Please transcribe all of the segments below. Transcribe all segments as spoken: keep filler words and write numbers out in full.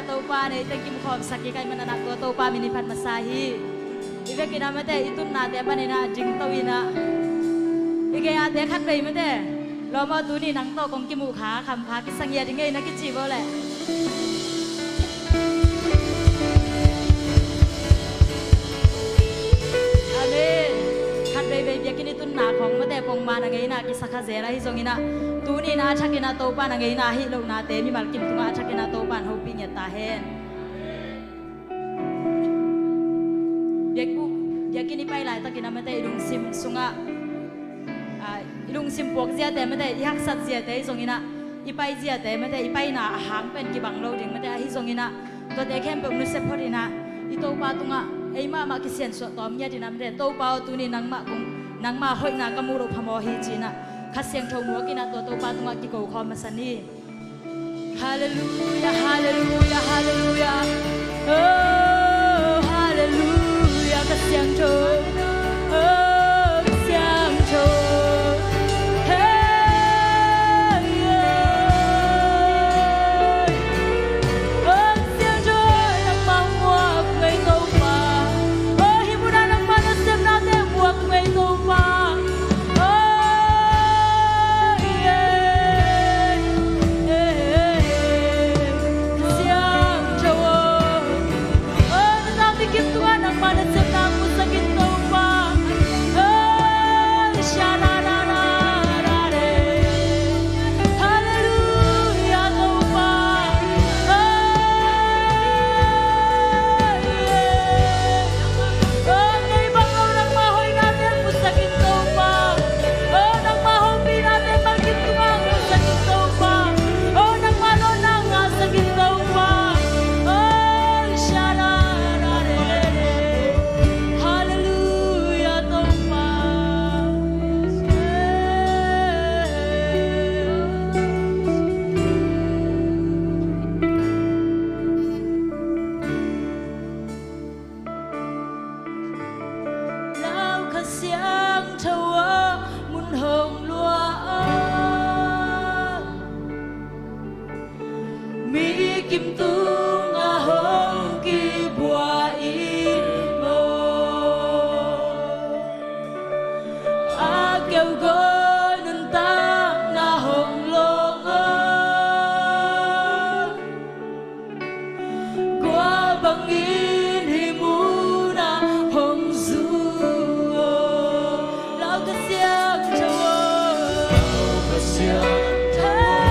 Topa nei teng kimukhawmsak i kaih manin ah tua Topa min i phat masa hi. I vekin ah mate i tunnate panin ah dingto in ah i gei-ate khat vei mate lawm aw, tuni nang tawh kong kimuh kha khamkha kisang ia ding ei na kici bo leh. Amen. Khat veivei biakinn i tunna khawng mate pongman a ngeina kisa kha zel ahi zongin ah tuni in ah a thakin ah Topa in a ngeina ahih lohnate mimal kim tungah a thakin ah Topa in hopih ngiat ta hen. Biakbuk biakinn i pai laitakin ah mate i lungsim sungah, ah, i lungsim puak ziate mate i haksat ziate ahi zongin ah i pai ziate mate i paina a hang pen kibang lo ding mate ahi zongin ah tuate khempeuh nusia phot in ah i Topa tungah ei mahmah kisiansuah tawm ngiat in ah mate Topa aw tuni nangmah kong nangmah hoihna ka muh loh phamawh hi ci-in ah Kha Siangtho muak in ah tua Topa tungah kiko khawm masa ni. Halleluia, halleluia, halleluia. Oh, halleluia, Kha Siangtho. Oh, Kha Siangtho. Hey, yeah. Oh, Kha Siangtho, nangmah muak ngei Topa. Oh, hih munah nangmah nasepnate muak ngei Topa. Oh, yeah. Siangtho aw. Oh, na tangpi kim tungah nangmah nasepna musak in Topa. Oh, sha-ra-ra-ra-ra-ra. Halleluia Topa. Oh, yeah. Oh, kei bang lo nangmah hoihnate musak in Topa. Oh, nangmah hopihnate bang kim tungah musak in Topa. Oh, nangmah lo nang ngahsak in Topa. Oh, sha-ra-ra-ra-ra. Halleluia Topa. Lau Kha Siangtho aw, mun hong luah aw. Mi kim tungah hong kibuak in maw. A keu gawl nuntakna hong lawng aw. Kua bangin hih munah hong zu aw. Lau Kha Siangtho aw. Lau Kha Siangtho aw.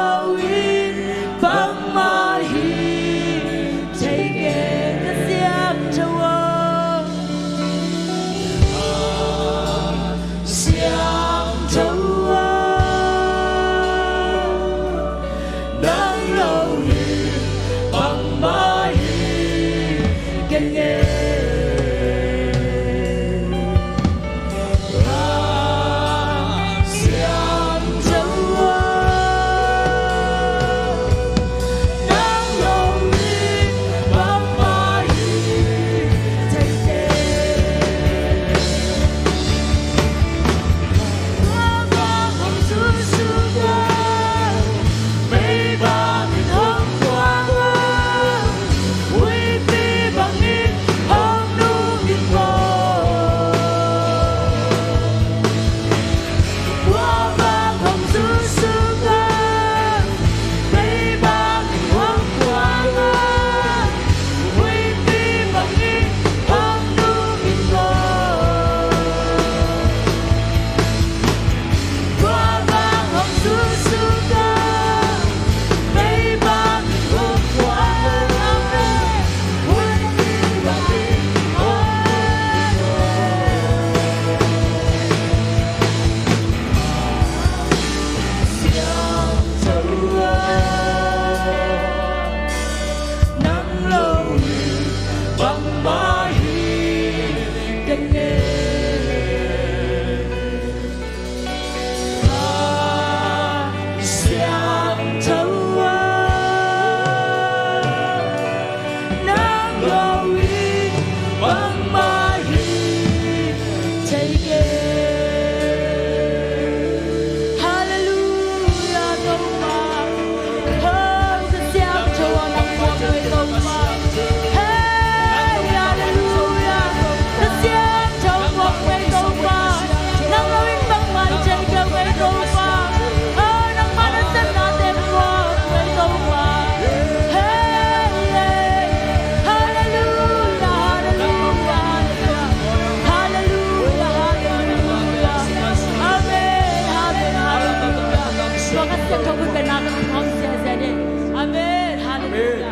Lo in bangmah hi thei kei, ka siangtho aw. Siangtho aw. Nang lo in bangmah hi kei. Halleluia, Topa. Hei, ka siangtho a nang muak kei, Topa. Hei, halleluia. Ka siangtho muak kei, Topa. Nang lo in bangmah thei kei, Topa. Hei, nangmah nasepnate muak kei, Topa. Hei, hei. Halleluia, halleluia, halleluia. Halleluia, halleluia. Amen, amen, halleluia. Tua ka siangtho kut pen nak hong sia sia ding. Amen, halleluia.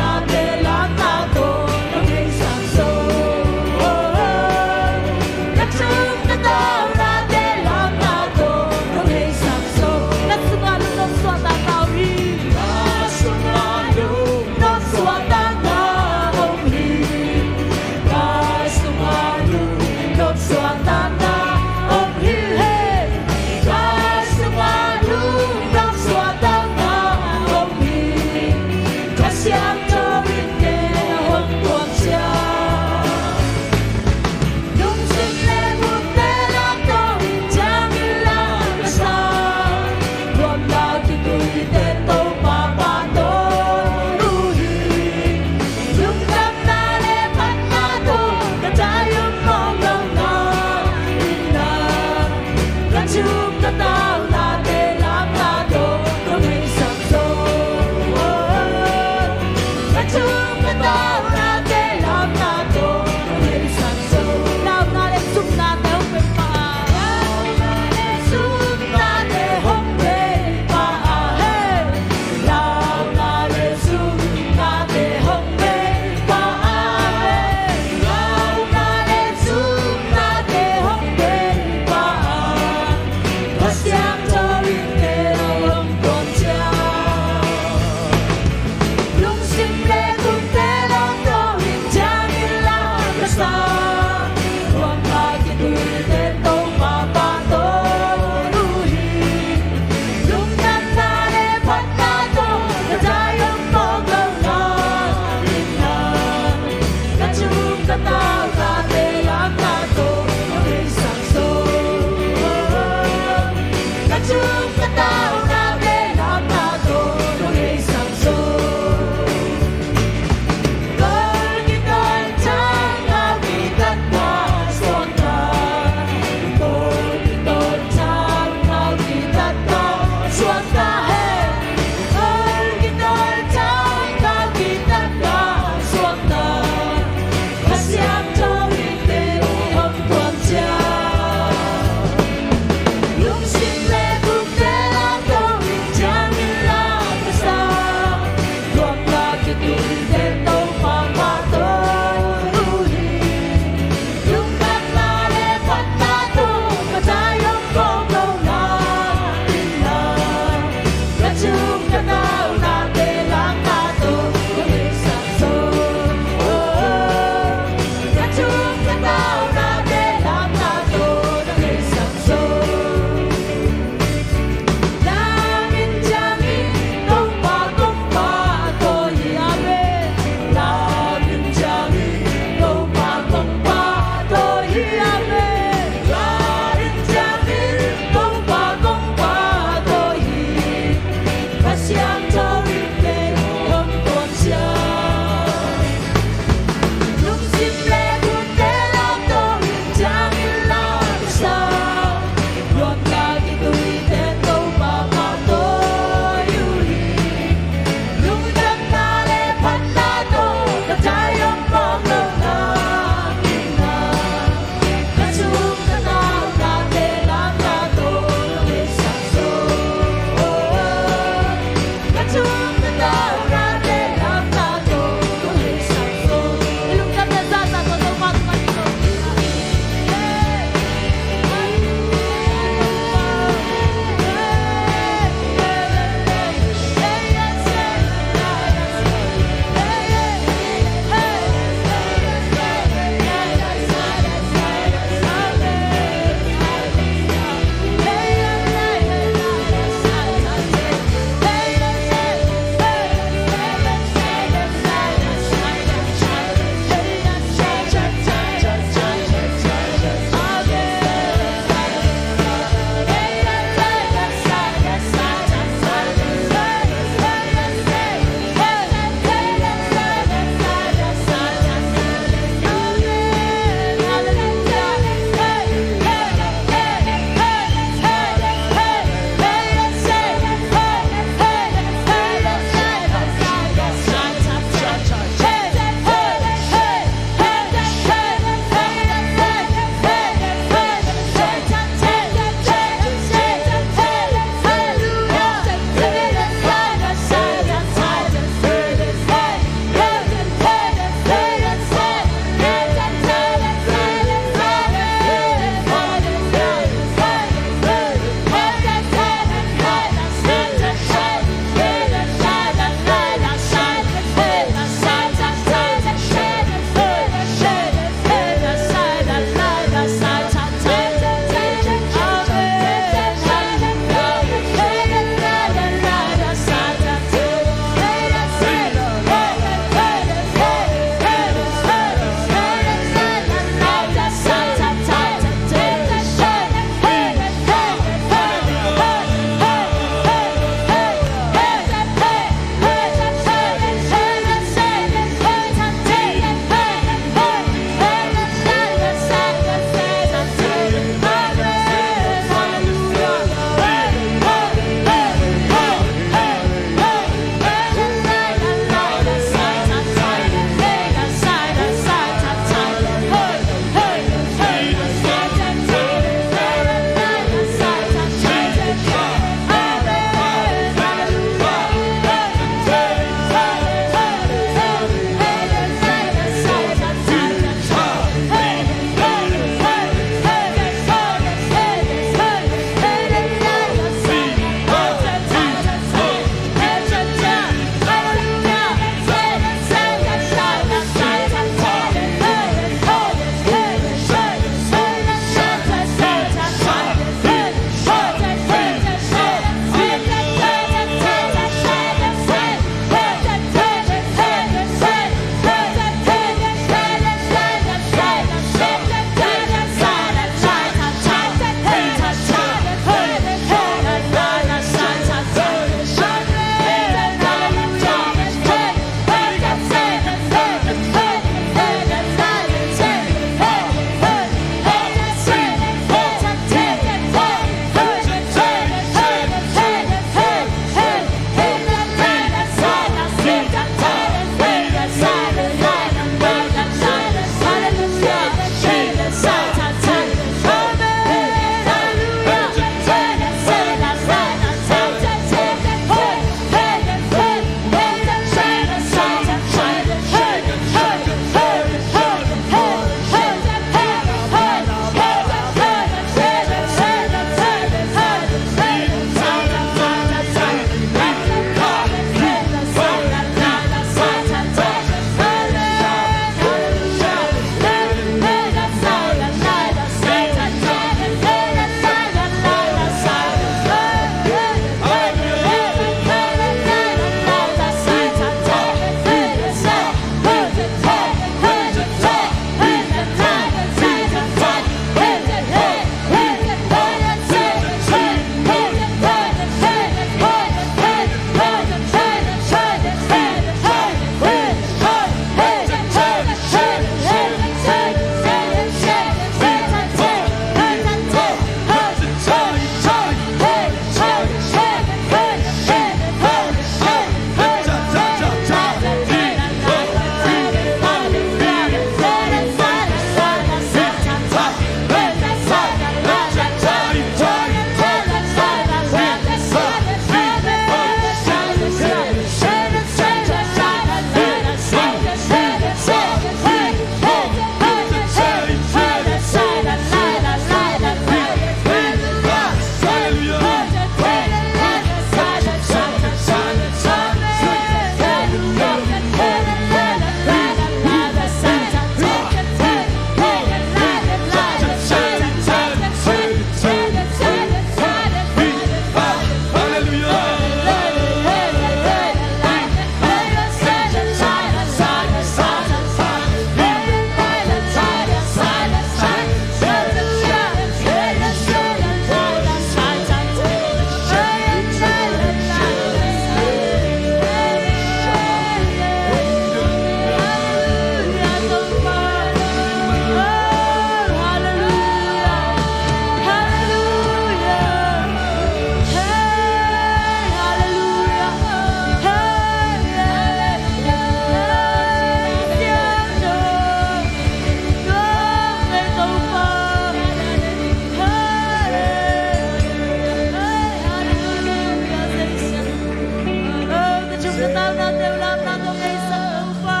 Na taunate uh lamna tawh ngeisak Topa.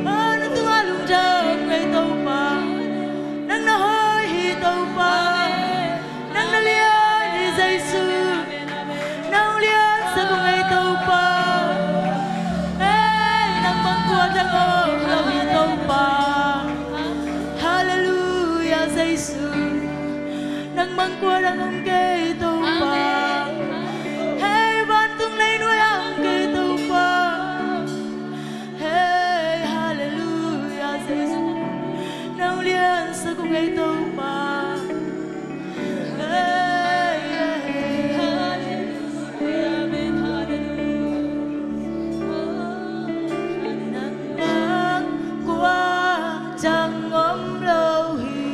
Ah, na tungah lungdam ngei Topa. Nang na hoih hi Topa. Nang na lian hi Jesu. Nang liansak uh ngei Topa. Ei, nang bang kua dang om lo hi Topa. Halleluiah Jesu. Nang bang kua dang om kei Topa. Hei, vantung leinuai ah om kei Topa. Hei, halleluiah Jesu. Nang liansak uh ngei Topa. Hei, hei, hei. Nang bang kua dang om lo hi.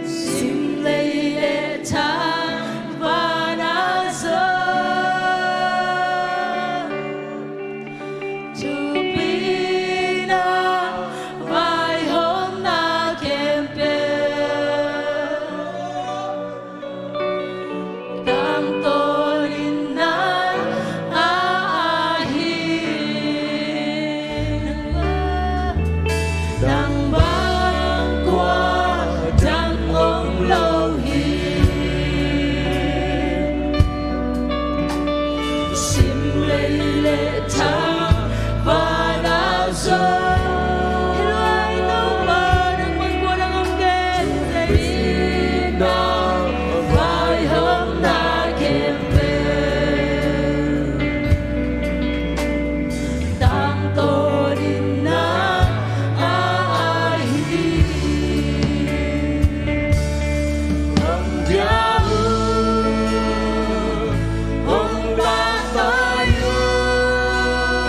Sim lei le thangvana zong, thupina vaihawmna khempeuh tangtawn in na a ahi. Nang bang kua dang om lo hi. Sim lei le thangvana zong. Hei lo ai Topa, nang bang kua dang om kei. Thupina vaihawmna khempeuh tangtawn in na a ahi. Hong dia uh, hong pahtawi uh.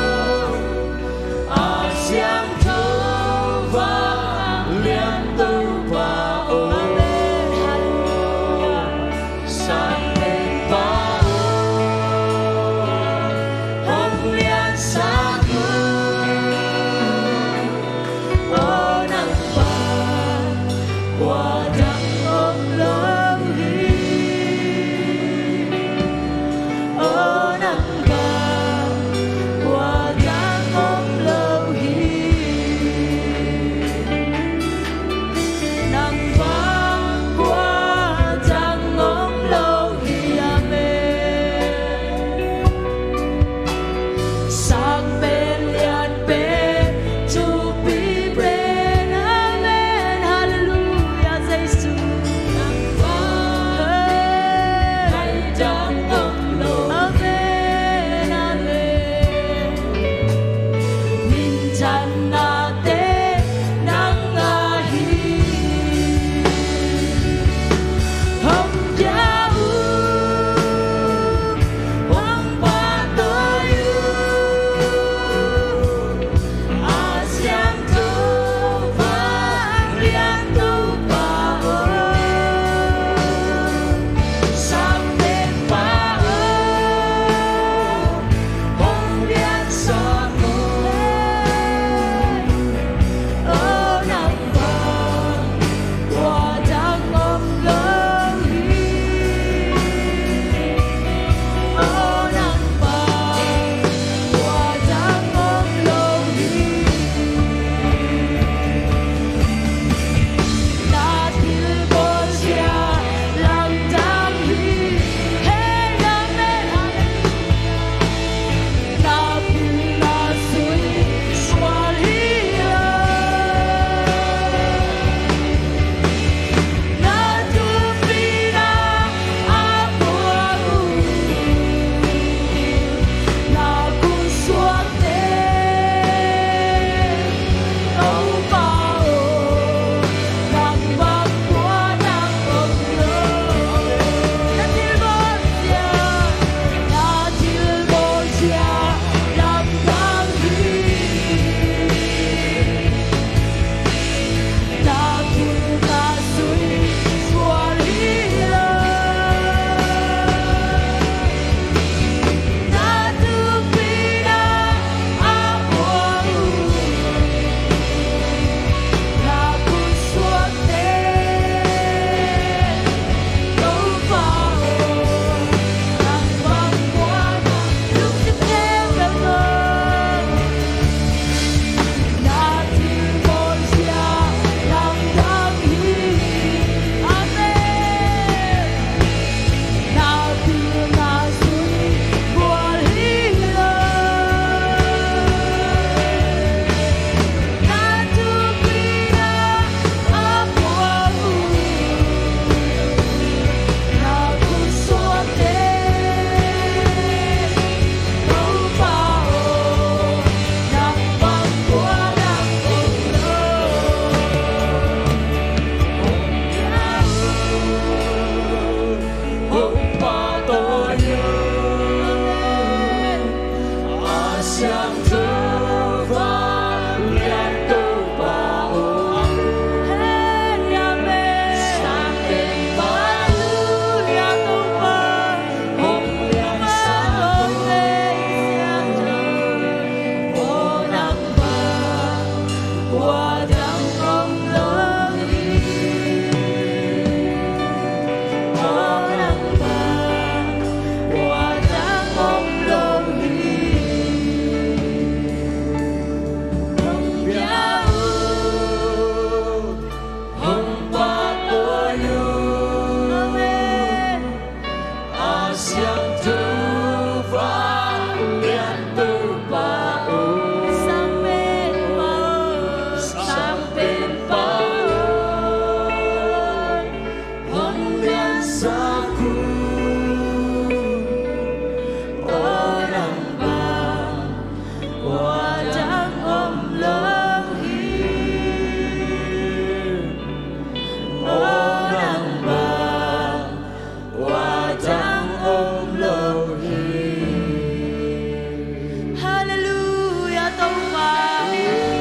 Halleluiah, Topa.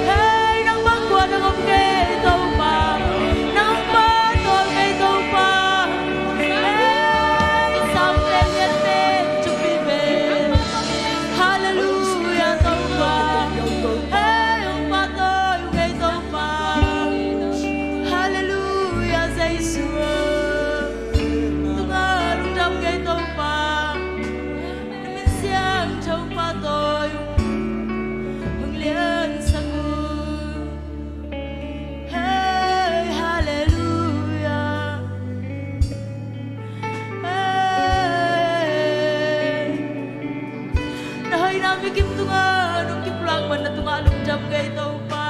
Hei, nang bang kua nang om kei, Topa. Nang pahtawi kei, Topa. Hei, Sam lian lian pen, thupi pen. Halleluiah, Topa. Hei, hong pahtawi kei, Topa. Halleluiah, Jesu. Tungah lungdam kei, Topa. Na min siangtho pahtawi hong liansak uh. Hei, halleluiah. Hei. Na hoihna mikim tungah nong kipulak man na tungah lungdam kei, Topa.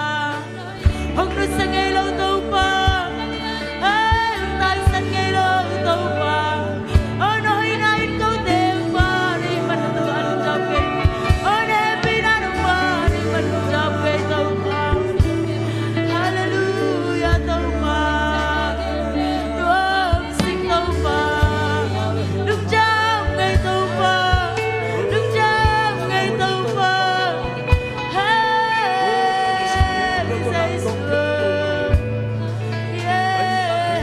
Hong nusia ngei lo, Topa. Hei, hong taisan ngei lo, Topa. Oh, na hoihna in kote, Topa, na hih man na tungah lungdam kei. Oh, na hehpihna in, Topa, na hih man lungdam kei, Topa. Halleluiah, Topa. Lungdam sing, Topa. Lungdam ngei, Topa. Lungdam ngei, Topa. Hei, Jesu. Yeah.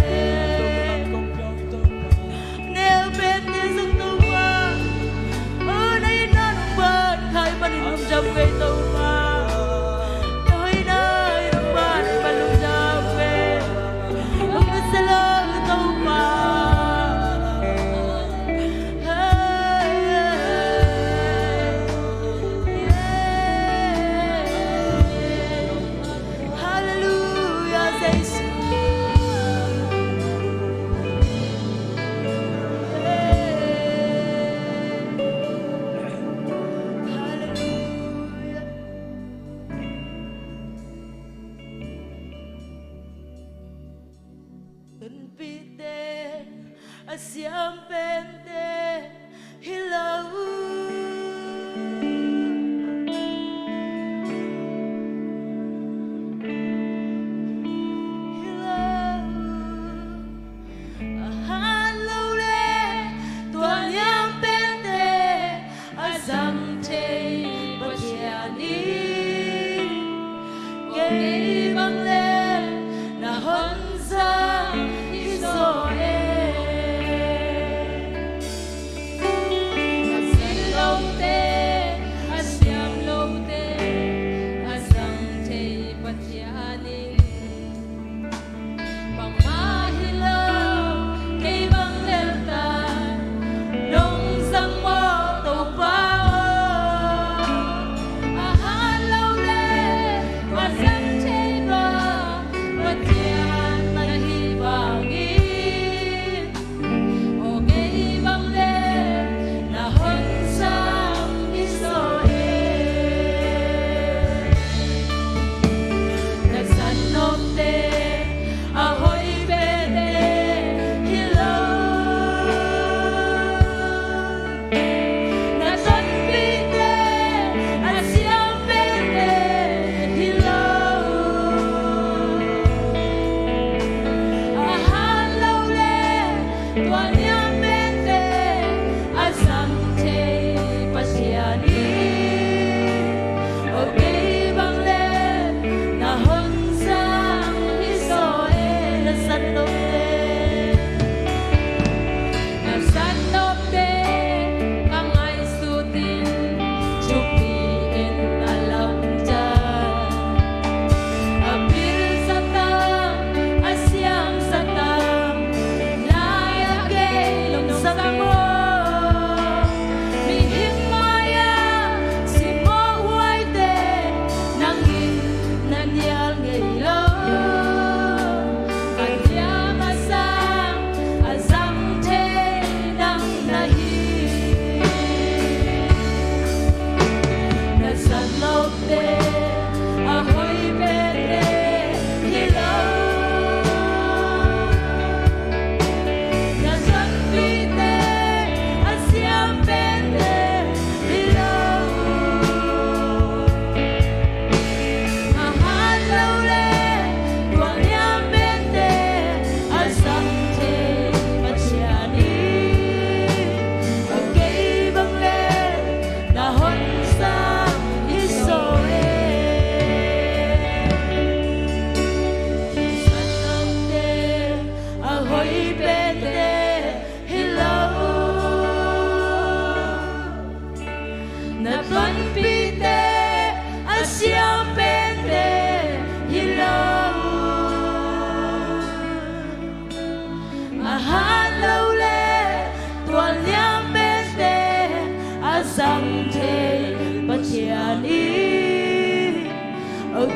Neu pente zong, Topa. Oh, na itna nong ban khai panin lungdam kei, Topa. Na hoihna in nong ban khai panin lungdam kei. Hong nusia lo, Topa. Hei, yeah. Halleluiah, Jesu. Halleluiah. Tonpihte, a siam pente hi lo. Hi lo. A hat lo le tua liam pente a zang thei Pathian in kei bang le na hong zang hi zaw e.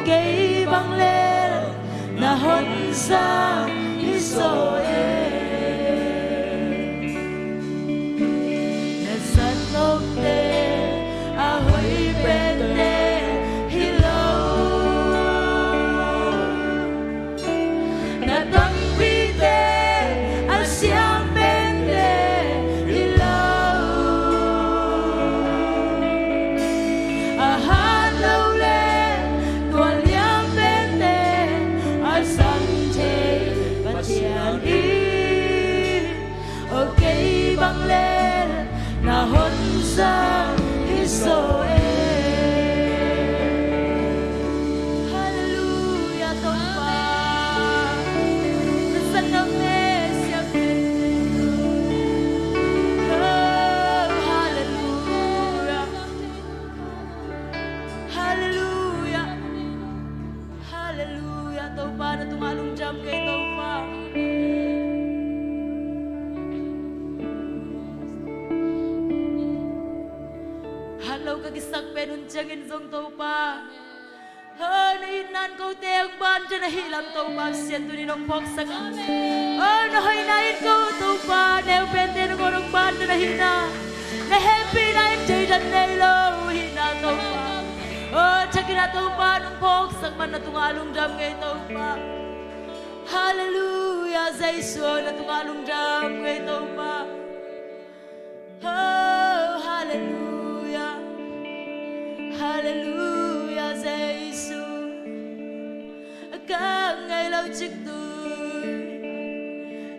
Kei bang lel na honza hi zaw e. Na zat nopte a hoih pente hi lo, na tangpite a siam pente hi lo. A hat lo le tua liam pente a zang thei Pathian in, o kei bang lel na honza hi zaw e. Halleluia, Topa. Na zat nopte siam pente. Oh, halleluia. Halleluia. Halleluia. Topa, na tungah lungdam kei, Topa. Hat lo ka kisak pen hun ciangin zong, Topa, oh, na itna in kote hong bante na hih lam, Topa Pasian, tuni nong phawksak a. Oh, na hoihna in ko, Topa, neu pente nangawn hong bante na hihna, na hehpihna in theidan nei lo hihna, Topa, oh, thakin ah, Topa, nong phawksak man na tungah lungdam ngei, Topa. Halleluia, Jesu, na tungah lungdam ngei, Topa. Oh, halleluia. Halleluia, Jesu. A kang ngei lo cik tui.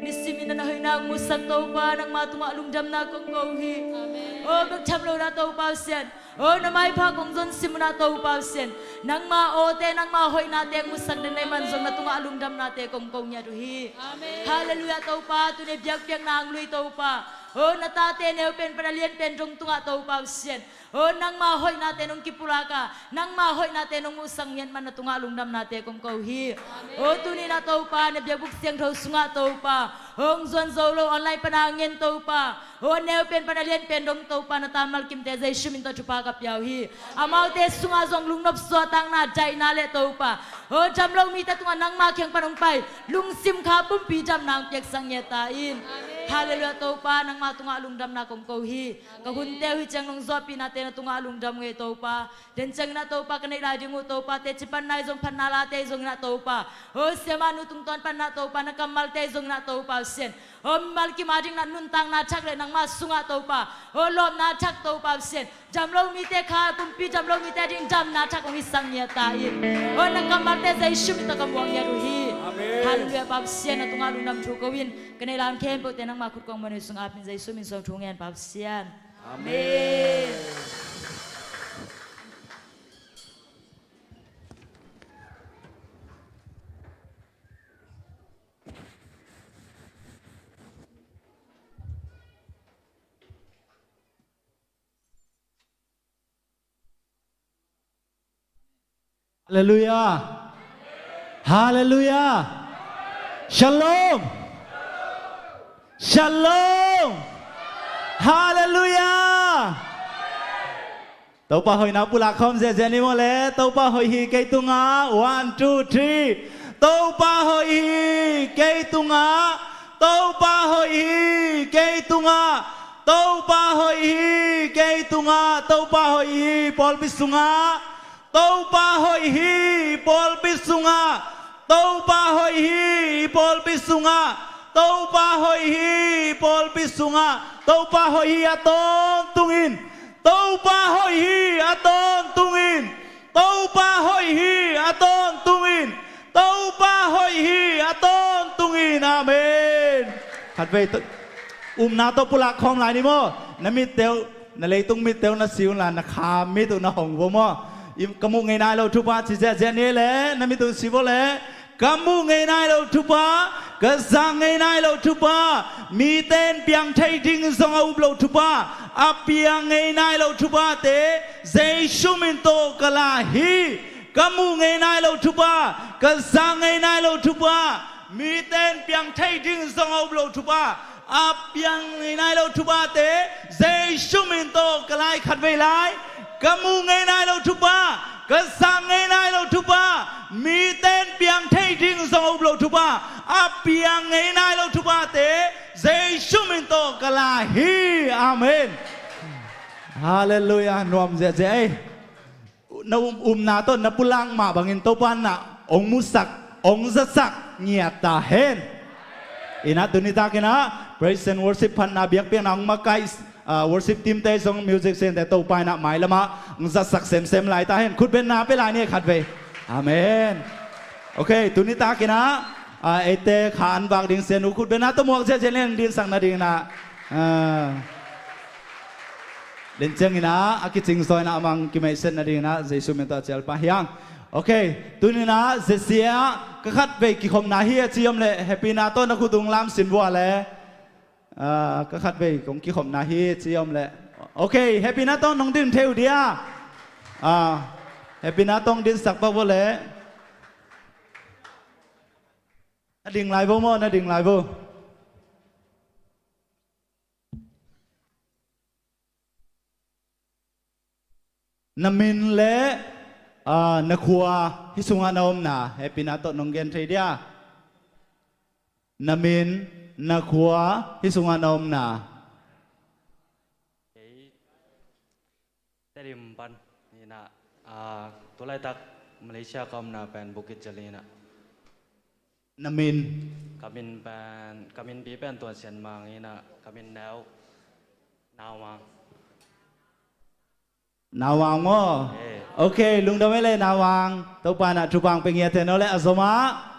Nisimin na hoihna hong musak, Topa, nangma tungah lungdamna kong ko hi. Amen. Oh, bek tham lo na, Topa Pasian. Oh, na maipha kong zon sim uh na, Topa Pasian. Nangma awte, nangma hoihnate hong musak den na hih man zong na tungah lungdamnate kong ko ngiat uh hi. Amen. Halleluia, Topa. Tuni biakpiakna hong lui, Topa. Oh, na tate neu pen pan a lian pen dong tungah, Topa Pasian, oh, nangma hoihnate nong kipulak a, nangma hoihnate nong musak ngiat man na tungah lungdamnate kong ko hi. Amen. Oh, tuni na, Topa, na biakbuk siangtho sungah, Topa, hong zuan zo lo online pan a ngen, Topa, oh, neu pen pan a lian pen dong, Topa, na ta malkimte Jesu min tawh thupha ka pia uh hi. Amaute sungah zong lungnop suahtakna, daihna le, Topa, oh, dam lo mite tungah nangma kiang pan hong pai lungsim kha pumpi damna hong piaksak ngiat ta in. Amen. Halleluia, Topa, nangma tungah lungdamna kong ko hi. Ka hunte uh hih ciang nong zuahpihnate na tungah lungdam ngei, Topa. Den ciangin ah, Topa, ka neih lai ding uh, Topa, teci panna ahi zong, phatna late ahi zongin ah, Topa, oh, siamahnu tungtawn panna, Topa, na kammalte ahi zongin ah, Topa Pasian, oh, mimal kim a dingin ah nuntakna thak le nangma sungah, Topa, oh, lawpna thak, Topa Pasian, dam lo mite kha, pumpi dam lo mite a ding damna thak hong hisak ngiat ta in. Oh, na kammalte Jesu min tawh ka muang ngiat uh hi. Amen. Halleluia, Pa Pasian, na tungah lungdam thu ko in. Ka neih lai khempeuhte nangma khut kong muan uh hi. Sungah ap in Jesu min suang thu ngen, Pa Pasian. Amen. Halleluia. Halleluia. Shalom. Shalom. Halleluia. Topa hoihna pulak khawm ziahziah ni maw le. Topa hoih hi kei tungah. One, two, three. Topa hoih hi kei tungah. Topa hoih hi kei tungah. Topa hoih hi kei tungah. Topa hoih hi pawlpi sungah. Topa hoih hi pawlpi sungah. Topa hoih hi pawlpi sungah. Topa hoih hi pawlpi sungah. Topa hoih hi a tawntungin. Topa hoih hi a tawntungin. Topa hoih hi a tawntungin. Topa hoih hi a tawntungin. Amen. Khatvei to-, upna tawh pulak khawm lai ni maw? Na mitte uh, na leitung mitte uh na si unla, na kha mit uh na hong vo maw? I, ka muh ngei nai lo thupha ci ziahziah ni le, na mit uh si vo le. Ka muh ngei nai lo thupha, ka za ngei nai lo thupha, mite in piang thei ding zong a up lo thupha, a piang ngei nai lo thuphate Jesu min tawh ka la hi. Ka muh ngei nai lo thupha, ka za ngei nai lo thupha, mite in piang thei ding zong a up lo thupha, a piang ngei nai lo thuphate Jesu min tawh ka la hi. Khatvei lai. Ka muh ngei nai lo thupha, Ka sang ngei nai lo thupha, mite in piang thei ding zong a up lo thupha, a piang ngei nai lo thuphate Jesu min tawh ka la hi. Amen. Halleluiah. Nuam ziahziah ei. Na um, upna tawh na pulak mah bangin Topa in na hong musak, hong zasak ngiat ta hen. Inah tuni takinah praise and worship phatna biakpiakna hong makaih, ah, worship team te zong music center Topa inah mailamah hong zasak semsem lai ta hen. Khutbenna pia lai ni khatvei. Amen. Ok, tuni takinah, ah, eite kha an vak ding sianu khutbenna tawh muak ziahziah ni, hong dinsak nadinginah. Ah. Len cianginah a kicing zaw inah a mang kimeihset nadinginah Jesu min tawh a cialpa hiang. Ok, tuninah zesia ka khatvei kikhopna hi a ci om leh happyna tawh na khut ung lam sin vua le. Ah, ka khatvei kong kikhopna hi a ci om leh. Ok, happyna tawh nong din thei uh dia. Ah, happyna tawh hong dinsak pak vua le. Na ding lai vo maw, na ding lai vo. Na min le, ah, na khua hih sungah na omna happyna tawh nong gen thei dia? Na min, na khua hih sungah na omna. Kei Tedim pan inah, ah, tulaitak Malaysia ka omna pen Bukit Jalil inah. Na min? Ka min pen, ka minpi pen Tuan Sian Mang inah, ka min neu Nau Mang. Nau Mang maw? Eh. Ok, lungdam ei le Nau Mang. Topa inah thupha hong pia ngiat hen aw le a zomah.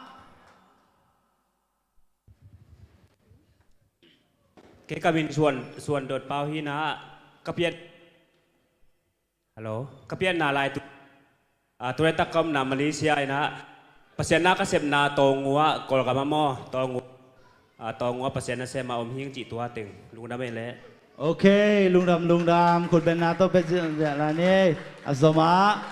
Kei ka min Suan, Suan Dot Pau hi inah, ka pian Hello. Ka pianna lai tu, ah, tulaitak ka omna Malaysia inah, Pasian na ka sepna Taungoo ah, Kawlgam ah maw, Taungoo, ah, Taungoo ah Pasian nasem a om hing cih tua teng. Lungdam ei le. Ok, lungdam, lungdam. Khutbenna tawh pia ziahziah lai ni. A zomah.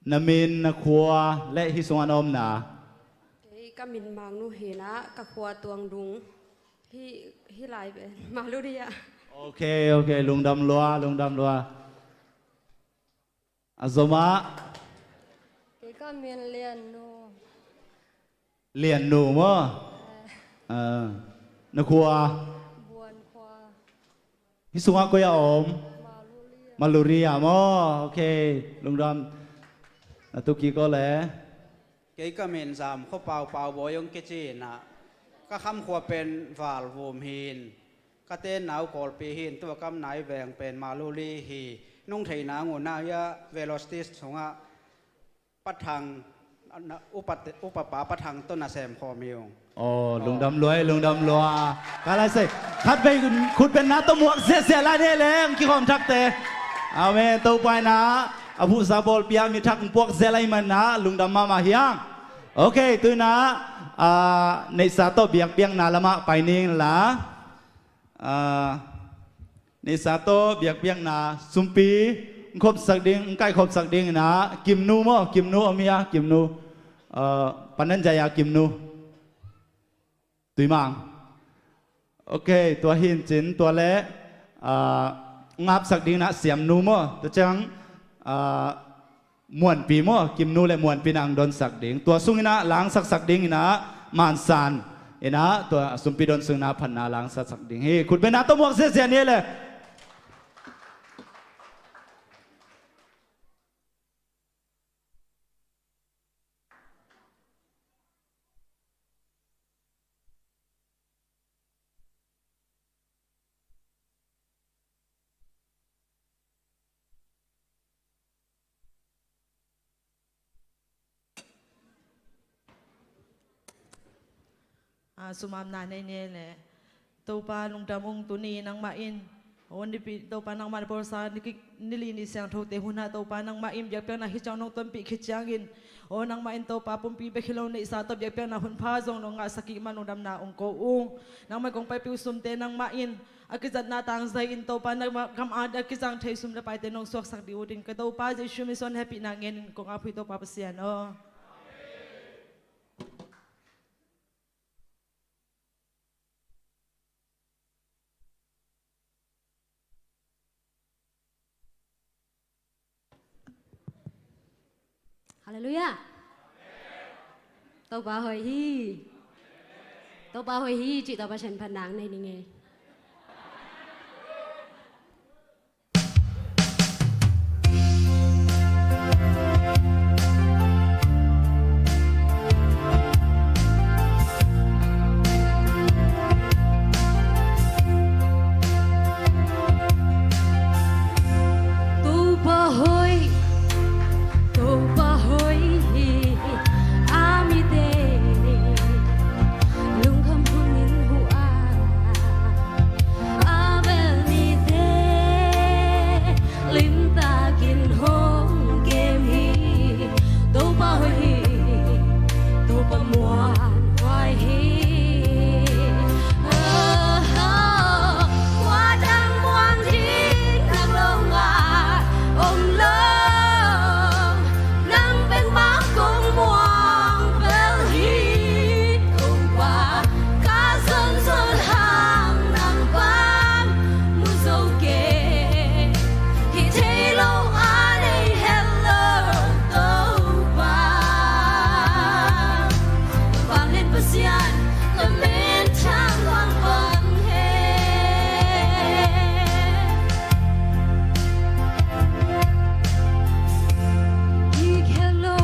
Na min, na khua le hih sungah na omna. Kei ka min Mang Nu hi inah, ka khua Tuangdung. Hih, hih lai pen Maluri ah. Ok, ok, lungdam lua, lungdam lua. A zomah. Kei ka min Lian Nu. Lian Nu maw? Eh. Ah, na khua? Buan khua. Hih sungah koi a om? Maluri ah. Maluri ah maw? Ok, lungdam. Na tu kik aw le. Kei ka min Zam Khua Pau, Pau Bawi hong kici inah, ka khamkhua pen Valvum hi in, ka tenna uh Kawlpi hi in, tua ka omna i veng pen Maluri hi. Nong theihna ngun ah hia Velocity sungah Pa Thang, na, upa, upapa Pa Thang tawh na sem khawm hi ung. Aw, lungdam lua ei, lungdam lua. Ka lai sei. Khatvei khutbenna tawh muak ziahziah lai ni le, hong kikhawm thakte. Amen. Topa inah a phuhsa bawlpi ah mi thak hong puak ziah lai manah lungdam mahmah hiang. Ok, tuinah, ah, neihsa tawh biakpiakna lamah pai ning la. Ah, neihsa tawh biakpiakna sumpi hong khopsak ding, hong kaihkhopsak ding inah Kimnu maw, Kimnu om hia, Kimnu. Ah, Pananjaya Kimnu. Tuimang. Ok, tua hi in cin, tua le, ah, hong apsak ding inah Siamnu maw, tua ciang, ah, Muanpi maw, Kimnu le Muanpi inah hong donsak ding. Tua sung inah langsaksak ding inah Mansan inah, tua sumpi don sung inah phatna langsaksak ding hi. Khutbenna tawh muak ziahziah ni le. A, sumamna nei ni le. Topa lungdam ung, tuni nangmah in, aw nipi Topa nangmah na pawlsa ni ki, ni li ni siangthote hunah Topa nangmah in biakpiakna hi ciang nong tonpih khit ciangin, aw nangmah in Topa pumpi bek hi lo neihsa tawh biakpiakna hunpha zong nong ngahsak kik man lungdamna ung ko ung. Nangmah kong paipih uh sumte nangmah in a kizatna tangzai in Topa nangmah gam a a kizang thei sum le paite nong suaksak dih uh ding ka Topa Jesu min suan hehpihna ngen in kong ap hi Topa Pasian aw. Halleluiah. Topa hoih hi. Topa hoih hi cih tawh Pasian phatna nei ning ei. Topa hoih, Topa hoih hi. A mite lungkham hungin huh a, a bel mite limtakin hong kem hi. Topa hoih hi, Topa muanhuai hi. Kua dang muang ding nang lo ngah om lo, nang bek mah kong muang bel hi. Topa ka zonzon hang nang bang mu zo kei. Hi thei lo a nei het lo Topa. Vanglian Pasian na min thang bangbang hen. Kik het lo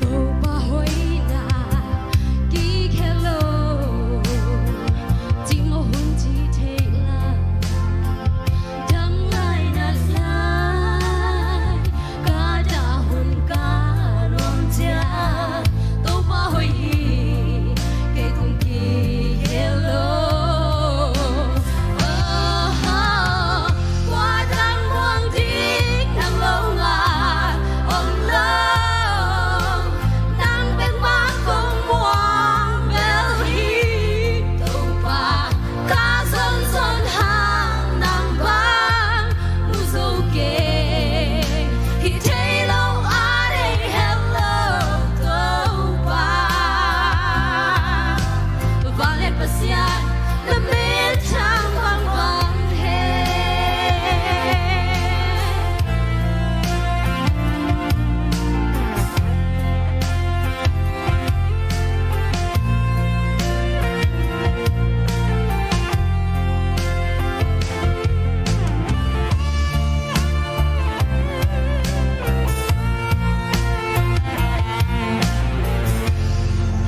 Topa hoihna, kik het lo. Cimawh hun ci thei lai, dam lai nat lai, ka dah hun ka nuam ciang, Topa hoih hi, kei kong kik het lo. Oh, kua dang muang ding nang lo ngah om lo, nang bek mah kong muang bel hi. Topa ka zonzon hang nang bang mu zo kei. Hi thei lo a nei het lo Topa. Vanglian Pasian na min thang bangbang hen.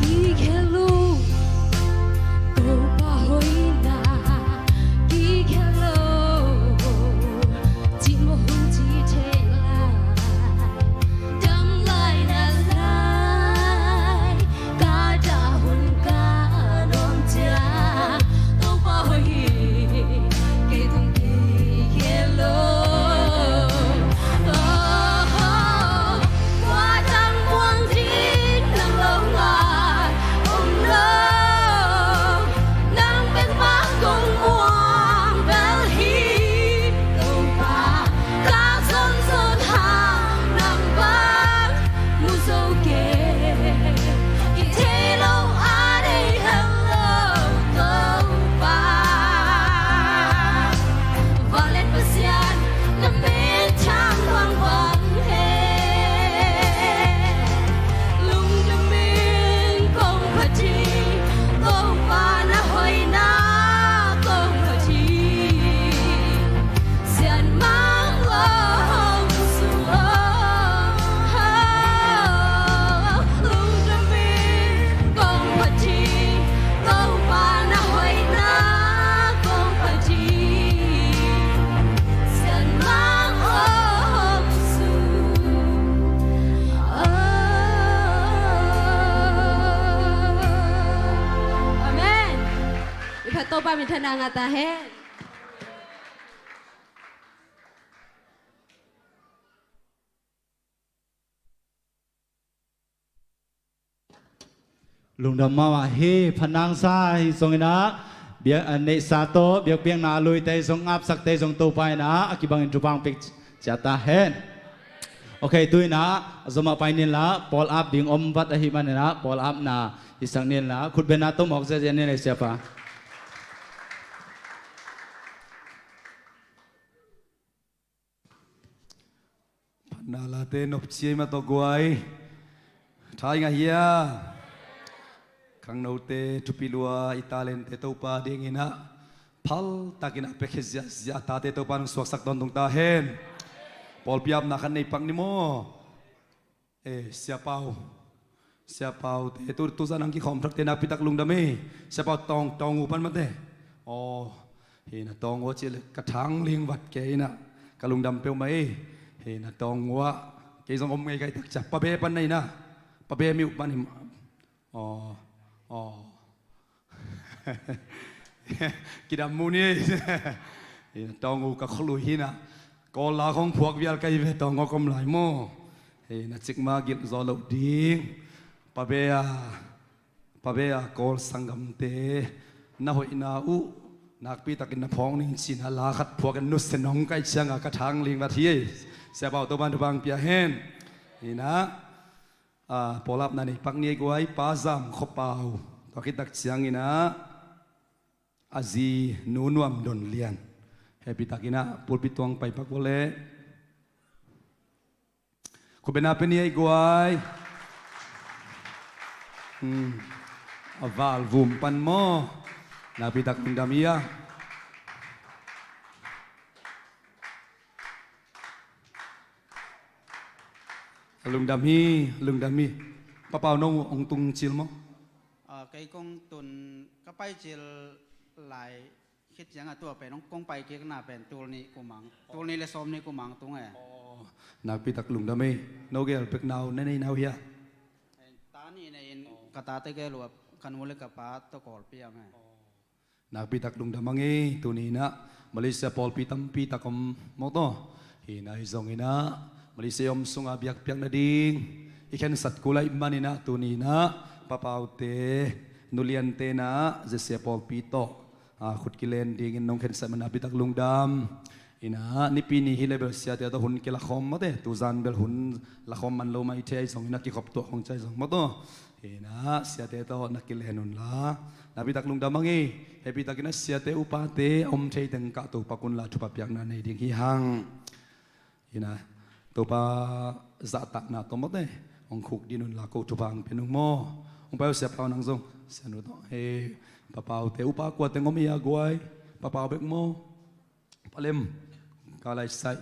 Kik het lo Topa hoihna, kik het lo. Cimawh hun ci thei lai, dam lai nat lai, ka dah hun ka nuam ciang, Topa hoih hi, kei kong kik het lo. Oh, kua dang muang ding nang lo ngah om lo, nang bek mah kong muang bel hi. Topa ka zonzon hang nang bang mu zo kei. Hi thei lo a nei het lo Topa. Vanglian Pasian na min thang bangbang hen. Lungdam in kong phat hi, Topa na hoihna kong phat hi. Sianmang om sung, oh, oh, lungdam in kong phat hi, Topa na hoihna kong phat hi. Sianmang om sung, oh. Amen. I phat Topa minthanna ngah ta hen. Lungdam mahmah hi. Phatna ngahsa hi zongin ah, biak, ah, neihsa tawh biakpiakna a luite zong, ngapsakte zong Topa in ah a kibangin thupha hong pia ciat ta hen. Ok, tu-in ah a zom ah pai ni in la, pawl ap ding om vat ahih manin ah pawl apna hisak ni in la, khutbenna tawh mawk ziahziah ni in la, siapa. Na late nopci ei mah tawh guai. Tha i ngah hia? Khangnote thupi lua i talente Topa dinginah phaltakinah piakhia ziahziah a tate Topa nong suaksak tawntung ta hen. Pawlpi apna khat nei pak ni maw? Eh, Sia Pau. Sia Paute tu, tuzan ang kikhawm thakte nakpitak lungdam ei. Sia Pau tawng, tawng uh pan mate. Aw, hi na tawng uh a cih leh ka thang ling vat kei inah ka lungdam peuhmah ei. Hi na tawng uh ah kei zong om ngei kai tak cia. Pabe pan na inah. Pabe mi uh pan hi mah. Aw, aw. Kidam mu ni ei. Hi na tawng uh ka kholui hi na. Kawl la khong phuak vial kai ve tawng uh kom lai maw. Hi na cikma gilh zaw loh ding. Pabe a, pabe a Kawl sanggamte na hoihna uh nakpitakin na phawng ning cina la khat phuak in nusia nong kaih cianga ka thang ling vat hi ei. Sia Pau Topan thupha ang pia hen. Hi na, a, pawlapna nei pak ni ei guai, Pa Zam Khua Pau. Tua khit tak cianginah a zi Nu Nuam Don Lian. Hehpihtakinah pulpit tuang pai pak vawleh. Khubena pe ni ei guai. Hmm. A val vum pan maw? Nakpitak lungdam hi a. A lungdam hi, lungdam hi. Papau nong ong tung cil maw? Ah, kei kong tun ka pai cil lai khit ciang a tua pen kong pai kikna pen tul nih kumang, tul nih le sawm nih kumang tung e. Aw, nakpitak lungdam ei. No gel pek nau na nei nau hia? Ta nih nei in ka tate gel uh a ka nu le ka pa tawh Kawlpi ang e. Nakpitak lungdam ang ei. Tuninah Malaysia pawlpi tampi tak om mawtaw. Hi na hi zonginah Malaysia om sunga biakpiak nading i khensat kul ahih maninah tuninah Papaute nuliante na Zesia pawlpi tawh a, khut kilen dingin nong khensat man nakpitak lungdam. Inah nipi ni hi le bel siate tawh hun kilakhawm mawte, tuzan bel hun lakhawm man lo mah i thei ahi zong inah kikhop tuah khong cai zong mawtaw. Inah siate tawh na kilen unla nakpitak lungdam ang ei. Hehpihtakinah siate upate a om thei teng kah to pak unla thupha piakna nei ding hi hang. Inah Topa zahtakna tawh mawte hong khuk din unla ko thupha ang pia nung maw? Hong pai uh Sia Pau nang zong Sia Nu tawh. Hei, Papaute upa kua teng om i a guai? Papau bek maw? Palem ka lai sai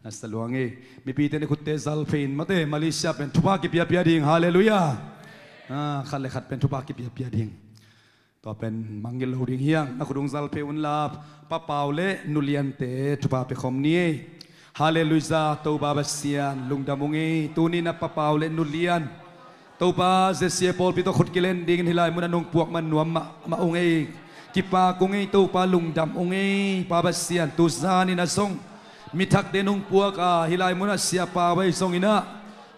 na sa luang ei. Mipite ni khutte zal phei in mate Malaysia pen thupha kipiapia ding. Halleluiah. Ah, khat le khat pen thupha kipiapia ding. Tua pen mangngilh lo ding hiang na khut ung zal phei unla Papau le nuliante thupha pia khawm ni ei. Halleluiah. Topa Pasian lungdam ung ei. Tuninah Papau le nulian Topa Zesia pawlpi tawh khut kilen dingin hilai munah nong puak man nuam mahmah ung ei. Kipak ung ei Topa, lungdam ung ei Pa Pasian. Tuzaninah zong mithakte nong puak a hilai munah Sia Pau ahi zonginah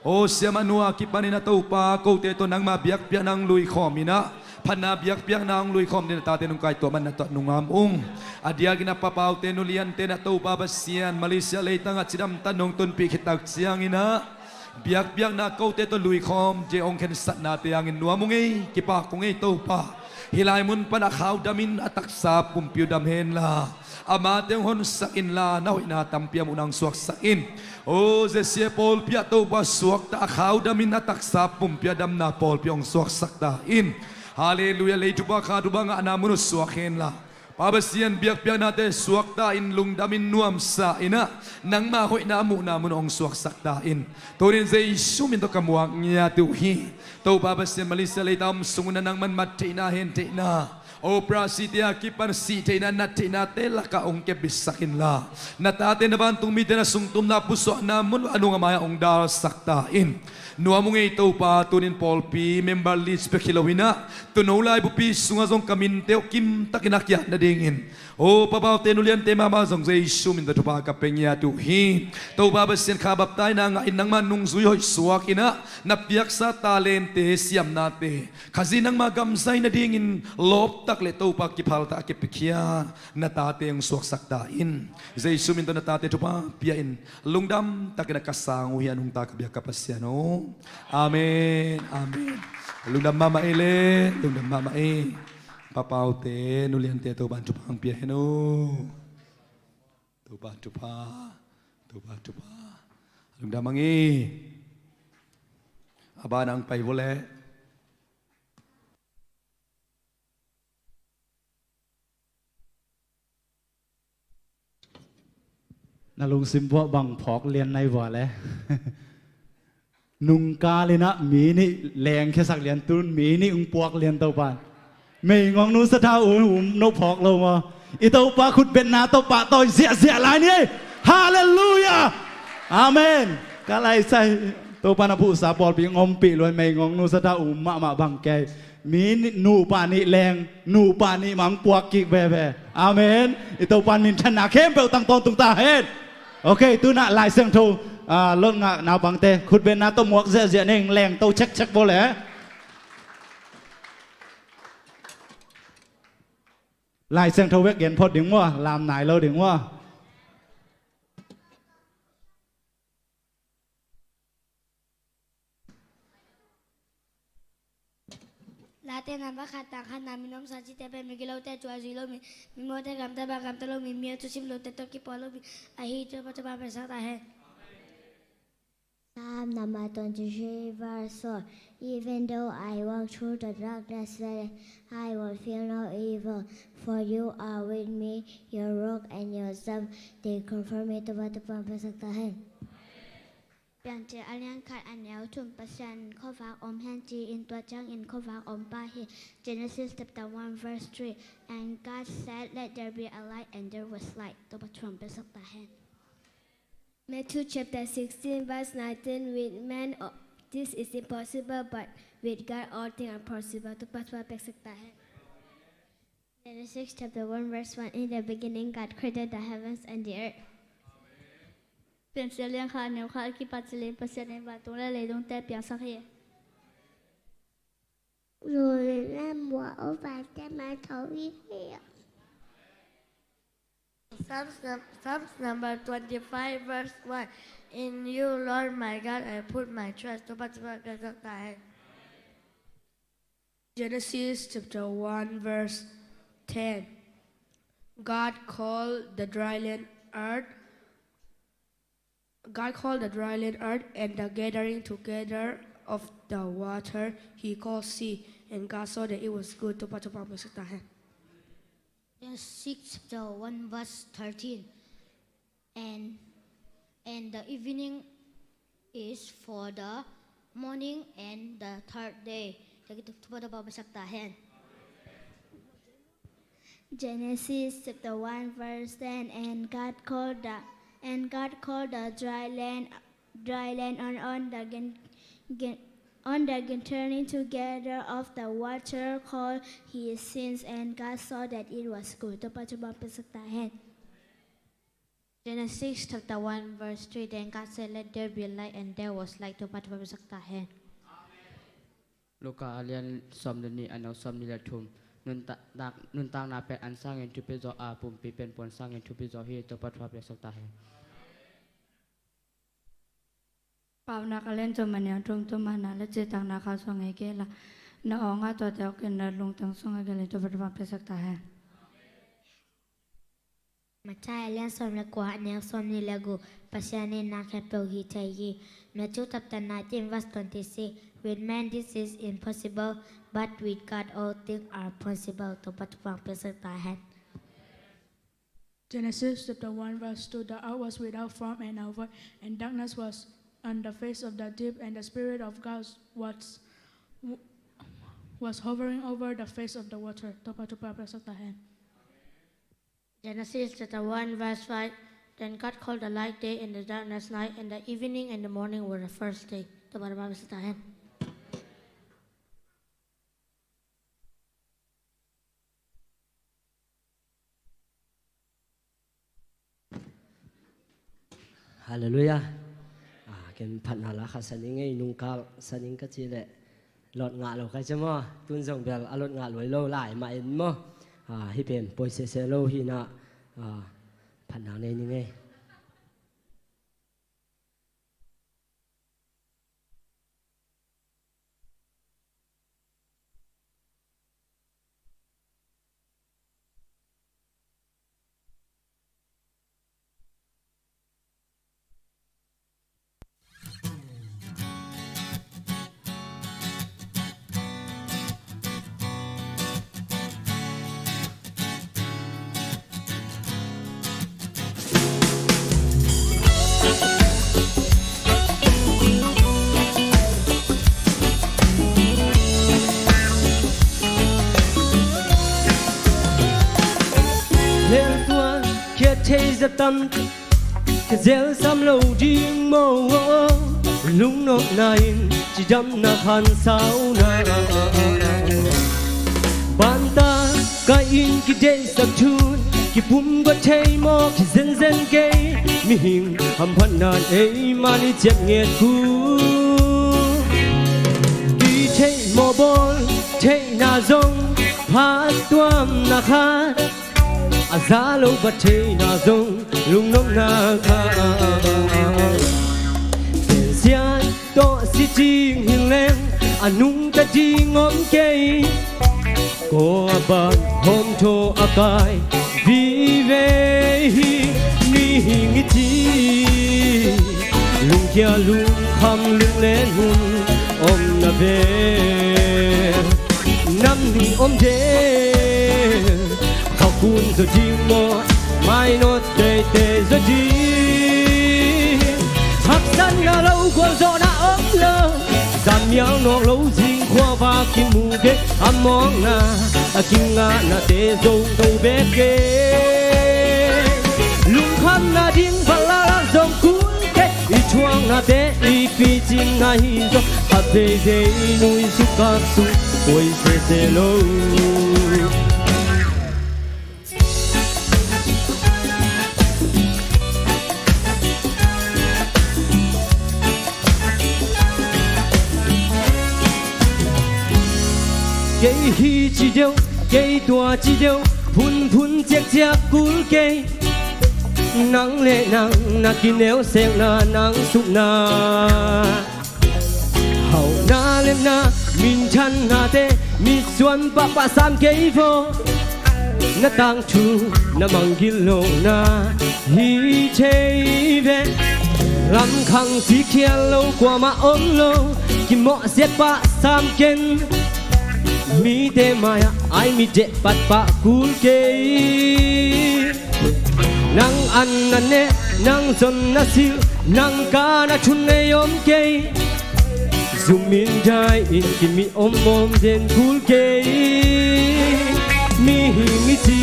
aw Sia Manu a kipaninah Topa kote tawh nangma biakpiakna hong luikhawm inah phatna biakpiakna hong luikhawm dingin a tate nong kaituah man na tawh nungam ung. A diakinah Papaute nuliante na Topa Pasian Malaysia leitangah cidamtah nong tunpih khit tak cianginah biakpiakna kote tawh luikhawm ding hong khensatnate hangin nuam ung ei, kipak ung ei Topa. Hilai mun pan a khau damin a taksa pumpi uh dam henla amate hong honsak inla na hoihna tampi a muhna hong suaksak in. Aw Zesia pawlpi ah Topa suakta a khau damin a taksa pumpi a damna pawlpi hong suaksak ta in. Halleluiah. Lei thupha kha thupha ngahna mun uh suak henla Pa Pasian biakpiaknate suakta in lungdamin nuamsa inah nangma hoihna a muhna mun hong suaksak ta in. Tunin Jesu min tawh ka muak ngiat uh hi. Topa Pasian Malaysia leitang om sungunah nangman mat theihna, hen theihna, operasi te a kipan sih theihna, nat theihnate lakah hong kepbitsak inla na tate na vantungmite na sungtumna pusuahna mun a nung a mai-ah hong dalsak ta in. Nuam ung ei Topa, tunin pawlpi member list pek hi loinah tuuno laibupi sungah zong ka minte uh kimtakin a kiat nadingin aw Papaute nuliante mahmah zong Jesu min tawh thupha ka pia ngiat uh hi. Topa Pasian kha baptaina ngah in nangma nungzui hoih suak inah na piaksa talente siamnate Khazih nangma gam zai nadingin lawptak le Topa kiphaltak a kipiakhia na tate hong suaksak ta in. Jesu min tawh na tate thupha pia in lungdam takin a ka sang uh hi a nungta ka biak ka Pasian aw. Amen. Amen. Lungdam mahmah ei le, lungdam mahmah ei. Papaute nuliante Topan thupha hong pia hen aw. Topa thupha, Topa thupha. Lungdam ang i. A ban ang pai vua leh. Na lungsim vuah bang phawk lian nai vua le. Nungkal in ah mi nih lengkhiasak lian tun, mi nih hong puak lian Topa. Meigong nu sathau um, um no phawk lo maw. I Topa khutbetna tawh pahtawi ziahziah lai ni ei. Halleluiah. Amen. Ka laisai Topa na phuhsa pawlpi hong ompih lua, meigong nu sathau um mahmah bang kei. Mi nih, nupa nih leng, nupa nih mah hong puak kik veve. Amen. I Topa in minthanna khempeuh tang tawntung ta hen. Ok, tu-in ah Lai Siangtho, ah, lotngah naupangte khutbetna tawh muak ziahziah ni, lengto chekchek vua leh. Lai Siangtho bek gen phot ding maw, lam nai lo ding maw. Late namba khat tang khatna, mi nuamsa cihte pen migilote thuakzui lo, mi, mimawhte gamta bang gamta lo, mi, mi a thusim lote tawh kipawl lo, mi, ahi Topa thupha piaksak ta hen. Psalm number twenty-three, verse four. Even though I walk through the darkness valley, I will fear no evil, for you are with me, your rod and your staff, they comfort me. Topa thupha piaksak ta hen. Piancil a lian khat a neu thum. Pasian in khuavak om hen ci-in tua ciangin khuavak om pah hi. Genesis chapter one verse three. And God said, "Let there be a light, and there was light." Topa thupha piaksak ta hen. Matthew chapter sixteen verse nineteen. With man, uh, this is impossible, but with God all things are possible. Topa thupha piaksak ta hen. Genesis chapter one verse one. In the beginning God created the heavens and the earth. Piancil a lian khat a neu khat a kipat cilin Pasian in vantung le leilungte piangsak hi. Zulina mua o vante ma tho i hi. Psalms, num-, Psalms number twenty-five, verse one. In you, Lord my God, I put my trust. Topa thupha piaksak ta hen. Genesis chapter one, verse ten. God called the dry land earth. God called the dry land earth, and the gathering together of the water he called sea, and God saw that it was good. Topa thupha piaksak ta hen. Genesis chapter one verse thirteen. And, and the evening is for the morning, and the third day. Topa thupha piaksak ta hen. Genesis chapter one verse ten. And God called the, and God called the dry land, dry land on, on the gin-, gin-, on the gathering together of the water called sea, and God saw that it was good. Topa thupha piaksak ta hen. Genesis chapter one verse three. Then God said, "Let there be light," and there was light. Topa thupha piaksak ta hen. Luka a lian sawm le nih a neu sawm nih le thum. Nuntak, nuntakna pen an sangin thupi zaw a, pumpi pen puan sangin thupi zaw hi. Topa thupha piaksak ta hen. Paunak a lian thum a neu thum. Tua mana le cihtakna kha sung hi kei la, na awng a tuate awkin na lungtang sungah gelh in. Topa thupha piaksak ta hen. Matthai a lian sawm le kua a neu sawm nih le guk. Pasian in na khempeuh hih thei hi. Matthew chapter nineteen verse twenty-six. With man this is impossible, but with God all things are possible. Topa thupha piaksak ta hen. Genesis chapter one verse two. The earth was without form and void, and darkness was on the face of the deep, and the Spirit of God was, was hovering over the face of the water. Topa thupha piaksak ta hen. Genesis chapter one verse five. Then God called the light day, and the darkness night, and the evening and the morning were the first day. Topa thupha piaksak ta hen. Halleluiah. Ah, ken phatna la khat sa ning ei, nungkal sa ning ka cih leh lot ngah lo ka ci maw. Tun zong bel a lot ngah luai lo lai mah in maw. Ah, hih pen poi sese lo hi na, ah, phatna nei ning ei. Satan, ka zel sam lo ding maw? Lungnopna in cidamna khansauna. Banta ka in kideihsak thun kipum gua thei maw? Kizenzen kei mihing hamphatna ei mani ciat nget kul. Kitheih mawh bawl theihna zong phat tuamna khat, a za lo va theihna zong lungnopna khat. Pensiat tawh sicing hin leng a nungta ding om kei. Kaw a ban hawmthaw a kai vive hi mihing i ci. Lungkia lungkham lunglen hun om na ve. Nam nih om de. Khakun zaw ding maw? Mainawt teitei zaw ding. Haksatna lo gualzawhna om lo. Zamial nawk lo zing khuavak kimu kei. A mawkna a kingahnate zong to bek kei. Lungkhamna ding vala zong kul kei. I thuaknate i picinna hi zaw. Khat veivei nui sukap suk koi sese lo. Kei hi ci deuh, kei tua ci deuh, phunphun ciakciak kul kei. Nang le nang na kineusekna, nang supna, hauhna lemna, minthannate mitsuan pahpah sam kei vaw. Na tangthu na manggil lohna hi thei ve. Lamkhang sikhial lo kuamah om lo. Kimawhsiat pah sam ken. Mite mai-ah ai mit deh patpah kul kei. Nang an na neh, nang zon na silh, nang ka na thun nei om kei. Zum in dai in kimih om om den kul kei. Mihing i ci,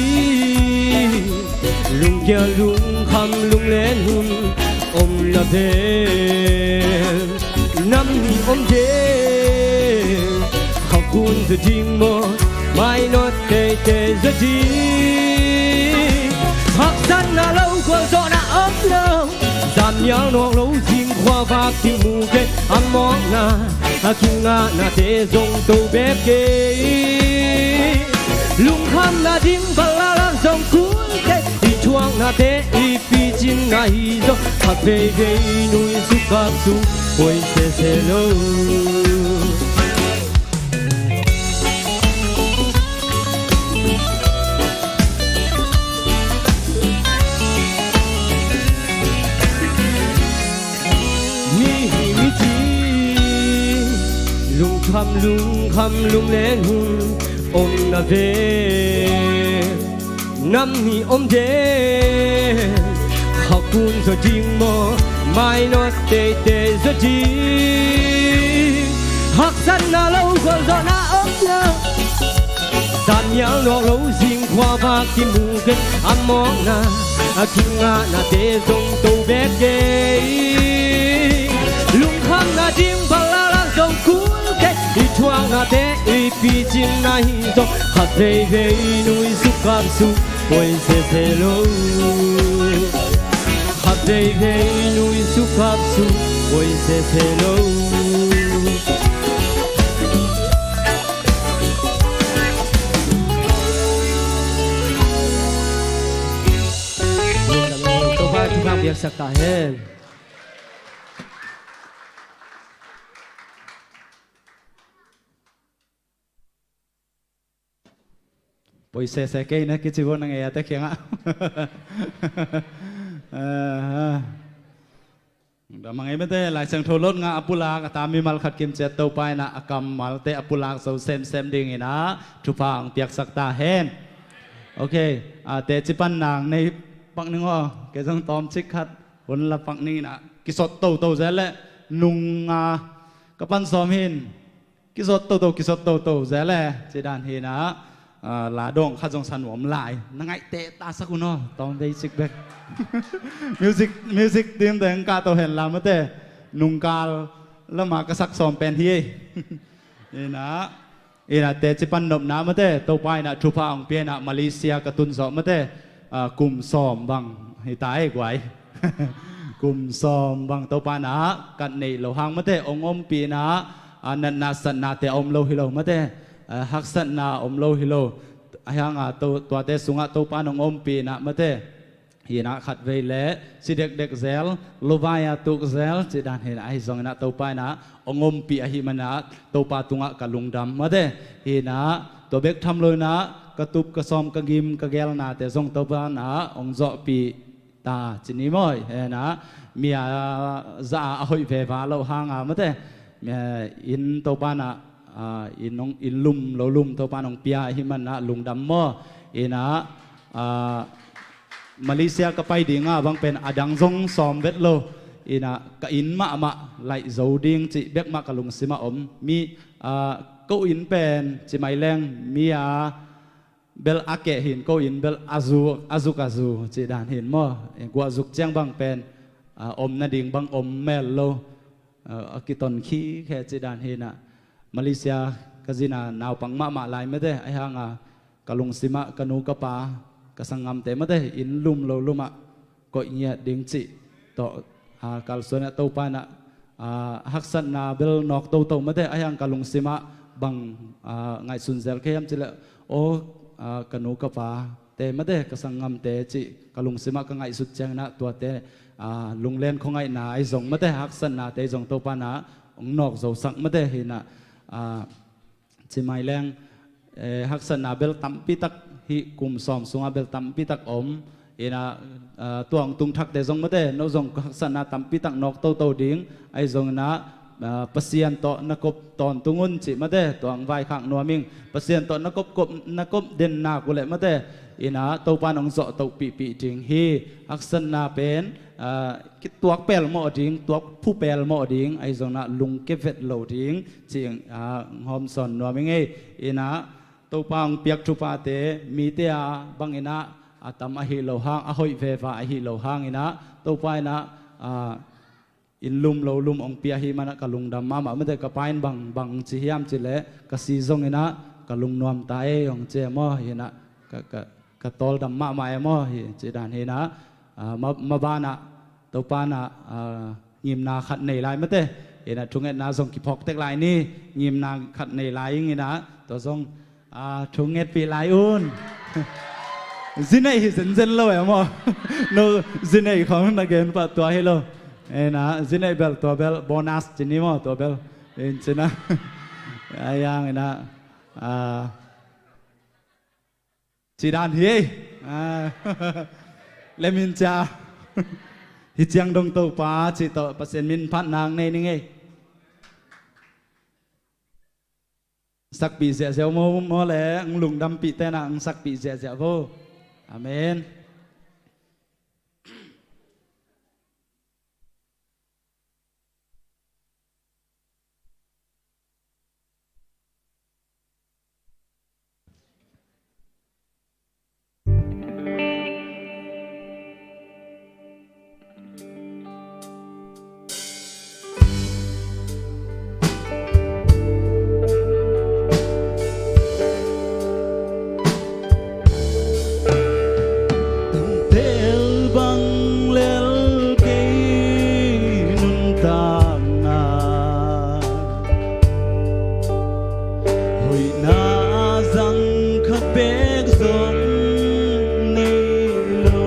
lungkia lungkham lunglen hun om na ven. Nam nih om ding, khakun zaw ding maw, mainawt teitei zaw ding. Haksatna lo gualzawhna om lo. Zamial nawk lo zing khuavak kimu kei. A mawkna a kingahnate zong to bek kei. Lungkhamna ding vala zong kul kei. I thuaknate i picinna hi zaw. Khat veivei nui sukap suk koi sese lo. Mihing i ci, lungkham lungkham lunglen hun om na ve. Nam nih om ding, khakun zaw ding maw, mainawt teitei zaw ding. Haksatna lo gualzawhna om lo. Zamial nawk lo zing khuavak kimu kei. A mawkna a kingahnate zong to bek kei. Lungkhamna ding vala zong kul kei. I thuaknate i picinna hi zaw. Khat veivei nui sukap suk koi sese lo. Khat veivei nui sukap suk koi sese lo. Topa thupha piaksak ta hen. Poi sese kei na kici vo na ngei a te kiangah. Aha. Dam a ngei mete Lai Siangtho lot nga a pulak a ta mimal khat kimciat Topa in a kammalte a pulak zo semsem dingin a thupha ang piaksak ta hen. Ok, a teci pan nang nei pak ning aw, kei zong tawmcik khat hun la pak ning in a kisot toto zel le nung a ka pan sawm hin. Kisot toto, kisot toto zel le, ci dan hi na. Ah, la dawng khat zong sa nuam lai. Na ngaihte ta sak un aw, tawm vei cik bek. Music, music team teng kah to hen la mate. Nungkal lama ka sak sawm pen hi ei. Ina, ina teci pan nopna mate, Topa ina thupha hong pia ina Malaysia ka tun zawh mate. Ah, kum sawm bang hi ta ei guai. Kum sawm bang Topa ina kat neih lo hang mate, hong ompih ina, ah, natna satnate a om lo hi lo mate. Ah, haksatna om lo hi lo. Ahi hanga to, tuate sungah Topa in hong ompih ina mate. Hina khat vei le si dekdek zel, lovai a tuk zel, ci dan hina ahi zong ina Topa ina hong ompih ahi mana Topa tungah ka lungdam mate. Hina tua bek tham lo ina ka tup ka sawm ka gim ka gelnate zong Topa ina hong zawhpih ta ci ni maw. Hina mi a za a hoih veva lo hanga mate. Mi a in Topa ina ah, in hong, in lum lo lum Topa in hong pia ahi mana lungdam maw. Ina, ah, Malaysia ka pai dinga bang pen a dang zong sawm vet lo. Ina ka inn mahmah laih zo ding cih bek mah ka lungsimah om. Mi, ah, ko inn pen ci mai leng mi a bel a keh hin ko inn bel a zu, a zuk a zu cih dan hin maw. Guah zuk ciang bang pen, ah, om nading bang om mel lo. Ah, a kiton khikhe cih dan hina Malaysia ka zina naupang mahmah lai mate ahi hanga ka lungsimah ka nu ka pa ka sanggamte mate inn lum lo lumah koih ngiat ding cih tawh, ah, kalsuan ah Topa ina, ah, haksatna bel nawk toto mate ahi hang ka lungsimah bang, ah, ngaihsun zel khe hiam cileh aw, ah, ka nu ka pa te mate ka sanggamte cih ka lungsimah ka ngaihsut ciang ina tuate, ah, lunglen khuangaihna ahi zong mate haksatnate ahi zong Topa ina hong nawk zosak mate hina, ah, ci mai leng, eh, haksatna bel tampi tak hi kum sawm sungah bel tampi tak om ina, ah, tua hong tung thakte zong mate no zong haksatna tampi tak nawk toto ding ahi zong ina, ah, Pasian tawh na kop tawntung un cih mate tua hong vaikhak nuam ing. Pasian tawh na kop, kop, na kop den nak uh leh mate ina Topa in hong zawh tohpihpih ding hi. Haksatna pen, ah, kituak pelmawh ding, tuak phu pelmawh ding ahi zong ina lungke vet lo ding cih, ah, hong hawmsawn nuam ing ei. Ina Topa hong piak thuphate mite a bang ina a tam ahi lo hang, a hoih veva ahi lo hang ina Topa ina, ah, inn lum lo lum hong pia hi mana ka lungdam mahmah mate ka pa in bang, bang ci hiam cileh ka si zong ina ka lungnuam ta ei hong ci e maw hina ka, ka, ka tawldam mahmah e maw hi ci dan hina, ah, ma, ma bana Topa ina, ah, ngimna khat nei lai mate ina thungetna zong kiphawk tek lai ni ngimna khat nei lai ing ina tua zong Ah, thu ngetpih lai un. Zi neih hi zenzen lo e maw. No, zi neih khawng na gen pah tua hi lo. Ena, zi neih bel tua bel bonus ci ni maw tua bel. In cina. Ai yang ina. Ah, ci dan hi ei. Ah, lemin cia. Hi ciang dong Topa ci tawh Pasian min phat nang nei ning ei. Sakpih ziahziah maw, maw le, ng lungdampih tena ng sakpih ziahziah vo. Amen. Tel bang lel kei nuntakna hoihna zang khat bek zong nei lo.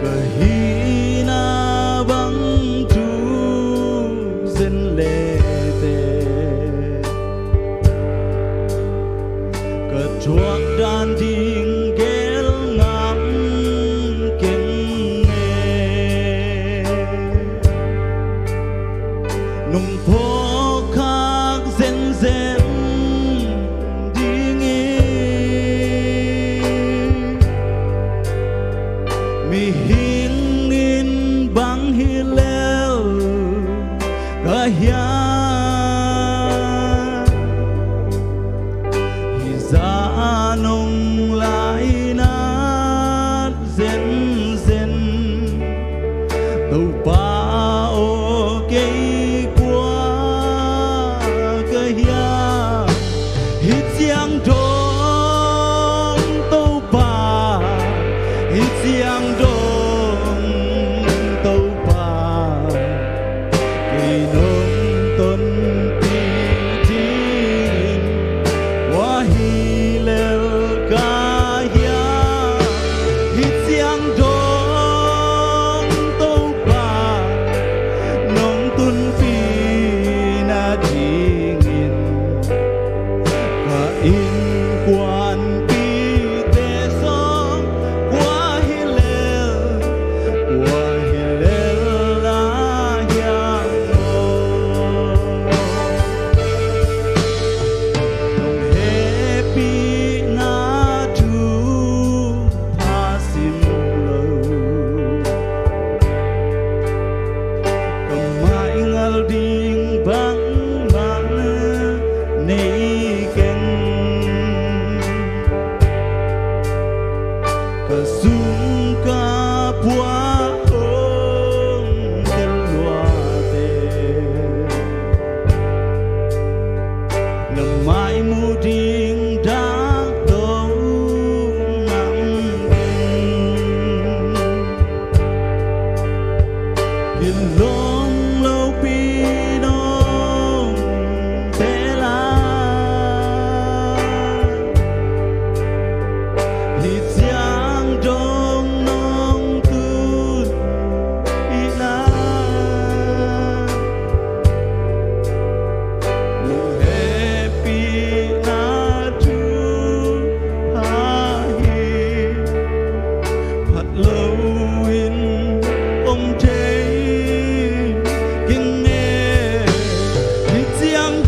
Ka hihna bang thu zen lete ka thuak dan ding gel ngam keng e. Nung phawk khak zenzen ding hi. Mihing in bang hi lel ka hiat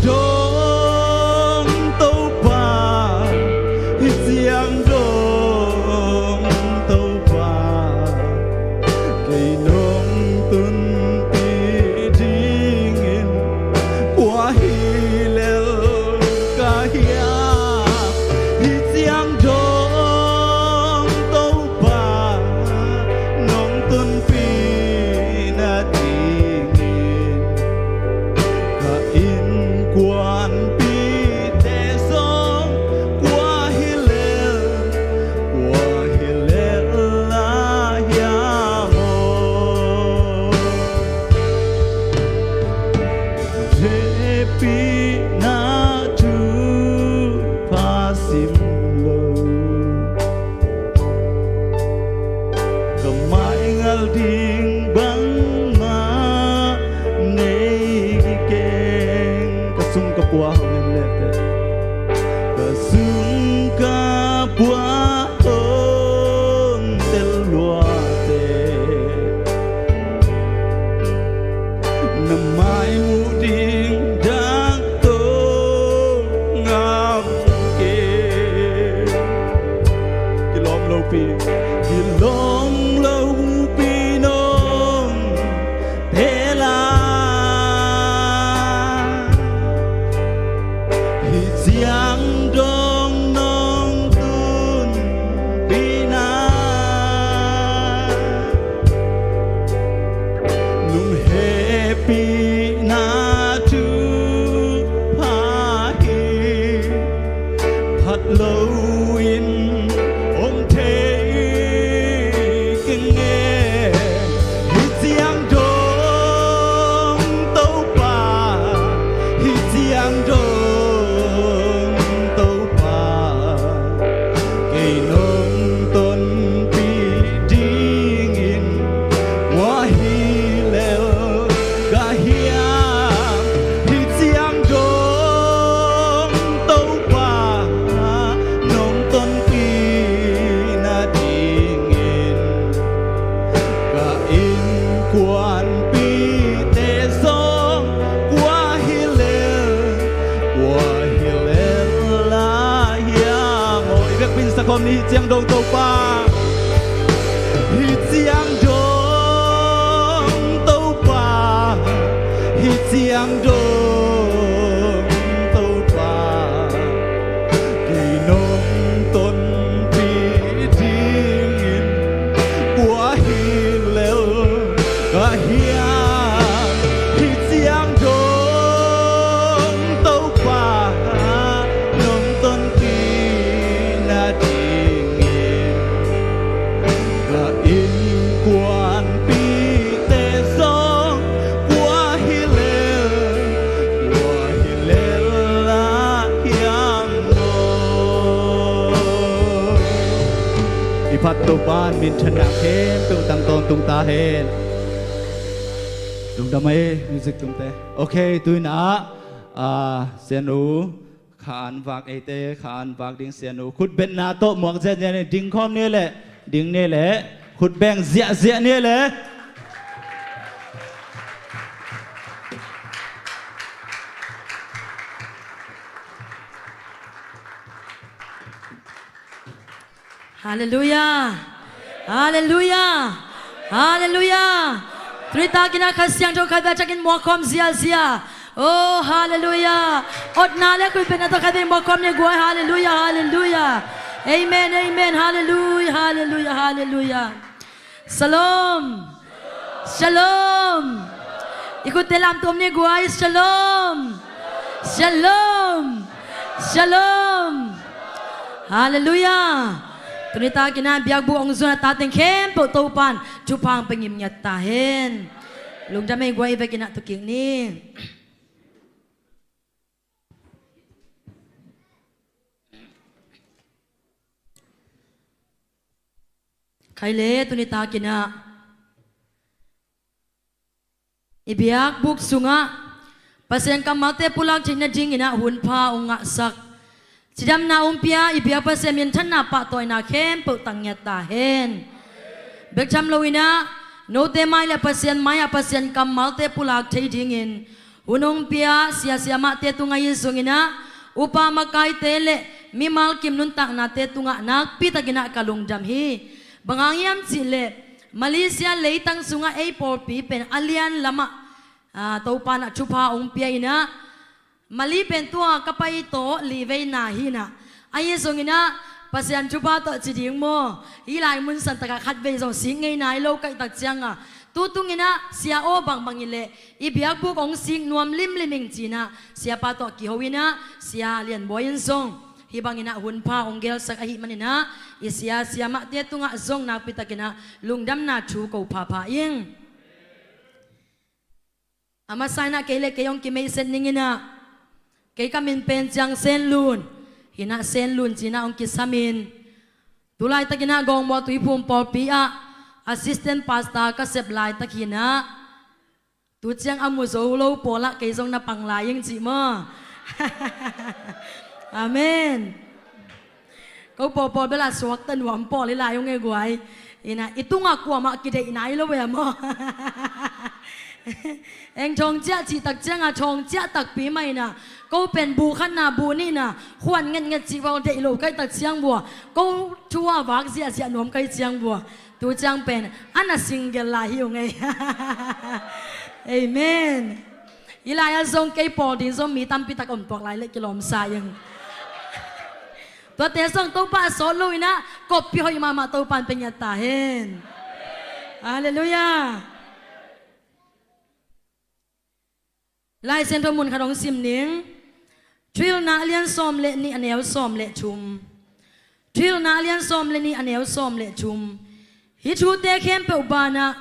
dong Topa, hih ciang dong Topa, kei nong tunpih dingin kua hi lel ka hiam? Hih ciang dong Topa, nong tunpih nadingin ka innkuanpihte zong kua hi lel, kua hi lel lai hiam aw? Hehpihna thupha sim lo, ka mai ngal ding bangmah nei keng. Ka sum ka pua hong en lehte, ka sum ka pua hong tel luate, na mai muh ding dak tawh ngam kei. Kilawm lopi, kilawm lopi nong teel a, hih ciang dong nong tunpihna, nong hehpihna thupha hi phat loin om thei keng e. Hih ciang dong Topa, hih ciang dong Topa, kei nong tonpih dingin kua hi lel ka hiam? Hih ciang dong Topa, nong tonpih nadingin ka innkuanpihte zong kua hi lel, kua hi lel lai hiam aw? I vekpi in sa khawm ni. Hih ciang dong Topa, hih ciang dong Topa, hih ciang dong Topa, kei nong tonpih dingin kua hi lel ka hiam? Hih ciang dong Topa, nong tonpih nadingin ka innkuanpihte zong kua hi lel, kua hi lel lai hiam aw? I phat Topa in minthanna khempeuh tang tawntung ta hen. Lungdam ei, music tumte. Ok, tu-in ah, ah, Sianu, kha an vak eite, kha an vak ding Sianu. Khutbetna tawh muak ziahziah ni, ding khawm ni leh, ding ni leh, khutbeng ziahziah ni leh. Halleluiah. Halleluiah. Halleluiah. Tuni takin ah Kha Siangtho khat bek takin muak khawm ziahziah. Oh, halleluiah. Otna le khutbetna tawh khat bek muak khawm ni guai. Halleluiah, halleluiah. Amen, amen. Halleluiah, halleluiah, halleluiah. Shalom. Shalom. I khutte lamto ni guai. Shalom. Shalom. Shalom. Halleluiah. Tuni takin ah biakbuk hong zuan a tate khempeuh Topa'n thupha hong pia ngimngiat ta hen. Lungdam ei guai, i vekin ah tu kik ni. Khai le, tuni takin ah i biakbuk sungah Pasian kammalte pulak theih nadingin ah hunpha hong ngahsak, cidamna hong pia i biak Pasian minthanna pahtawina khempeuh tang ngiat ta hen. Bek tham loin ah note mai le Pasian mai-ah Pasian kammalte pulak thei dingin Hun hong pia sia siamahte tungah ahi zongin ah, upa makaite le mimal kim nuntaknate tungah nakpitakin ah ka lungdam hi. Bang hang hiam cih leh, Malaysia leitang sungah ei pawlpi pen a lian lamah, aa, Topa in ah thupha hong pia in ah, Mali pen tua ka pai tawh li vei na hi in ah. Ahi zongin ah, Pasian thupha tawh ci ding maw, hih lai mun santak ah khat vei zong sik ngei nai lo ka hih tak ciangah, tu tungin ah sia aw bangbang hi leh, i biakbuk hong sik nuam limlim ing ci in ah, siapa tawh kiho in ah, Sia Lian Bawi in zong hih bangin ah hun pha hong gelsak ahih manin ah, i sia siamahte tungah zong nakpitakin ah lungdamna thu ko phapha ing. A masa in ah kei le kei hong kimeihset ning in ah, kei ka min pen Ciang Sen Lun hi in ah, Sen Lun ci in ah hong kisam in, tu laitakin ah Gawngmual Tuiphum pawlpi ah assistant pastor ka sep laitak hi in ah, tu ciang a mu zo lo pawl ah kei zong na pang lai ing cih maw. Amen. Ko pawlpawl bel a suakta nuam pawl hi lai ung e guai. In ah, i tungah kuamah kideih nai lo e maw. Eng thawng ciah cih tak ciangah thawng ciah takpi mah in ah, ko pen bu khatna bu nihna khuan ngetnget cih bang deih lo ka hih tak ciang bua, ko thu a vak ziahziah nuam ka hih ciang bua, tu ciang pen a na single lai hi ung e. Amen. Hih lai-ah zong kei pawl ding zong mi tampi tak om tuak lai leh kilawm sa ing. Tuate zong Topa a sawt lo in ah, koppi hoih mahmah Topa in pe ngiat ta hen. Halleluiah. Lai Siangtho mun khat hong sim ning. Thuhilhna a lian sawm le nih, a neu sawm le thum. Thuhilhna a lian sawm le nih, a neu sawm le thum. Hih thute khempeuh banah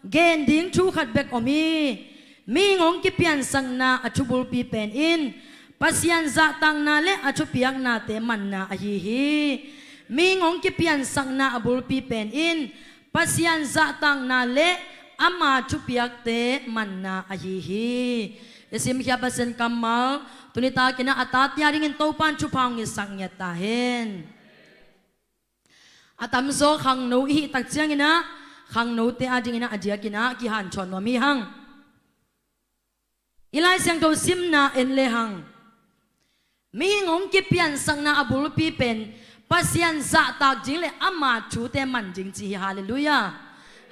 gen ding thu khat bek om hi. Mihing hong kipiansakna a thubulpi pen in Pasian zahtakna le a thupiaknate manna ahi hi. Mihing hong kipiansakna a bulpi pen in Pasian zahtakna le ama thupiakte manna ahi hi. I simkhia Pasian kammal tuni takin ah a tate a dingin Topa in thupha hong ngetsak ngiat ta hen. A tamzaw khangno i hih tak ciangin ah, khangnote a dingin ah a diakin ah kihanthawn nuam hi hang. I Lai Siangtho simna en le hang. Mihing hong kipiansakna a bulpi pen Pasian zahtak ding le ama thute man ding ci hi. Halleluiah.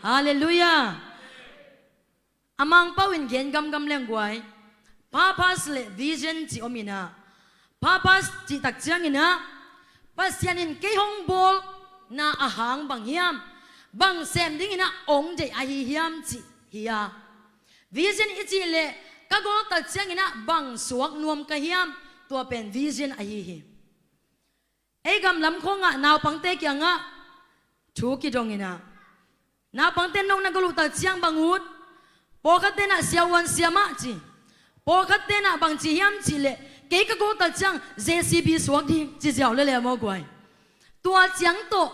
Halleluiah. A Mangpau in gen gamgam leng guai, purpose le vision ci om in ah. Purpose cih tak ciangin ah, Pasian in kei hong bawlna a hang bang hiam, bang sem dingin ah hong deih ahi hiam cih hi a. Vision i cih leh ka goal tak ciangin ah bang suak nuam ka hiam, tua pen vision ahi hi. Ei gam lam khawngah naupangte kiangah thu kidong in ah, naupangte nong na gol uh tak ciang bang ut? Pawlkhatte in ah siavuan siamah ci. Pawlkhatte in ah bang ci hiam cih leh, kei ka goal tak ciang J C B suak ding ci ziau lel e maw guai. Tua ciang tawh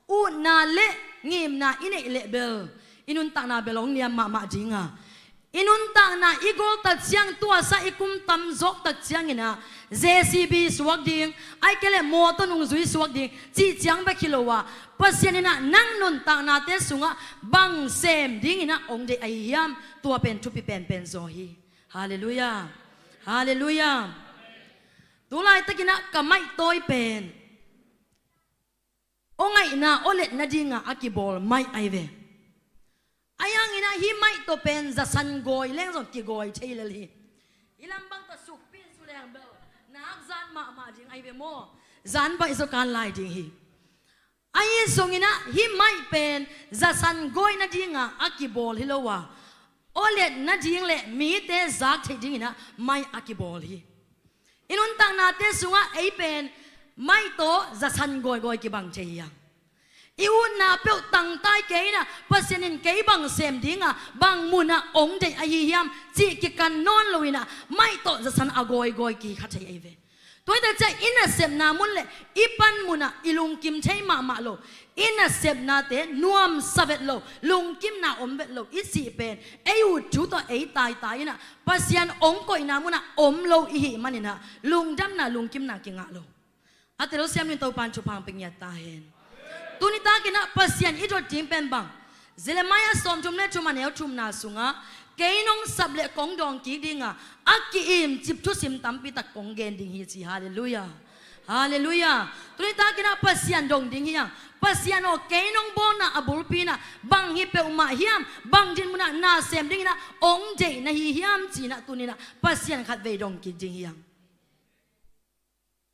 utna le ngimna i neih leh bel i nuntakna bel hong niam mahmah ding a, i nuntakna i goal tak ciang, tuasa i kum tam zawk tak ciangin ah J C B suak ding, ahih kei leh mawtaw nungzui suak ding cih ciang bek hi lo a, Pasian in ah nang nuntaknate sungah bang sem dingin ah hong deih ahi hiam, tua pen thupi penpen zaw hi. Halleluiah. Halleluiah. Tu laitakin ah ka maihtawi pen aw ngaihna, aw letna dingah a kibawl maih ahi ve. Ahi hangin ah hih maih tawh pen zasan gawi leng zong kigawi thei lel hi. Hih lam bang tawh sukpi in su leng bel nak zan mahmah ding ahi ve maw. Zan baih zaw kan lai ding hi. Ahi zongin ah hih maih pen zasan gawina dingah a kibawl hi lo a, aw letna ding le mite zak theih dingin ah maih a kibawl hi. I nuntaknate sungah ei pen maih tawh zasan gawigawi kibang thei hi hang. I utna peuh tangtai kei in ah, Pasian in kei bang sem ding a, bang munah hong deih ahi hiam cih kikan nawn lo in ah, maih tawh zasan a gawigawi kikha thei ahi ve. Tua hi tak ciang i nasepna mun le i pan munah i lungkim thei mahmah lo. I nasepnate nuamsa vet lo, lungkimna om vet lo i cih pen ei ut thu tawh ei taitai in ah, Pasian hong koihna munah om lo i hih manin ah lungdamna, lungkimna kingah lo. A telsiam in Topa in thupha hong pe ngiat ta hen. Tuni takin ah Pasian i dot ding pen bang, Jeremiah sawmthum le thum, a neu thumna sungah, Kei nong sap le kong dawng kik dinga, a ki-im cip thusim tampi tak kong gen ding hi ci. Halleluiah. Halleluiah. Tuni takin ah Pasian dong ding hi hang. Pasian aw, kei nong bawlna a bulpi in ah bang hi peuhmah hiam, bang dinmun ah na sem dingin ah ong deih na hi hiam ci-in ah tuni in ah Pasian khatvei dong kik ding hi hang.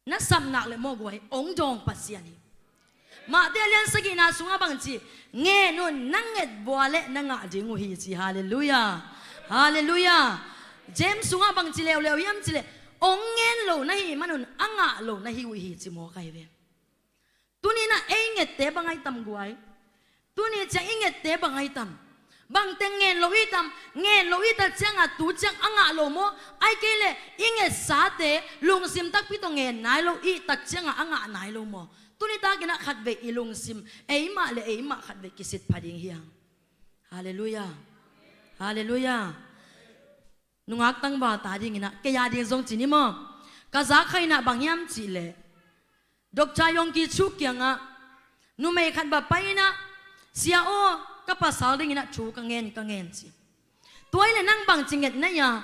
Na sap nak le maw guai, ong dawng Pasian hi. Matthai a lian sagihna sungah bang ci, ngen un, na nget bua le na ngah ding uh hi ci. Halleluiah. Halleluiah. James sungah bang ci leuleu hiam ci le, ong ngen lo na hi manun a ngah lo na hi uh hi ci maw kai ve. Tuni in ah ei ngette bang ai tam guai. Tuni ciang i ngette bang ai tam. Bangte ngen lo i tam, ngen lo i tak ciangah tu ciang a ngah lo maw? Ai kei le i ngetsate lungsim takpi tawh ngen nai lo i tak ciangah a ngah nai lo maw? Tuni takin ah khatvei i lungsim, eimah le eimah khatvei kisit pha ding hi hang. Halleluiah. Halleluiah. Nungak tangval ta dingin ah kei a ding zong ci ni maw? Ka zak kha in ah bang hiam cih leh, Doctor Yonggi Cho kiangah numei khat va pai in ah, sia aw, ka pasal dingin ah thu ka ngen, ka ngen ci. Tua hi le nang bang ci nget na hia?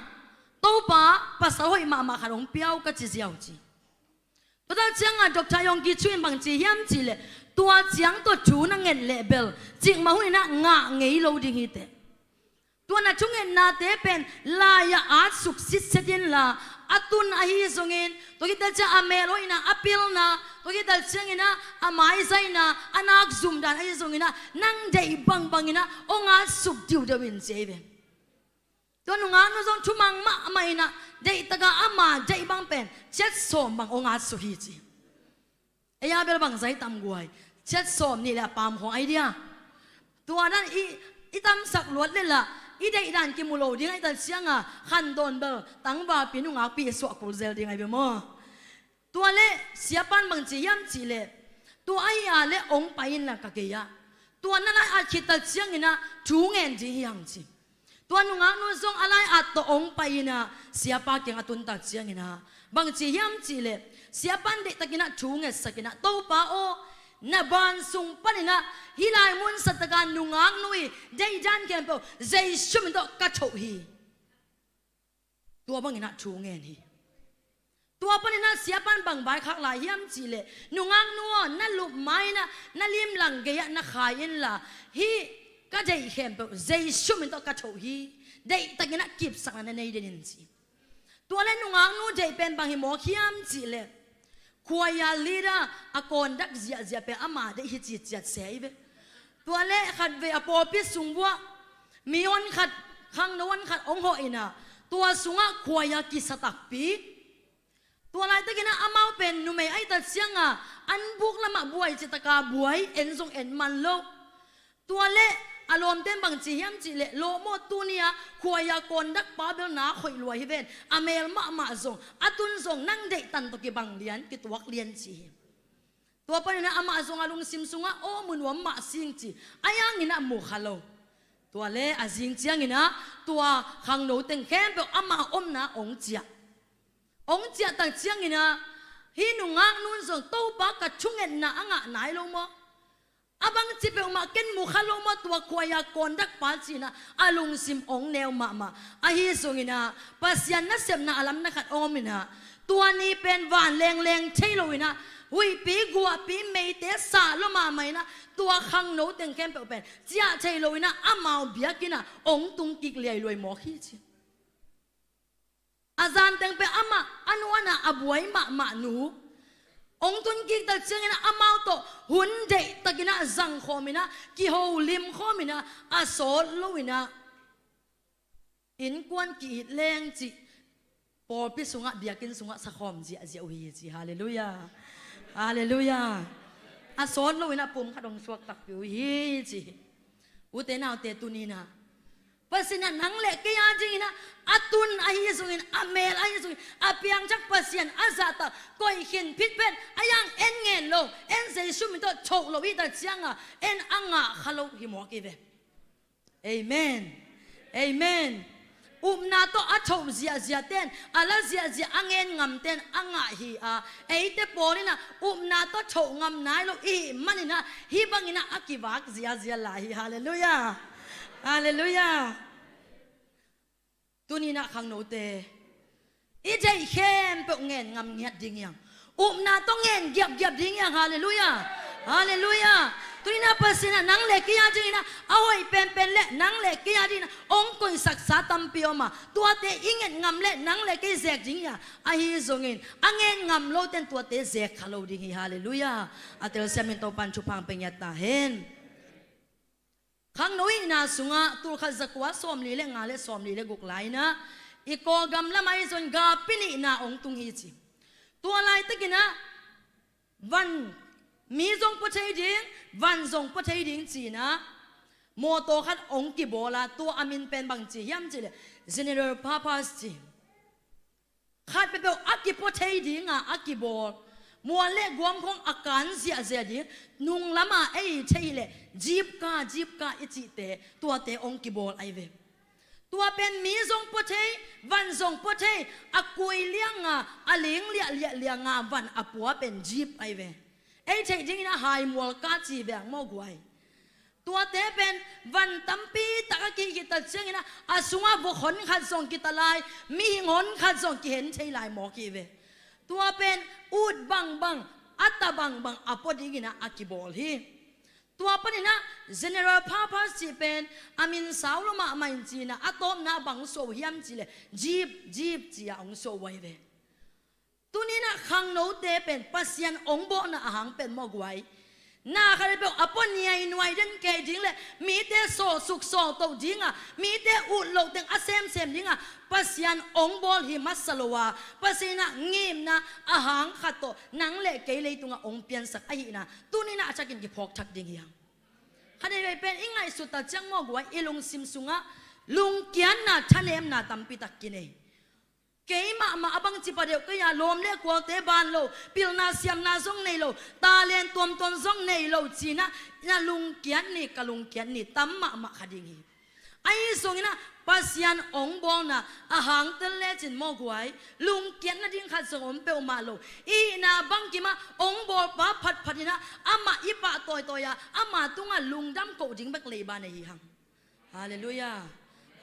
Topa, pasal hoih mahmah khat hong pia o ka ci ziau ci. Tua tak ciangah Doctor Yonggi Cho in bang ci hiam cih leh, tua ciang tawh thu na nget leh bel cikmah hun in ah ngah ngei lo ding hi teh. Tua na thungetnate pen lai-ah at suk sitset inla, a tun ahi zongin, tua khit tak ciang a mel hoihna, a pilna, tua khit tak ciangin ah a maizaina, a nak zumdan ahi zongin ah nang deih bangbangin ah hong at suk diudeu in ci ei ve. Tua nungaknu zong thumang mahmah in ah, deihtakah ama deih bang pen chet sawm bang hong at suk hi ci. Ei a bel bang zai tam guai, chet sawm nih le a pam khawng ai dia. Tua dan i, i tamsak luat le lah, i deih dan kimu lo ding ai tak ciangah, khandawn bel tangvalpi nungakpi i suah kul zel ding ai bia maw? Tua le siapan bang ci hiam cih leh, tua ahi a le hong pai inla ka gei ah, tua na lai-at khit tak ciangin ah thu ngen ding hi hang ci. Tua nungaknu zong a lai-at tawh hong pai in ah siapa kiang a tun tak ciangin ah, bang ci hiam cih leh, siapan deihtakin ah thu ngetsak in ah, Topa aw, na ban sung panin ah hih lai mun sa takah nungaknu i deihdan khempeuh Jesu min tawh ka thoh hi. Tua bangin ah thu ngen hi. Tua panin ah siapan bang vaikhak lai hiam cih leh, nungaknu aw, na lup ma-in ah na limlang gei-ah na khai inla, hih ka deih khempeuh Jesu min tawh ka thoh hi. Deihtakin ah kipsakna na nei den in ci. Tua le nungaknu deih pen bang hi mawk hiam cih leh, khuaia leader a conduct ziahziah pen ama deih hi ci ciat se hi ve. Tua le khatvei a pawlpi sung vuah mi hon khat, khangno hon khat hong hawh in ah, tua sungah khuaia kisa takpi. Tua laitakin ah amau pen numei ai tak ciangah an buk lamah buai citaka buai, en zong en man lo. Tua le a lawmten bang ci hiam cih leh, lawm aw, tuni-ah khuaia conduct pa bel na khoih lua hi ven, a mel mahmah zong, a tun zong nang deih tan tawh kibang lian, kituak lian ci hi. Tua panin ah amah zong a lungsim sungah aw, mu nuam mah sing ci, a hangin ah mu kha lo. Tua le a zing ciangin ah tua khangno teng khempeuh ama omna hong ciah. Hong ciah tak ciangin ah hih nungaknu in zong, Topa, ka thungetna a ngah nai lo maw? A bangci peuhmah ken mu kha lo maw, tua khuaia conduct pa ci-in ah a lungsim hong neu mahmah. Ahi zongin ah Pasian nasepna a lamna khat hong om in ah, tua ni pen van lengleng thei lo in ah, huihpi guahpi meite sah lua mahmah in ah, tua khangno teng khempeuh pen ciah thei lo in ah, amau biakinn ah hong tung kik liailuai mawk hi ci. A zan teng pen amah a nuan-ah a buai mahmah nu hong tun kik tak ciangin ah, amau tawh hun deihtakin ah zang khawm in ah, kiholim khawm in ah, a sawt lo in ah, innkuan ki-it leng cih pawlpi sungah, biakinn sungah sakhawm ziahziah uh hi ci. Halleluiah. Halleluiah. A sawt lo in ah pum khat hong suak takpi uh hi ci. Ute naute, tuni in ah Pasian in ah nang le kei a dingin ah a tun ahi zongin, a mel ahi zongin, a piangthak Pasian a zahtak koih khin phit pen, a hang en ngen lo, en Jesu min tawh thoh lo i tak ciangah en a ngah kha lo hi mawk hi ve. Amen. Amen. Upna tawh a thoh ziahziah ten, a la ziahziah a ngen ngam ten a ngah hi a, eite pawl in ah upna tawh thoh ngam nai lo i hih manin ah hih bangin ah a kivak ziahziah lai hi. Halleluiah. Halleluiah. Tuni-in ah khangnote, i deih khempeuh ngen ngam ngiat ding hi hang. Upna tawh ngen giapgiap ding hi hang. Halleluiah. Halleluiah. Tuni-in ah Pasian in ah nang le kei a dingin ah a hoih penpen le nang le kei a dingin ah hong koihsaksa tampi om a, tuate i nget ngam le nang le kei zek ding hi a, ahi zongin a ngen ngam lote'n tuate zek kha lo ding hi. Halleluiah. A telsiam in Topa'n thupha hong pia ngiat ta hen. Khangno hihna sungah tulkhat zakua sawmli le nga le sawmli le guk lai-in ah i Kawlgam lamah ahi zongin gapi nihna hong tung hi ci. Tua laitakin ah van, mi zong pua thei ding, van zong pua thei ding ci-in ah mawtaw khat hong kibawl a, tua a min pen bang ci hiam cih leh General Purpose ci. Khat peuhpeuh a kipua thei ding a a kibawl, mual le guam khawng a kan ziahziah ding, nung lamah ei thei leh jeep car, jeep car i cihte, tuate hong kibawl ahi ve. Tua pen mi zong pua thei, van zong pua thei, a kui liang a, a ling liahliah liang a van a pua pen jeep ahi ve. Ei theih dingin ah haimual car ci veng maw guai. Tuate pen van tampi tak a kihih khit tak ciangin ah a sungah vok hon khat zong kita lai, mihing hon khat zong kihen thei lai mawk hi ve. Tua pen ut bangbang, a ta bangbang a pua dingin ah a kibawl hi. Tua panin ah General Purpose cih pen a min sau lua mahmah in ci-in ah a tawpna bang suah uh hiam cih leh jeep, jeep ci-a hong suah uh ahi ve. Tuni-in ah khangnote pen Pasian hong bawlna a hang pen maw guai, na khat peuh a pua niainuai den kei ding le mite sawlsuk sawltoh ding a, mite ut loh teng a semsem ding a Pasian hong bawl hi masa lo a, Pasian in ah ngimna a hang khat tawh nang le kei leitungah hong piansak ahihna tuni-in ah a thakin kiphawk thak ding hi hang. Khatvei pen i ngaihsut tak ciang maw guai, i lungsim sungah lungkiatna, thanemna tampi tak kinei. Kei mahmah a bangci pha deuh kei a, lawm le kualte ban lo, pilna siamna zong nei lo, talent tuamtuam zong nei lo ci-in ah na lungkiat ni, ka lungkiat ni tam mahmah kha ding hi. Ahi zongin ah Pasian hong bawlna a hang tel lecin maw guai, lungkiat nading khat zong om peuhmah lo. I hihna bangkim ah hong bawlpa phatphat in ah amah i pah tawitawi a, ama tungah lungdam koh ding bek leiba nei hi hang. Halleluiah.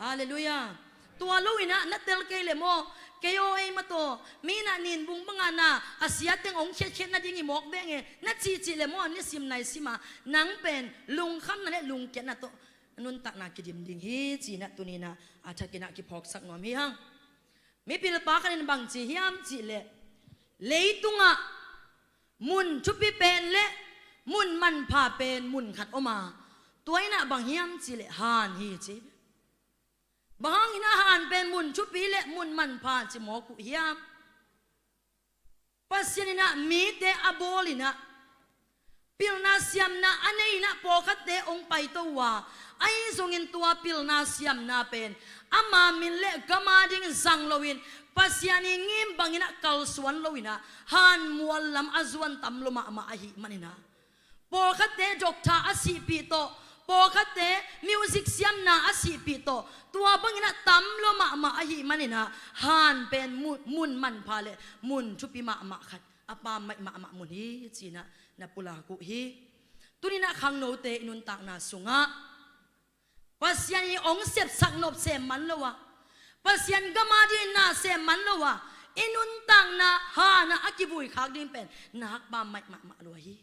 Halleluiah. Tua lo-in ah na tel kei leh maw, kei aw ei mataw, mi in ah ninbung bangah na a sia teng hong khiatkhiat nading hi mawk veng e, na cihcih leh maw, nisim nai sim a, nang pen lungkhamna le lungkiatna tawh nuntakna kidim ding hi ci-in ah tuni-in ah a thakin ah kiphawksak nuam hi hang. Mipilpa khat in bang ci hiam cih leh, leitungah mun thupi pen le mun manpha pen mun khat om a, tua in ah bang hiam cih leh han hi ci. Bang hangin ah han pen mun thupi le mun manpha ci mawk uh hiam? Pasian in ah mite a bawl in ah, pilna siamna a nei in ah pawlkhatte hong paito uh a, ahi zongin tua pilna siamna pen ama min le gam ading zang loin, Pasian ii ngim bangin ah kalsuan lo-in ah han mual lam a zuan tam lua mahmah ahih manin ah, pawlkhatte doctor a sihpih tawh, pawlkhatte music siamna a sihpih tawh, tua bangin ah tam lua mahmah ahih manin ah, han pen mu-, mun manpha le mun thupi mahmah khat, a pammaih mahmah mun hi ci-in ah na pulak uh hi. Tuni-in ah khangnote i nuntakna sungah Pasian ii hong sepsak nop sem man lo a, Pasian gam adingin na sem man lo a, i nuntakna han ah a kivui khak ding pen nak pammaih mahmah lua hi.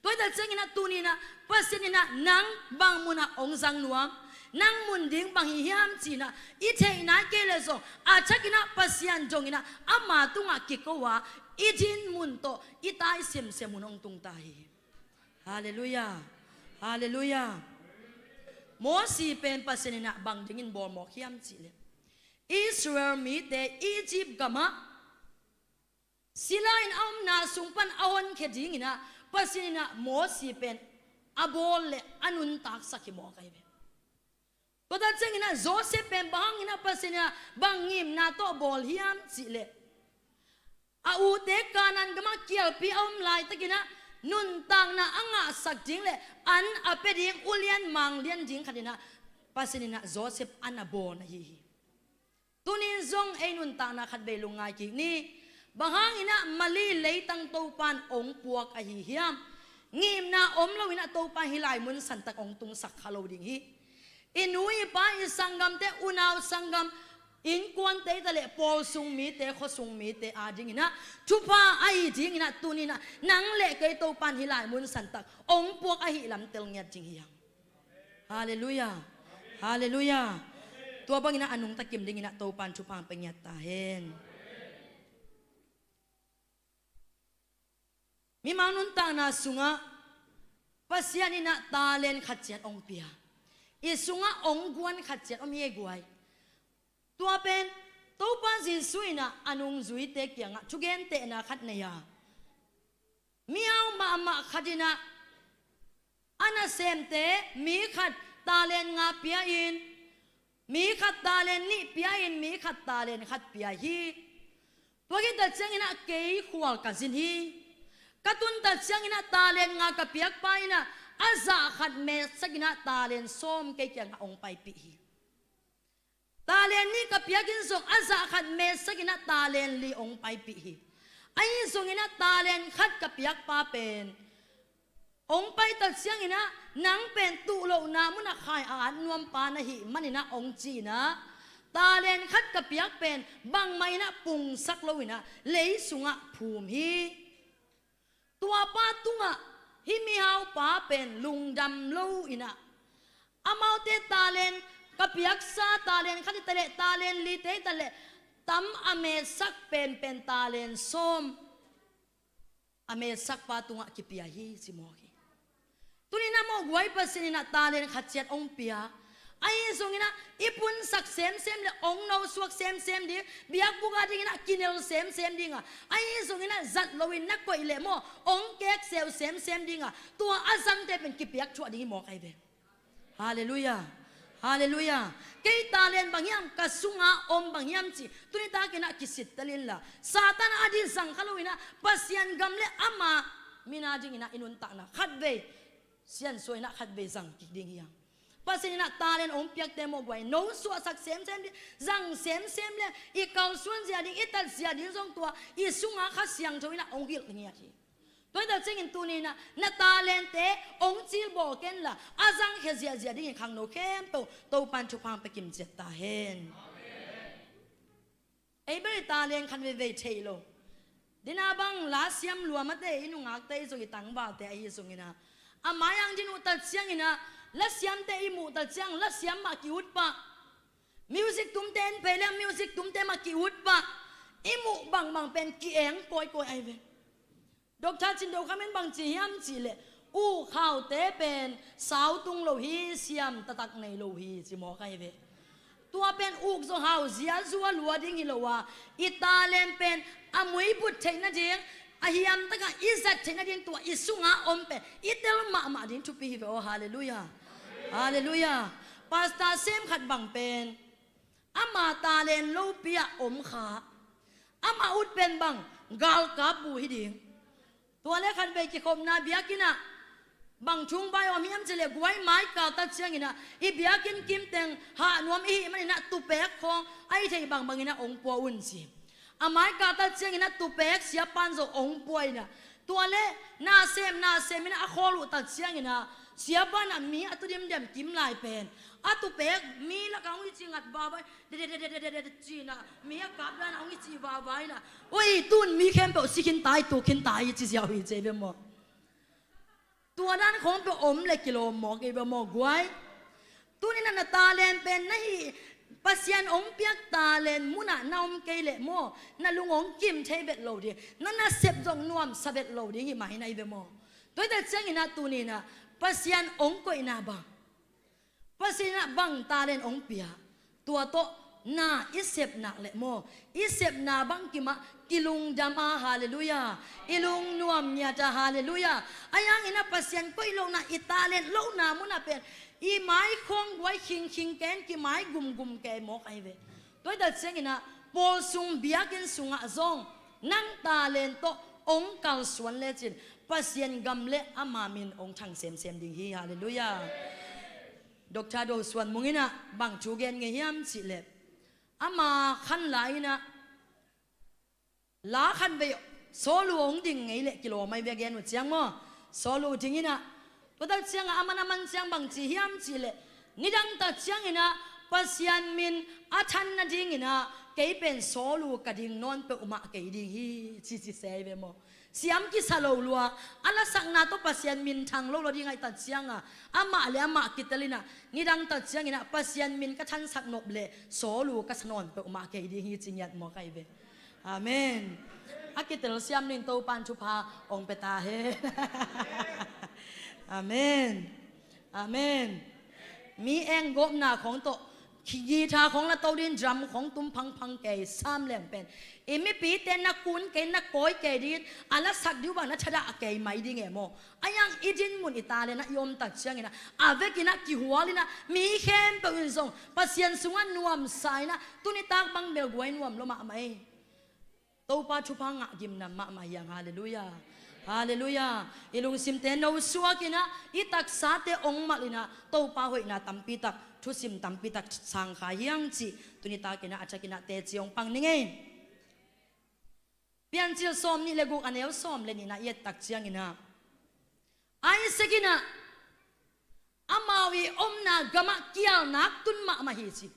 Tua hi tak ciangin ah tuni-in ah Pasian in ah nang bang mun ah hong zang nuam, nang mun ding bang hi hiam ci-in ah i theih nai kei leh zong a thakin ah Pasian dongin ah ama tungah kiko a, i din mun tawh i tai semsem hun hong tung ta hi. Halleluiah. Halleluiah. Mosi pen Pasian in ah bang dingin bawl mawk hiam cih leh, Israel mite Egypt gamah sila in a omna sung pan a honkhia dingin ah Pasian in ah Mosi pen a bawl le a nuntaksak hi mawk ahi ve. Tua tak ciangin ah Joseph pen bang hangin ah Pasian in ah bang ngimna tawh bawl hiam cih leh, a ute Kanaan gamah kialpi a om laitakin ah nuntakna a ngahsak ding le an a pia ding ulian manglian ding khat in ah Pasian in ah Joseph an a bawl ahi hi. Tuni-in zong ei nuntakna khatvei lungngai kik ni. Bang hangin ah Mali leitang Topa'n hong puak ahi hiam? Ngimna om loin ah Topa'n hih lai mun santak hong tungsak kha lo ding hi. I nu i pa, i sanggamte, unau sanggam, Innkuante hi ta leh pawl sung mite, khua sung mite adingin ah thupha ahi dingin ah tuni-in ah nang le kei Topa'n hih lai mun santak hong puak ahih lam tel ngiat ding hi hang. Halleluiah. Halleluiah. Tua bangin ah a nungta kim dingin ah Topa'n thupha hong pia ngiat ta hen. Mimal nuntakna sungah Pasian in ah talent khat ciat hong pia. I sungah hong guan khat ciat om hi ei guai. Tua pen Topa Jesuh in ah a nungzuite kiangah thugentehna khat nei a, mihau mahmah khat in ah a nasemte, mi khat talent nga pia-in, mi khat talent nih pia-in, mi khat talent khat pia hi. Tua khit tak ciangin ah kei khual ka zin hi. Ka tun tak ciangin ah talent nga ka piakpa in ah a zah khat metsak in ah talent sawm kei kiangah hong paipih hi. Talent nih ka piak in zong a zah khat metsak in ah talent li hong paipih hi. Ahi zongin ah talent khat ka piakpa pen hong pai tak ciangin ah, nang pen tuh lohna munah khai a at nuampa na hih manin ah hong ci-in ah, talent khat ka piak pen bangmah in ah pungsak lo-in ah lei sungah phum hi. Tuapa tungah hih mihaupa pen lungdam lo-in ah, amaute talent ka piaksa, talent khat hi ta leh talent lite hi ta leh tam a metsak penpen talent sawm a metsakpa tungah kipia hi ci mawk hi. Tuni-in ah mawh guai, Pasian in ah talent khat ciat hong pia. Ahi zongin ah i punsak semsem le hong nosuak semsem ding, biakbuk adingin ah kinel semsem ding a, ahi zongin ah zat loin na koih leh maw hong kekseu semsem ding a, tua a zangte pen kipiak thuah ding hi mawk ahi ve. Halleluiah. Halleluiah. Kei talent bang hiam, ka sungah om bang hiam cih tuni takin ah kisittel inla, Satan a dih zang kha loin ah Pasian gam le ama min adingin ah i nuntakna khatvei siansuah in ah khatvei zang kik ding hi hang. Pasian in ah talent hong piakte mawh guai, nosuahsak semsem ding, zang semsem leng i kalsuan zia ding, i tat zia ding zong tua i sungah Kha Siangtho in ah hong hilh ngiat hi. Tua hi tak ciangin tuni-in ah na talentte hong cilbawl kenla, a zangkhia ziahziah dingin khangno khempeuh Topa'n thupha hong pia kim ciat ta hen. Ei bel i talent khat veivei thei lo. Dina bang la siam lua mate, i nungakte, i zong i tangvalte ahi zongin ah, a mai-ah ding uh tak ciangin ah, la siamte i muh tak ciang la siam mah ki-ut pah. Music tumte en phei leng music tumte mah ki-ut pah. I muh bangbang pen ki-eng kawikawi ahi ve. Doctor Cin Do Kham in bang ci hiam cih leh, uk khaute pen sau tung lo hi, siam taktak nei lo hi ci mawk ahi ve. Tua pen uk zong hau ziazua lua ding hi lo a, i talent pen a muibut theih nading, a hiam takah i zat theih nading, tua i sungah om pen i tel mahmah ding thupi hi ve aw. Halleluiah. Halleluiah. Pastor sem khat bang pen ama talent lopi-ah om kha. Ama ut pen bang, galkap bu hi ding. Tua le khatvei kikhopna biakinn ah bang thungvai om hiam cih leh, guai mai kal tak ciangin ah i biakinn kimteng hah nuam i hih manin ah tupek khawng a i theih bangbangin ah hong pua un ci. A mai kal tak ciangin ah tupek siapa'n zong hong pua in ah, tua le nasem nasem in ah a khawl uh tak ciangin ah siapa'n ah mi a tu dimdiam kim lai pen a tupek mi lakah hong i ci ngat vava, dededededededet ci-in ah, mi a kap dan ah hong i ci vava in ah, oi, tu-in mi khempeuh si khin ta hi, tu khin ta hi ci ziau hi ci ei ve maw. Tua dan khawng peuh om le kilawm mawk ei ve maw guai. Tuni-in ah na talent pen na hih, Pasian hong piak talent munah na om kei leh maw, na lung hong kim thei vet lo ding, na nasep zong nuamsa vet lo ding hi mah hi na hi ve maw. Tua hi tak ciangin ah tuni-in ah Pasian hong koihna bang, Pasian in ah bang talent hong pia, tua tawh na i sep nak leh maw, i sepna bangkim ah kilungdam a, halleluiah, i lungnuam ngiat a, halleluiah. Ahi hangin ah Pasian koih lohna, i talent lohna munah pen i mai khawng guai khingkhing ken, kimai gumgum kei mawk ahi ve. Tua hi tak ciangin ah pawl sung, biakinn sungah zong nang talent tawh hong kalsuan lecin Pasian gam le ama min hong thang semsem ding hi. Halleluiah. Doctor Do Suan Mung in ah bang thu gen ngei hiam cih leh, ama khan lai in ah la khatvei solo hong ding ngei leh kilawm ahi ve, gen uh ciang maw. Solo ding in ah, tua tak ciangah a man a man ciang bang ci hiam cih leh, nidang tak ciangin ah Pasian min a than nadingin ah kei pen sawl uh ka ding nawn peuhmah kei ding hi, cici se hi ve maw. Siam kisa lo lua, a lasakna tawh Pasian min thang lo lo ding ahih tak ciangin ah, amah le amah kitel in ah, nidang tak ciangin ah Pasian min ka thansak nop leh sawl uh ka sa nawn peuhmah kei ding hi ci ngiat maw kei ve. Amen. A kitel siam ning, Topan thupha ong pia ta hen. Amen. Amen. Mi enggawpna khawng tawh, guitar khawng la to ding, drum khawng tum phangphang kei sam leng pen, i mipite na kun kei, na kawi kei ding, a lasak ding uh bang na thadah kei mai ding e maw. A yang i dinmun, i talent ah i om tak ciangin ah, a vekin ah kihual in ah, mi khempeuh in zong Pasian sungah nuamsa in ah, tuni tak bang bel guai nuam lo mahmah ei. Topa thupha ngah gimnam mahmah hi hang. Halleluiah. Halleluiah. I lungsimte no suak in ah, i taksate ong malh in ah, Topa hoihna tampi tak, thusim tampi tak sang kha hi hang cih tuni tak in ah a thak in ah teci ong pang ning ei. Piancil sawmnih le guk, a neu sawm le nihna i et tak ciangin ah, Isaac in ah amau i omna gamah kialnak tun mahmah hi ci.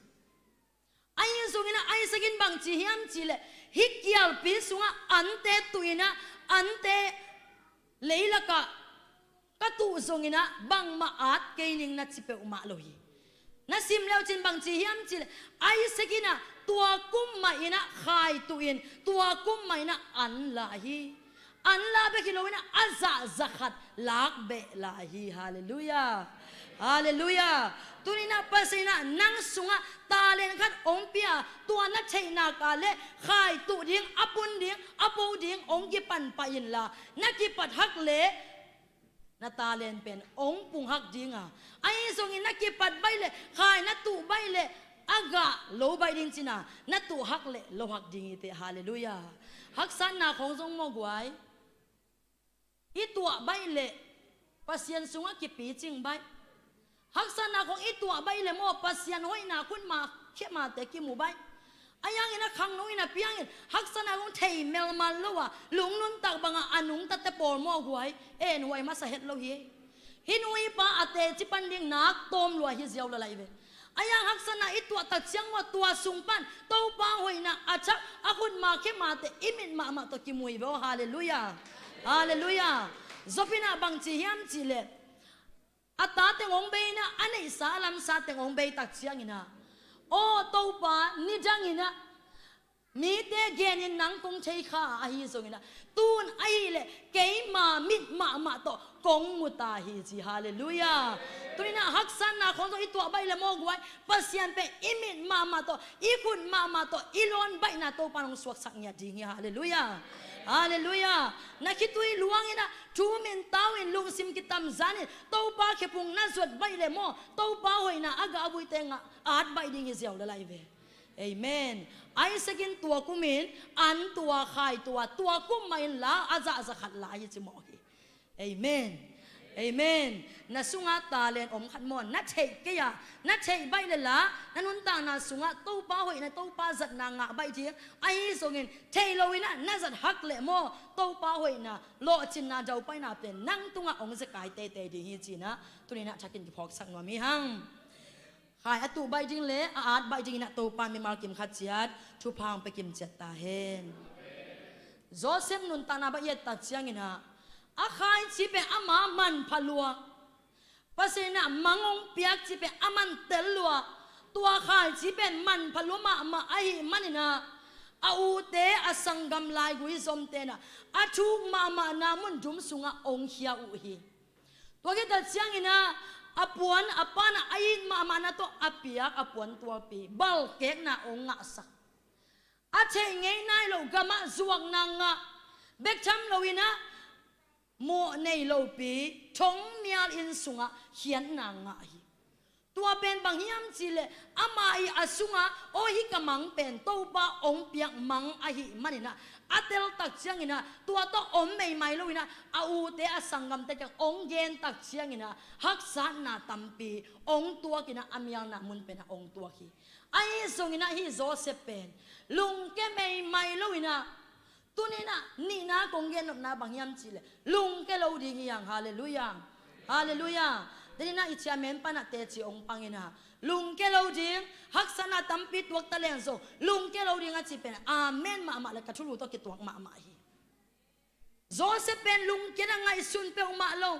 Ahi zongin ah Isaac in bang ci hiam cih leh, hih kialpi sungah ante tuh in ah, ante leilakah ka tuh zongin ah bangmah at kei ning na ci peuhmah lo hi. Na sim le uh cin bang ci hiam cih leh, Isaac in ah tua kum mah in ah khai tuh in, tua kum mah in ah an la hi. An la bek hi lo in ah, a zah za khat lak beh la hi. Halleluiah. Halleluiah. Tuni in ah Pasian in ah nang sungah talent khat ong pia, tua na theih nak leh khai tuh ding, a pun ding, a po ding ong kipan pah in la, na kipat hak leh na talent pen ong pung hak ding a, ahi zongin na kipat baih leh, khai na tuh baih leh, a gah lo baih ding cin a, na tuh hak leh lo hak ding hi teh. Halleluiah. Haksatna khawng zong maw guai, i tuah baih leh Pasian sungah kipicing baih. Haksatna khawng i tuah baih leh maw, Pasian hoihna khutma khemate kimu baih. A yang in ah khangno in ah piang in, haksatna khawng thei melmal lo a, lung nuntak bangah a nungtate pawl maw guai, en huai masa het lo hi. Hih nu hih pa a teci pan ding nak tawm lua hi ziau lel lai ve. A yang haksatna i tuah tak ciang maw, tua sung pan Topa hoihna a thak, a khutma khemate i mit mahmah tawh kimu hi ve aw. Halleluiah. Halleluiah. Job in ah bang ci hiam cih leh, a ta teng ong bei in ah, a neihsa a lamsa teng ong bei tak ciangin ah, aw Topa, nidang in ah mite genin nang kong thei kha, ahi zongin ah tun ahih leh keima mit mahmah tawh kong mu ta hi ci. Halleluiah. Tuni in ah haksatna khawng tawh i tuah baih leh maw guai, Pasian pen i mit mahmah tawh, i khut mahmah tawh i lawn baihna Topa in ong suaksak ngiat ding hi. Halleluiah. Halleluiah. Na khitui luang in ah, thu min tau in, lungsim kitamzan in, Topa khephung na zuat baih leh maw, Topa hoihna a gah a vuite ngah at baih ding hi ziau lel lai ve. Amen. Isaac in tua kum in an tuh a, khai tuh a, tua kum mah in la, a zah za khat la hi ci mawk hi. Amen. Amen. Na sungah talent om khat maw, na theih kei a, na theih baih leh la, na nuntakna sungah Topa hoihna, Topa zatna ngah baih ding, ahi zongin theih lo in ah na zat hak leh maw, Topa hoihna, lawhcinna, daupaina pen nang tungah ong zekai teitei ding hi ci in ah tuni in ah thakin kiphawksak nuam hi hang. Khai a tuh baih ding leh a at baih dingin ah Topa mimal kim khat ciat thupha ong pia kim ciat ta hen. Joseph nuntakna bang i et tak ciangin ah, a khaici pen ama manpha lua, Pasian in ah mang ong piak cih pen a man tel lua, tua khaici pen manpha lua mahmah ahih manin ah, a ute, a sanggam, laigui zomte in ah a thuk mahmahna mun dum sungah ong khia uh hi. Tua khit tak ciangin ah, a puan, a pa in ah a it mahmahna tawh a piak a puantualpi balkekna ong ngahsak. A theih ngei nai loh gamah zuakna ngah bek tham lo in ah, mawh nei lopi thongmial inn sungah khiatna ngah hi. Tua pen bang hiam cih leh, ama ii a sungah, aw, hih ka mang pen Topa ong piak mang ahih manin ah, a tel tak ciangin ah tua tawh om meimai lo in ah, a ute, a sanggamte kiang ong gen tak ciangin ah haksatna tampi ong tuak in ah, a mialna mun pen ah ong tuak hi. Ahi zongin ah hih Joseph pen lungke meimai lo in ah, tuni in ah nihna kong gen nopna bang hiam cih leh, lungke lo ding hi hang. Halleluiah. Halleluiah. Tuni-in ah i chairman pa-in ah teci hong pang in ah, lungkia lo ding, haksatna tampi tuak ta leng zong lungkia lo ding a cih pen amen mahmah le ka thulu tawh kituak mahmah hi. Joseph pen lungkiat a ngaihsun peuhmah lo.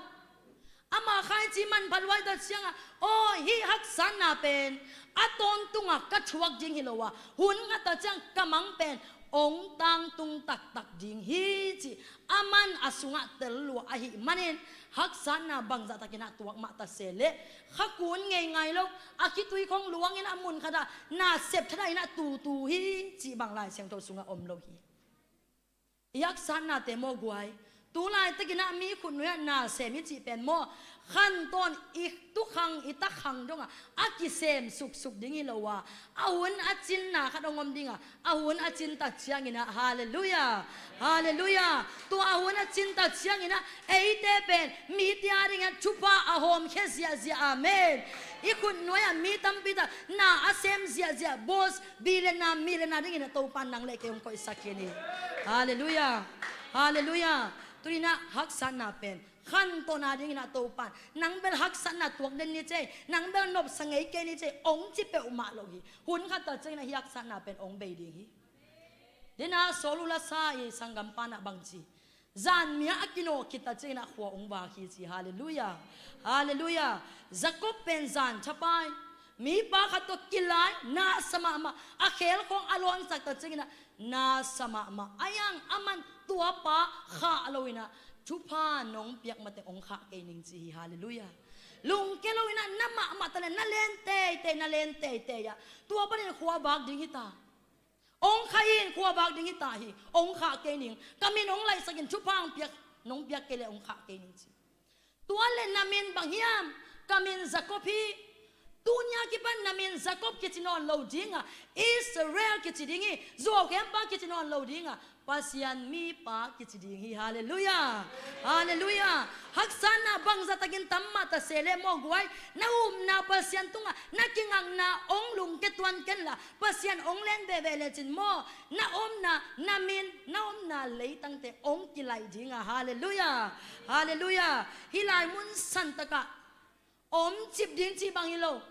Amah khaici manpha luai ta ciangah, aw, hih haksatna pen a tawntungah ka thuak ding hi lo a, hun khat ta ciang ka mang pen hong tangtung taktak ding hi, ci a man a sungah tel lua ahih manin, haksatna bangzah takin ah tuak mah ta se leh, khakun ngei ngai lo, a khitui khong luangin a mun khatah na sep thadah in ah tutu hi, cih bang Lai Siangtho sungah om lo hi. I haksatnate maw guai, tu laitakin ah mi khutnuai ah na sem i cih pen maw, khantawn i tukhang i takhang dongah a kisem suksuk ding hi lo a, a hun a cinna khat hong om ding a, a hun a cin ta ciangin ah, halleluiah, halleluiah, tua a hun a cin ta ciangin ah eite pen mite a dingin ah thupha a hawmkhia ziahziah, amen. I khutnuai ah mi tampi tak na a sem ziahziah, boss, billionaire, millionaire dingin ah Topa'n nang le kei hong koihsak khin hi. Halleluiah. Halleluiah. Tuni-in ah haksatna pen khantawn a dingin ah Topa'n nang bel haksatna tuak den ni cei, nang bel nopsa ngei kei ni cei hong ci peuhmah lo hi. Hun khat ta ciangin ah hih haksatna pen hong bei ding hi. Dena Saul uh lasa i sanggampa-in ah bang ci, zanmi-ah a kinawh khit ta ciangin ah khua hong vak hi, ci. Halleluiah. Halleluiah. Jakob pen zan thapai, mipa khat tawh kilai, na sa mahmah, a khel khawng a lawnsak ta ciangin ah na sa mahmah. A iang a man tua pa khah lo-in ah, thupha nong piak mateng hong khah kei ning, ci hi. Halleluiah. Lungkia lo-in ah na mahmah ta le, na len teitei, na len teitei ah tua panin khua vak ding hi ta. Hong khah in, khua vak ding hi ta hi. Hong khah kei ning. Ka min hong laihsak in, thupha hong piak, nong piak kei leh hong khah kei ning, ci. Tua leh na min bang hiam? Ka min Jakob hi. Tuni-a kipan na min Jakob kici nawn lo ding a, Israel kici ding hi. Zuaukhempa kici nawn lo ding a, Pasian mipa kici ding hi. Halleluiah. Halleluiah. Haksatna bangzah takin tam mah ta se leh maw guai, na upna Pasian tungah na kingakna hong lungkia tuan ken la, Pasian hong len veve lecin maw, na omna, na min, na omna leitangte hong kilaih ding a. Halleluiah. Halleluiah. Hih lai mun santakah omcip ding cih bang hi lo.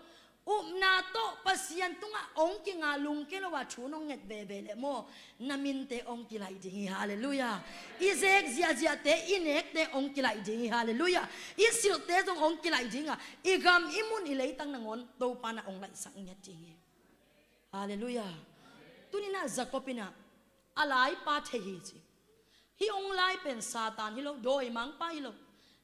Upna tawh Pasian tungah hong kinga, lungkia lo a thu nong nget veve leh maw, na minte hong kilaih ding hi. Halleluiah. I zek ziahziahte, i nekte hong kilaih ding hi. Halleluiah. I silhte zong hong kilaih ding a, i gam, i mun, i leitang nangawn Topa'n ah hong laihsak ngiat ding hi. Halleluiah. Tuni-in ah Jakob in ah a laipa thei hi, ci. Hih hong lai pen Satan hi lo, dawimangpa hi lo.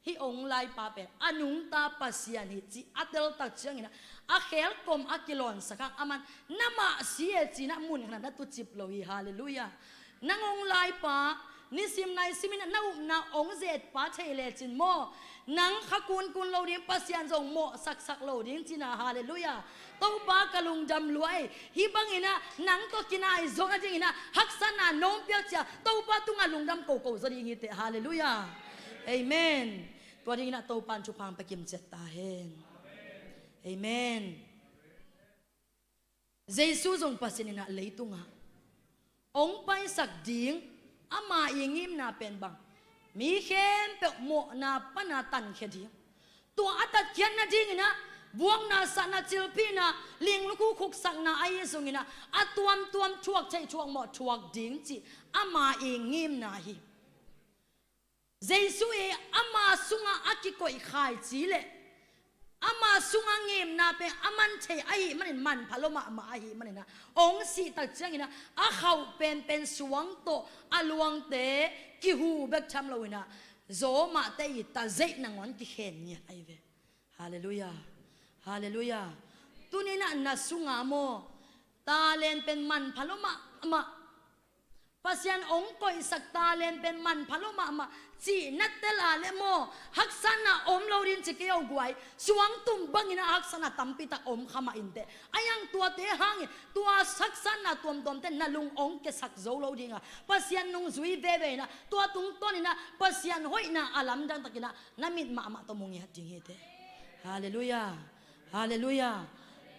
Hih hong laipa pen a nungta Pasian hi, ci a tel tak ciangin ah, a khel kom a kilawnsak hang, aman na mah si e, ci-in ah mun khatah na tucip lo hi. Halleluiah. Nang hong laipa, nisim naisim in ah na upna hong zetpa thei lecin maw, nang kha kunkun lo ding, Pasian zong mawhsaksak lo ding, ci-in ah. Halleluiah. Topa, ka lungdam lua ei. Hih bangin ah nang tawh kinai zawk nadingin ah haksatna nong piak ciang Topa tungah lungdam koko zaw ding hi teh. Halleluiah. Amen. Tua dingin ah Topa'n thupha hong pia kimciat ta hen. Amen. Jesu zong Pasian in ah leitungah hong paisak ding, ama i ngimna pen bang, mi khempeuh mawhna pana tankhia ding, tua a tatkhiat nadingin ah buakna, satna, cilphihna, linglukhu khuksakna ahi zongin ah a tuamtuam thuak theih, thuak mawh thuak ding cih ama i ngimna hi. Jesu i ama sungah a kikoih khaici leh ama sungah ngimna pen a man thei ahih manin, manpha lua mahmah ahih manin ah, hong sih tak ciangin ah a khauh penpen suang tawh a luangte kihu bek tham loin ah, zawmahte i tazeih nangawn kikhen ngiat ahi ve. Halleluiah. Halleluiah. Tuni-in ah na sungah maw, talent pen manpha lua mahmah, Pasian hong koihsak talent pen manpha lua mahmah, cih na tel a leh maw, haksatna om lo ding ci kei aw guai. Suangtum bangin ah haksatna tampi tak om kha mah inteh. A iang tuate hangin tua haksatna tuamtuamte na lung hong kiasak zo lo ding a, Pasian nungzui veve in ah tua tungtawnin ah Pasian hoihna a lamdang takin ah na mit mahmah tawh mu ngiat ding hi teh. Halleluiah. Halleluiah.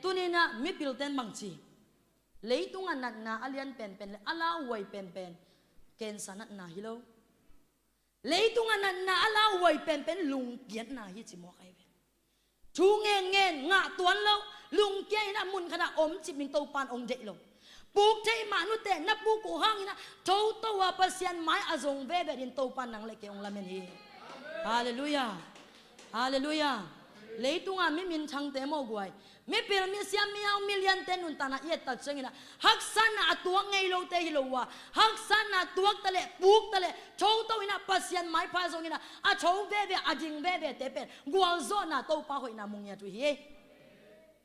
Tuni-in ah mipilte'n bang ci? Leitungah natna a lian penpen leh a lauhuai penpen cancer natna hi lo. Leitungah natna a lauhuai penpen lungkiatna hi, ci mawk ahi ve. Thu ngen ngen, ngah tuan lo, lungkia in ah mun khat ah om cip ding Topa'n hong deih lo. Puk thei mah nute na puk uh hangin ah, thoto a Pasian mai a zong veve dingin Topa'n nang le kei hong lamen hi. Halleluiah. Halleluiah. Leitung a mi minthangte maw guai, mipil, misiam, mihau, miliante nuntakna i et tak ciangin ah, haksatna a tuak ngei lote hi lo uh a, haksatna tuak ta leh, puk ta leh, thoto in ah Pasian maipha zongin ah, a tho veve, a ding vevete pen gualzawhna, Topa hoihna mu ngiat uh hi.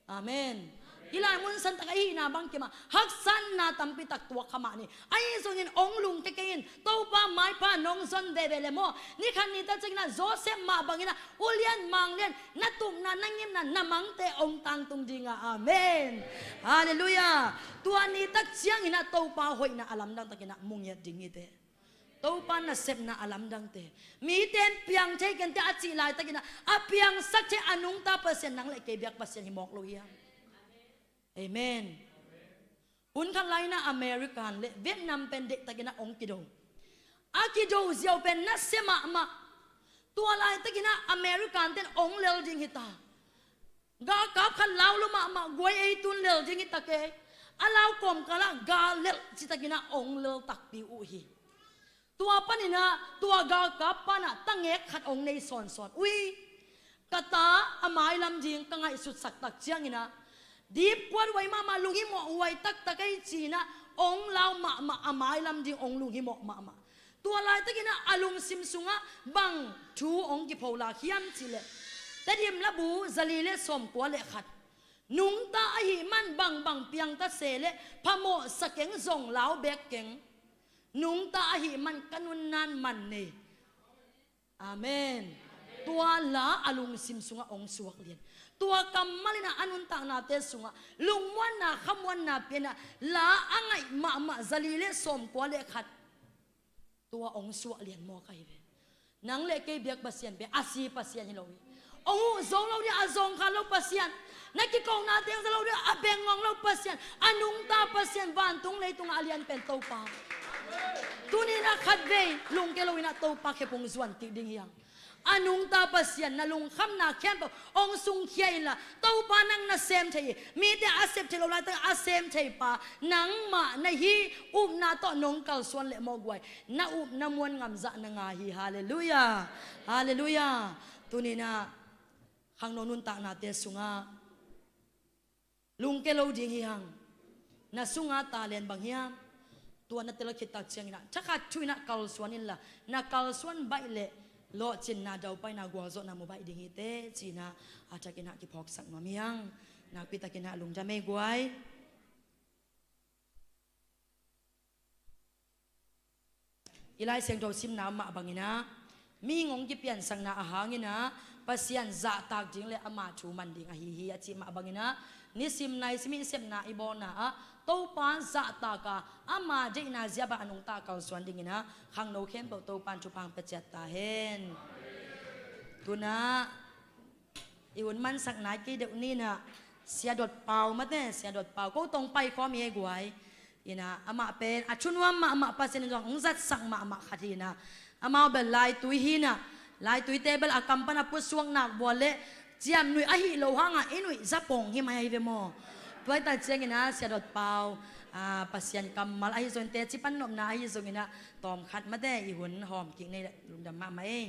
Amen. Hih lai mun santak a i hihna bang kim ah, haksatna tampi tak tuak kha mah ni. Ahi zongin hong lungke kei in, Topa maipha nong zon veve leh maw, ni khat ni tak ciangin ah Joseph mah bangin ah ulian manglian, na tupna, na ngimna, na mangte hong tangtung ding a. Amen. Halleluiah. Tua ni tak ciangin ah Topa hoihna a lamdang takin ah mu ngiat ding hi teh. Topa nasepna a lamdangte, mite in piang thei kei inteh a cih laitakin ah, a piangsak thei a nungta Pasian nang le kei biak Pasian hi mawk lo hiam? Amen. Hun khat lai-in ah American le Vietnam pen deihtakin ah hong kido. A kido ziau pen nasia mahmah. Tua laitakin ah American ten hong lel ding hi ta. Galkap khat lau lo mahmah, guai, ei tun lel ding hi ta kei. A lau kawmkal ah gal lel citakin ah hong lel takpi uh hi. Tua panin ah tua galkap pan ah tangek khat hong nei sawnsawn. Ui, ka ta a mailam ding ka ngaihsutsak tak ciangin ah, dipkuat huai mahmah, lunghimawh huai taktak ei ci-in ah hong lau mahmah, a mailam ding hong lunghimawh mahmah. Tua laitakin ah a lungsim sungah bang thu hong kipholak hiam cih leh, Tedim labu zali le sawmkua le khat, nungta ahih man bangbang piang ta se leh phamawh sa keng, zong lau beek keng. Nungta ahih man ka nunna'n man nei. Amen. Tua la a lungsim sungah hong suak lian. Tua kammal in ah a nuntaknate sungah lungmuanna, khamuanna pia-in ah la a ngaih mahmah zali le sawmkua le khat, tua hong suah lian mawk ahi ve. Nang le kei biak Pasian pen a si Pasian hi lo hi. Hong huh zo lo ding a, a zawngkhal lo Pasian. Na kikona teng za lo ding a, a bengngawng lo Pasian. A nungta Pasian, vantung leitungah a lian pen Topa. Tuni-in ah khatvei lungke lo-in ah Topa khepung zuan kik ding hi hang. A nungta Pasian, na lungkhamna khempeuh hong sungkhia inla, Topa nang na sem thei hi. Mite a sep thei lo laitak a sem thei pa nangmah na hi. Upna tawh nong kalsuan leh maw guai, na up na muan ngamzah na ngah hi. Halleluiah. Halleluiah. Tuni-in ah khangno nuntaknate sungah lungke lo ding hi hang. Na sungah talent bang hiam, tua na tel khit tak ciangin ah thakhat thu-in ah kalsuan inla, na kalsuan baih leh lawhcinna, daupaina, gualzawhna mu baih ding hi teh, ci-in ah a thakin ah kiphawksak nuam hi hang. Nakpi takin ah lungdam ei guai. I Lai Siangtho simna mah bangin ah, mihing hong kipiansakna a hangin ah Pasian zahtak ding le ama thu man ding ahi hi, a cih mah bangin ah, nisim naisim i sepna i bawlna ah Topa zahtak a, ama deihna zia bang a nungta kalsuan dingin ah khangno khempeuh Topa'n thupha hong pia ciat ta hen. Tu-in ah i hun mansak nai kei deuh ni-in ah, Sia Dot Pau mate, Sia Dot Pau, ko tawh hong paikhawm hi ei guai. In ah amah pen a thunuam mahmah, Pasian in zong hong zatsak mahmah khat hi-in ah, amau bel laitui hi-in ah, laituite bel a kam pan a putsuak nak bual leh ciamnuih ahih loh hangah i nuih za pawng hi mai ahi ve maw. Tua hi tak ciangin ah Sia Dot Pau, ah, Pasian kammal ahi zongin, teci pan nopna ahi zongin ah, tawmkhat mate i hun hawm kik ni leh lungdam mahmah ei.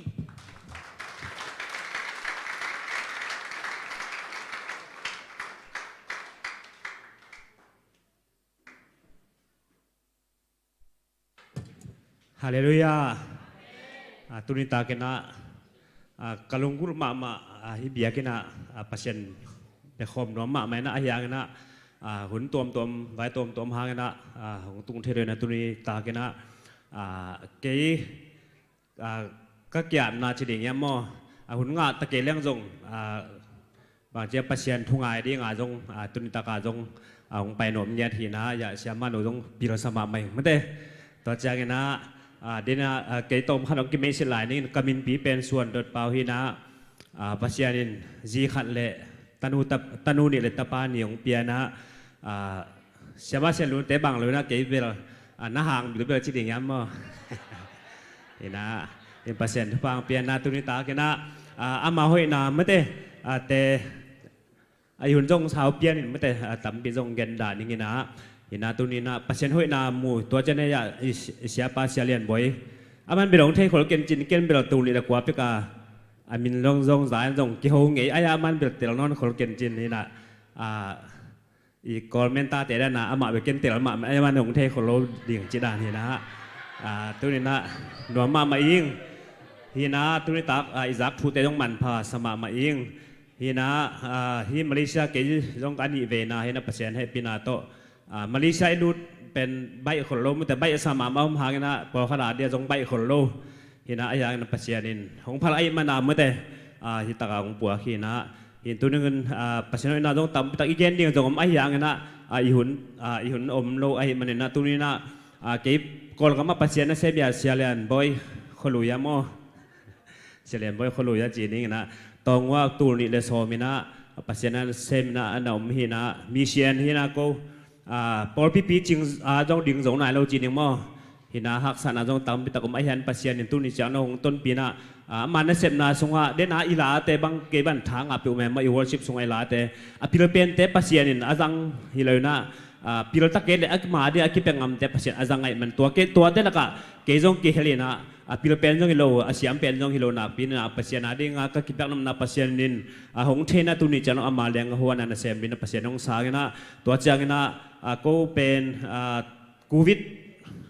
Halleluiah. Ah, tuni takin ah, ah, ka lunggulh mahmah, ah, hih biakinn ah, ah, Pasian biakhawm nuam mahmah in ah, ahi hangin ah, ah, hun tuamtuam, vai tuamtuam hangin ah, ah, hong tung thei lo in ah, tuni takin ah, ah, kei, ah, ka kiamna ci ding hiam maw, ah, hun ngah ta kei leng zong, ah, bangci a, Pasian thu ngai dinga zong, ah, tuni taka zong, ah, hong pai nuam ngiat hi-in ah, ya, siamah nu zong pilsa mahmah hi mate. Tua ciangin ah, ah, din ah, ah, kei tawmkhat hong kimeihsit lai ning, ka minpi pen Suan Dot Pau hi-in ah, ah, Pasian in zi khat le tanu tap-, tanu nih le tapa nih hong pia-in ah, ah, siamah Sian Lunte bang lo-in ah kei bel, ah, na hang bilbel ci ding hiam maw. In ah, in Pasian thupha hong pia-in ah, tuni takin ah, ah, ama hoihna mate, a te a i hun zong sau pian in mate, a tampi zong gen dan ing ina. Ina tuni ina Pasian hoihna mu tua cian ei ah i si- i siapa Sia Lian Bawi. A man bel hong thei khol ken cin ken bel tul nih le kua pek a a min zong zong za in zong kiho ngei ai a man bel tel nawn khol ken cin ina. A i Kawl menta te dan a amah bel ken tel mah ai a man hong thei khol lo ding ci dan ina. A tuni ina nuam mahmah ing. Hina tuni tak a i zak thute zong manpha sa mahmah ing. Hina, ah, hi Malaysia kei zong ka nih veina hina Pasian hehpihna tawh. Ah, Malaysia i lut pen baih khol lo mate baih a sa mahmah om hangina pawlkhat a dia zong baih khol lo. Hina ahi hangina Pasian in hong phal ahih mana mate, ah, hi taka hong puak hina. Hin tuningun, ah, Pasian hoihna zong tampi tak i gen ding zong om ahi hangina, ah, i hun, ah, i hun om lo ahih manina tunina, ah, kei Kawlgam ah Pasian a sem ia Sia Lian Bawi Khua Lui a maw. Sia Lian Bawi Khua Lui a ci ning ina. Tawng ua tul nih le sawm ina Pasian a sem ina a na om hina mission hina ko. Ah, pawlpipi cing a zong ding zo nai lo ci ning maw. Hina haksatna zong tampi tak om ahian Pasian in tuni ciang na hong tonpina. Ah, ama nasepna sungah dena i late bang kei ban tha ngah peuh mema i worship sungah i late a pilpente Pasian in a zang hi lo ina. Ah, pilta kei le a ma dia a kipia ngamte Pasian a zang ngaih man tua kei tuate lakah kei zong kihel ina. A pilpen zong hi lo a siampen zong hi lo nakpi ina Pasian a dinga ka kipiak namna Pasian in a hong theina tuni ciang ama leng a huana nasem dina Pasian hong sang ina. Tua ciang ina a ko pen a covid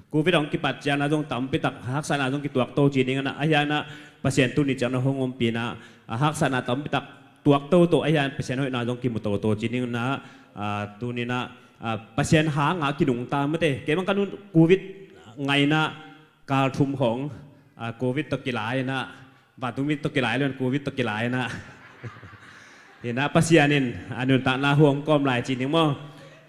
covid a hong kipat ciangna zong tampi tak haksatna zong kituak to ci ding ina ahiana Pasian tuni ciangna hong ompina a haksatna tampi tak tuak toto ahian Pasian hoihna zong kimu toto ci ding ina. A tunina a Pasian hanga kinungta mate kei bang ka nun covid ngaina kal thum khong, a covid tawh kilai ina. Vantung mi tawh kilai lo in covid tawh kilai ina. Hina Pasian in a nuntakna huang kawm lai ci ning maw.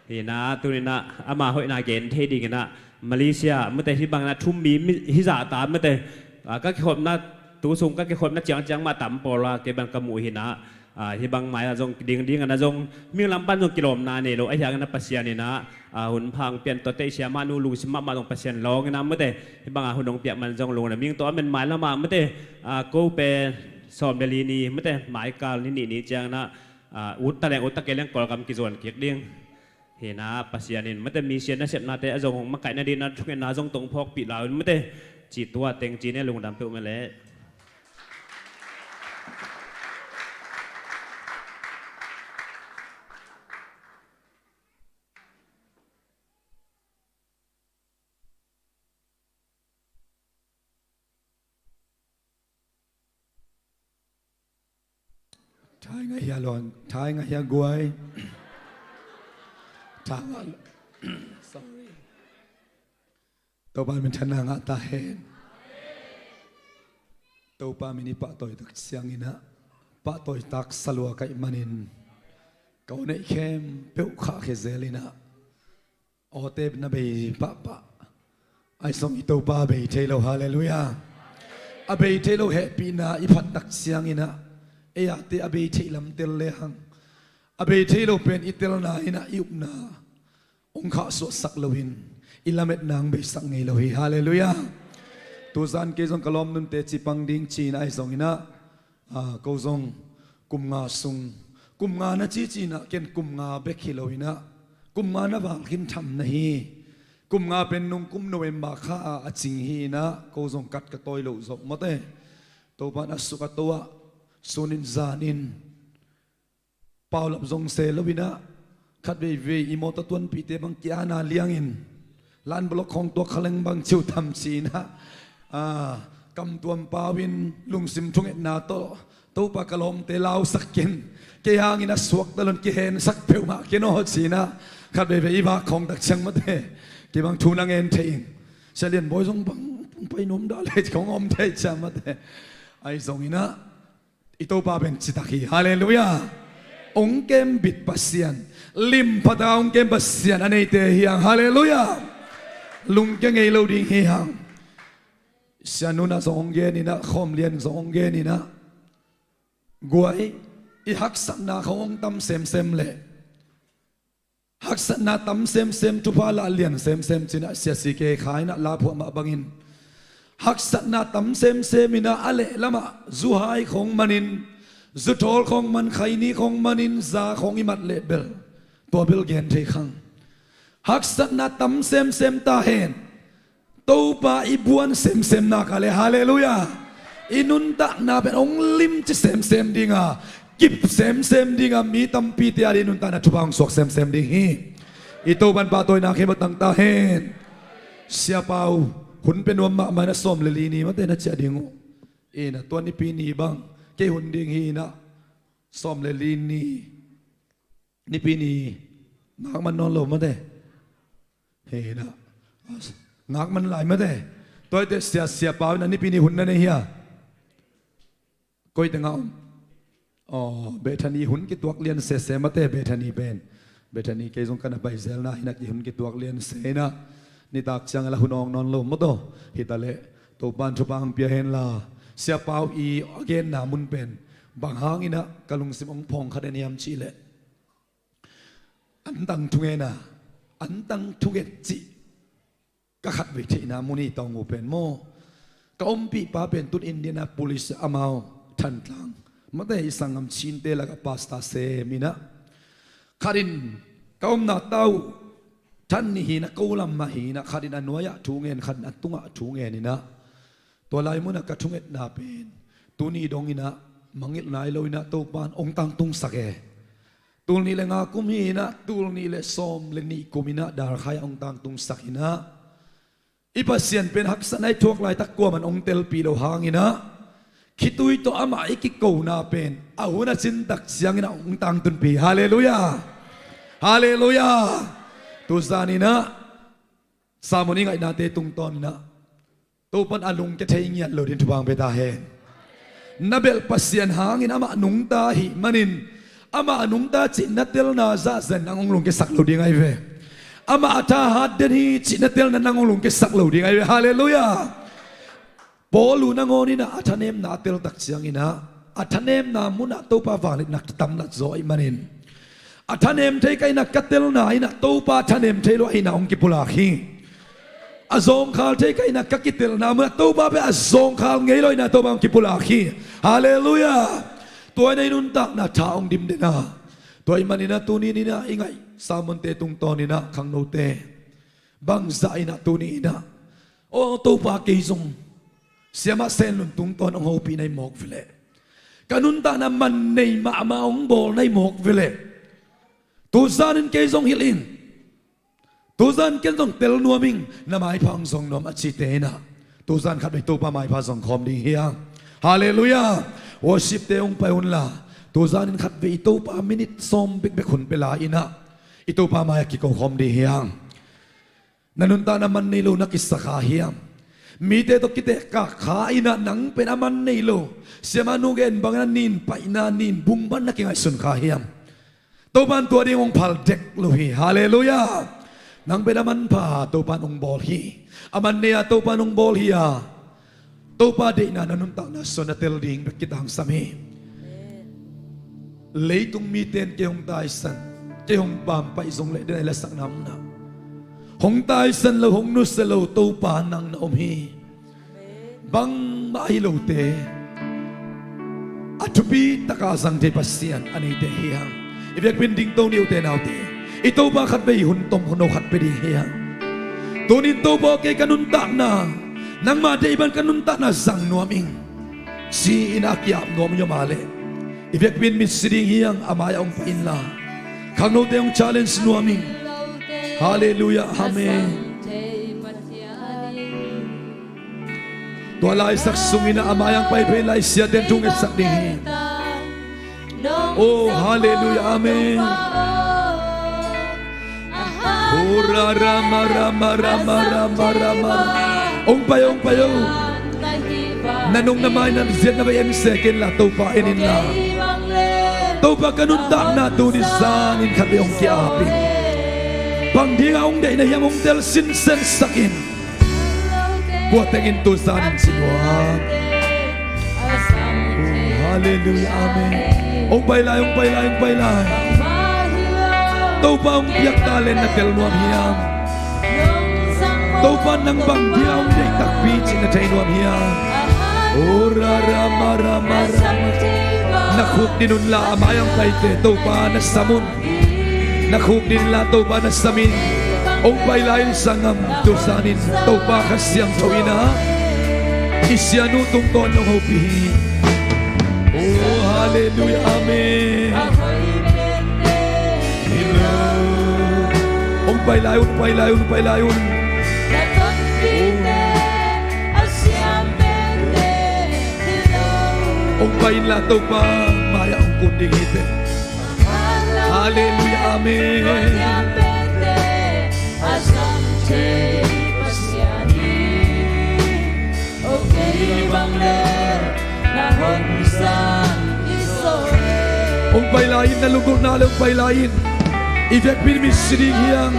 Hina tunina ama hoihna gen thei ding ina Malaysia mate hi bangina thum mi hi zahta mate, a ka kikhopna tu sung ka kikhopna ciangciang mah tam pawla kei ban ka muh hina. A hi bang mai a zong dingding ana zong minglam pan zong kilawmna nei lo ahi hangina Pasian ina a hun phang pian tawh teih siamah nu lungsim mahmah zong Pasian lawng ina mate. Hi banga hun hong piak man zong lungna ming tawh a men mai lamah mate. A ko pen sawm le li ni mate maikal ni nih ni ciangina a ut ta leng ut ta kei leng Kawlgam kizuan kik ding. Hina Pasian in mate mission nasepnate a zong hong makaihna dihna thungetna zong tong phawkpih lau in mate. Cih tua teng ci ne lungdam peuh mah leh. Thai ngah hia lon, thai ngah hia guai. Thai ngah, sorry. Topa min thana ngah ta hen. Topa min i pahtawi tak ciangina pahtawi tak salua kaih manin ka u neih khempeuh khah khia zel ina. Awte na bei pahpah. Ahi zong i Topa a bei thei lo, halleluiah. A bei thei lo hehpihna i phat tak ciangina ei ate a bei theih lam tel lehang a bei thei lo pen i telna ina i upna hong khahsuahsak loin i lametna hong beisak ngei lo hi, halleluiah. Tuzan kei zong ka lawm nunte cipang ding cina ahi zongina a ko zong kum nga sung, kum nga na cici ina ken kum nga bek hi lo ina kum nga na val khin tham na hi. Kum nga pen nung kum November kha a a cing hi ina ko zong kat ka tawi lo zok mate. Topan a suk a to ah sunin zanin paulap zong se lo ina khat veivei i mawtaw tuanpihte bang kiana liangin lan balok khong tuak khaleng bang ciu tham ci ina a kamtuam pau in lungsim thungetna tawh Topa ka lawmte lausak ken kei hangin a suakta lon kihensak peuhmah ken aw ci ina khat veivei i vak khong tak ciang mate kei bang thu na ngen thei ing. Sia Lian Bawi zong bang pai nuam dah le khong om thei ciang mate. Ahi zong ina i Topa pen citak hi, halleluiah. Ong kembit Pasian, lim phata ong kem Pasian a neite hi hang, halleluiah. Lungkia ngei lo ding hi hang. Sia Nuna zong ong gen ina, Khawm Lian zong ong gen ina guai i haksatna khong ong tam semsem leh haksatna tam semsem thupha lah lian semsem cina siasi kei kha ina laphuah mah bangin haksatna tam semsem ina a lehlamah zuhai khong manin Zuthawl khong man, khaini khong manin za khong i mat leh bel, tua bel gen thei khang. Haksatna tam semsem ta hen. Topa i buan semsem nak leh, halleluiah, i nuntakna pen hong limci semsem ding a, kip semsem ding a, mi tampite a ding i nuntakna thupha hong suak semsem ding hi. I Topan pahtawina khempeuh tang ta hen. Sia Pau, hun pia nuam mahmah in ah, sawm le li ni mate na ciah ding uh. Inah tua Nipi ni bang kei hun ding hi inah, sawm le li ni, Nipi ni ngak man nawn lo mate. Hi inah, ngak man lai mate. Tua hi teh Sia, Sia Pau inah Nipi ni hun na nei hia? Koi teng ah om? Aw, Bethany hun kituak lian sese mate, Bethany pen. Bethany kei zong ka na pai zelna hi inah, kei hun kituak lian se inah, nitak ciang la hun awng nawn lo maw taw. Hi ta leh Topan thupha hong pia hen la. Sia Pau i a genna mun pen bang hang inah ka lungsim hong phawng kha den hiam cih leh, antang thungen a, antang thungen cih ka khatvei theihna mun hi tawng uh pen maw. Ka ompihpa pen tun Indianapolis, amau Thantlang mate, i sanggam Chinte lakah pastor sem inah, khat in ka omna ta uh Than ni hi inah, ko lam mah hi inah, khat in a nuai-ah thu ngen, khat in a tungah thu ngen inah, tua lai munah ka thungetna pen tuni dong inah mangngilh nai lo inah Topan hong tangtungsak e. Tul nih le nga kum hi inah, tul nih le sawm le nih kum inah Dalkhai ah hong tangtungsak inah, i Pasian pen haksatna i thuak laitak kuaman hong telpih lo hang inah, khitui tawh amah i kikona pen a hun a cintak ciang inah hong tangtunpih. Halleluiah. Halleluiah. Tuzan inah, sermon i ngaihnate tungtawn inah Topan a lungkia thei ngiat lo ding thupha hong pia ta hen. Na belh Pasian hangin amah nungta ahih manin, amah a nungta cih na telna zahzah in nang hong lungkiasak lo ding ahi ve. Amah a thahat den hi cih na telna nang hong lungkiasak lo ding ahi ve. Halleluiah. Paul uh nangawn inah a thanemna a teltak ciang inah, a thanemna munah Topa vangliatna kitamlat zaw ahih manin, a thanem thei kah inah ka telna inah Topa thanem thei lo ahihna hong kipulak hi. A zawngkhal thei kah inah ka kitelna munah Topa pen a zawngkhal ngei lo ahihna Topa hong kipulak hi. Halleluiah. Tua inah i nuntakna tha hong dim den a. Tua ahih man inah tuni ni inah i ngaih sermonte tungtawn inah khangnote, bangzah inah tuni inah, aw Topa, kei zong Siamah Senlun tungtawn hong hopih na hi mawk veleh, ka nuntakna man nei mahmah hong bawl na hi mawk veleh, tuzan in kei zong hilh in. Tuzan ken zong tel nuam ing, na maipha hong zong nuam, a cite inah, tuzan khatvei Topa maipha zong khawm ding hi hang. Halleluiah. Worshipte hong pai unla, tuzan in khatvei i Topa minit sawm bekbek hun pia lai inah, i Topa mai-ah kiko khawm ding hi hang. Na nuntakna man nei lo na kisa kha hiam? Mite tawh kitehkak kha inah nang pen a man nei lo, siamah nu gen bangin a nin paihna, nin bungban na kingaihsun kha hiam? Topan tua ding hong phal dek lo hi. Halleluiah. Nang pen a manpha Topan hong bawl hi. A man nei-a Topan hong bawl hi a, Topa deihna na nuntakna sungah na tel ding bek kitangsam hi. Leitung mite in kei hong taisan, kei hong pampaih zong leh, den a i lasakna munah, hong taisan lo, hong nusia lo Topa nang na om hi. Bangmah ahi lote, a thupi taka zang thei Pasian a neite hi hang. I biakpi-in dingto ni ute naute. I Topa khatvei hun tom hun no khat pia ding hi hang. Tuni-in Topa aw, kei ka nuntakna nangma deih bang ka nuntakna zang nuam ing, ci-in a ki-ap nuam hi mah leh, i biakpi-in mitsi ding hi hang, a mai-ah hong pai inla. Khangnote hong challenge nuam ing. Halleluiah. Amen. Tua laisak sungin a mai-ah hong pai phei lai, siate in thu ngetsak ding hi. Oh, halleluiah, amen. Oh, ra, ra, ma, ra, ma, ra, ma, ra, ma, ra, ma. Hong pai, hong pai, oh. Na nung na mai na ziat na vei en se kei inla, Topa en inla. Topa, ka nuntakna tuni zan in khatvei hong ki-ap in. Bang dinga hong deih na hiam, hong tel sinsensak in. Kua tengin tuzan in ci nuam? Oh, halleluiah, amen. Hong pai lai, hong pai lai, hong pai lai. Topa hong piak talent na tel nuam hiam? Topa nang bang dia hong deih takpi cih na thei nuam hiam? Oh, ra, ra, ma, ra, ma, ra, ma. Na khukdin unla, a mai-ah om na hite Topa na sam un. Na khukdin unla, Topa na sam in. Hong pai lai in sanggam, tu zanin Topa Kha Siangtho in a i sianu tungtawn hong hopih hi. Oh, halleluiah, amen. Hong pai lai un, pai lai un, pai lai un. Hong pai inla, Topa mai-ah hong kun ding hi teh. Halleluiah, amen. Hong pai lai in, na lunggulhna le hong pai lai in. I vekpi in mi si ding hi hang.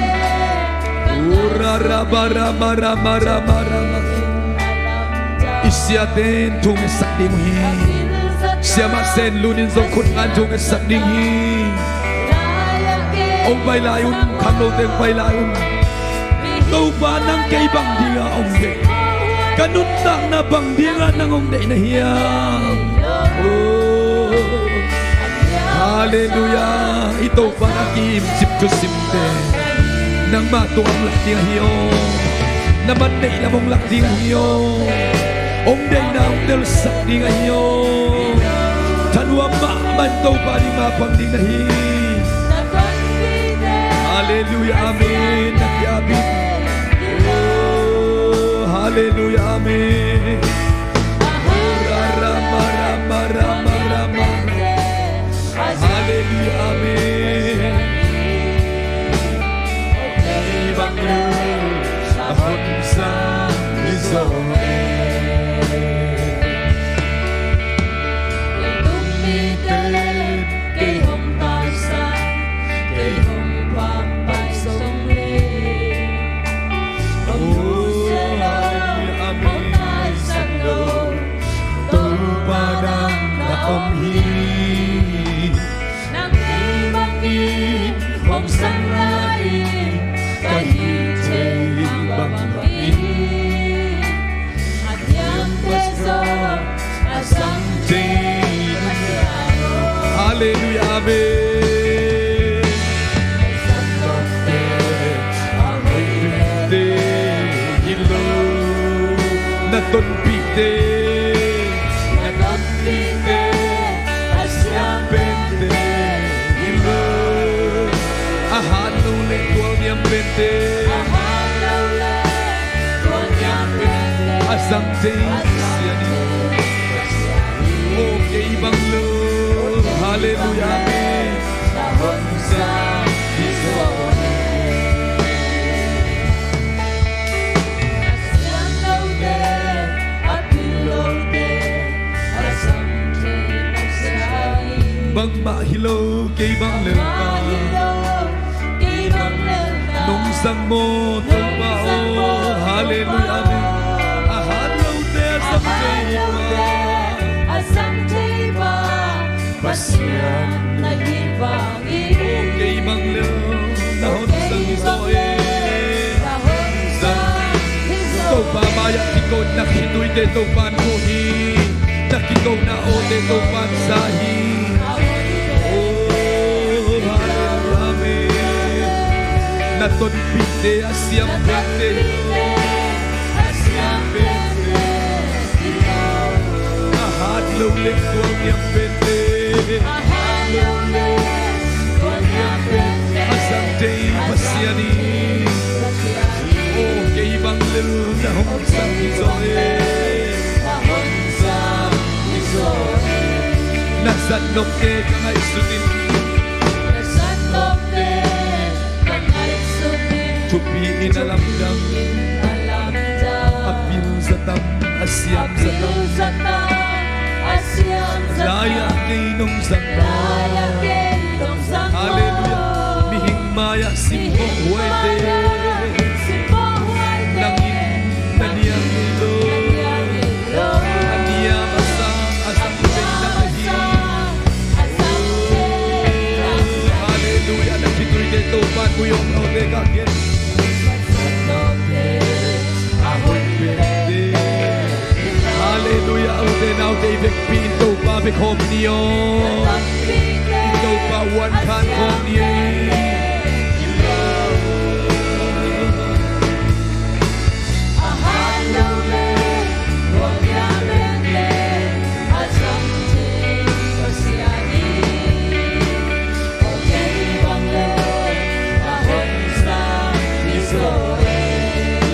Ura raba rama rama rama rama. I siate in thu ngetsak ding uh hi. Siamah Sen Lun in zong khut ngan thu ngetsak ding hi. Hong pai lai un, khanglote hong pai lai un. Topa, nang kei bang dinga hong deih? Ka nuntakna bang dinga nang hong deih na hiam? Oh, halleluiah. I Topa na ki-imcip thusimte nangmah tung hong lak ding ahi aw. Na man neih lam hong lak ding ahi aw. Hong deihna hong telsak ding ahi aw. Thanuam mahmah in Topa ding mapang ding na hi. Halleluiah, amen. Na ki-ap in. Oh, halleluiah, amen. Oh, ra, ra, ma, ra, ma, ra, ma, ra, ma. Halleluiah, amen. Kei bang lel a hong sang hi zaw e. Kei hong paisan, kei hong paisan zong le, hong nusia lo, hong taisan lo, Topa dang na om hi. Nang kei bangin hong sang lai in, ka hih theih bang bangin a thiamte zong a zang thei. Halleluiah, amen. A hoih pente hi lo, na tonpihte, na tonpihte a siam pente hi lo. A hat lo le tualniam pente, a hat lo le tualniam pente a zang thei Pasian hi. Oh, kei bang lel. Halleluiah, amen. Bangmah hi lo, kei bang lel. Nong zang maw Topa aw. Halleluiah, amen. A hat lote a zang thei pa, a zang thei pa Pasian na hi vangin. Oh, kei bang lel na hong zang hi zaw e. Na hong zang hi zaw e. Topa mai-ah kiko na khituite Topa'n mu hi. Na kikona awte Topa'n za hi. Oh, halleluiah, amen. Na tonpihte a siam pente, a siam pente, a hat lo le tualniam pente, a hat lo le tualniam pente a zang thei Pasian hi. Oh, kei bang lel na hong zang hi zaw e. Na zat nopte ka ngaihsut in. Na zat nopte ka ngaihsut in. Thupi in a lamdang, a lamdang, a pil zatam, a siam zatam, a pil zatam, a siam zatam. Lai-ah kei nong zang, lai-ah kei nong zang. Halleluiah. Mihing mai-ah simmawh huaite, nang in na niam ngei lo. A niam a sang a zang thei na hi. Halleluiah. Na khituite Topa'n mu hi. Halleluiah. Ute naute, i vekpi in Topa Khawm ni aw. I Topa uan khan khawm ni ei.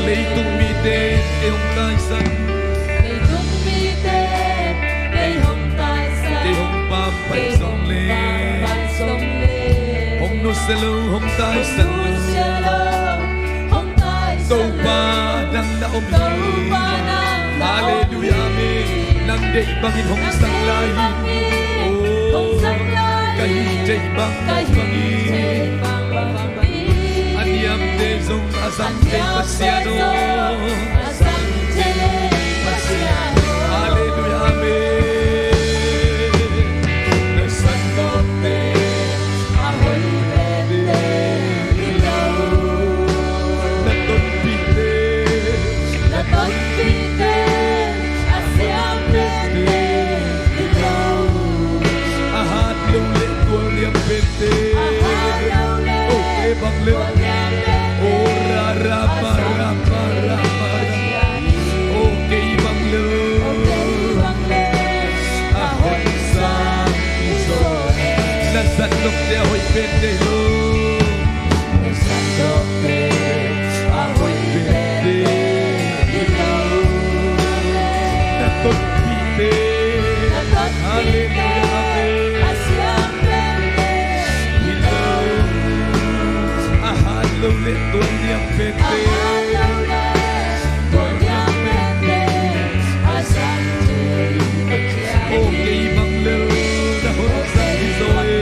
Leitung mite ei hong taisan. Leitung mite ei hong taisan. Ei hong pampai zong le. Hong nusia lo, hong taisan lo. Topa nang na om hi. Halleluiah, amen. Nang deih bangin hong sang lai hi. Oh, ka hih deih bang, ka hih deih bang. A niamte zong a zangte Pasian aw. Halleluiah, amen. Na zat nopte a hoih pente hi lo. Na tonpihte, na tonpihte a siam pente hi lo. A hat lo le tualniam pente. A hat lo le, oh, kei bang le. Tualniam pente. Oh, ra, ra, ma, ra, ma, ra, ma, ra. Oh, kei bang le. Oh, kei bang le. A hong sang hi zaw e. Na zat nopte a hoih pente hi lo. Na zat nopte a hoih pente hi lo. Na tonpihte. Na tonpihte. Halleluiah, amen. A siam pente hi lo. A hat lo le tualniam pente. A hat lo le tualniam pente a zat hi. Oh, kei bang le na hong sang hi zaw e.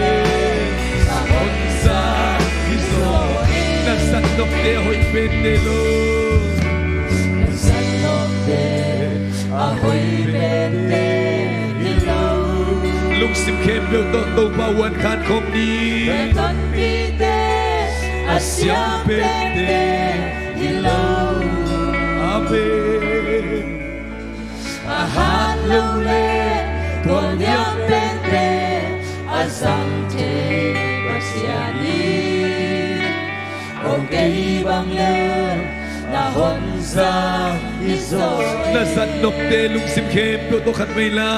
Na hong sang hi zaw e. Na zat nopte a hoih pente hi lo. Na zat nopte a hoih pente hi lo. Lungsim khempeuh tawh Topa uan khan khawm ni. Na tonpihte a siam pente hi lo. Amen. A hat lo le tualniam pente a zat hi Pasian hi. Aw kei bang le na hong sang hi zaw e. Na zat nopte lungsim khempeuh tawh khat vei la.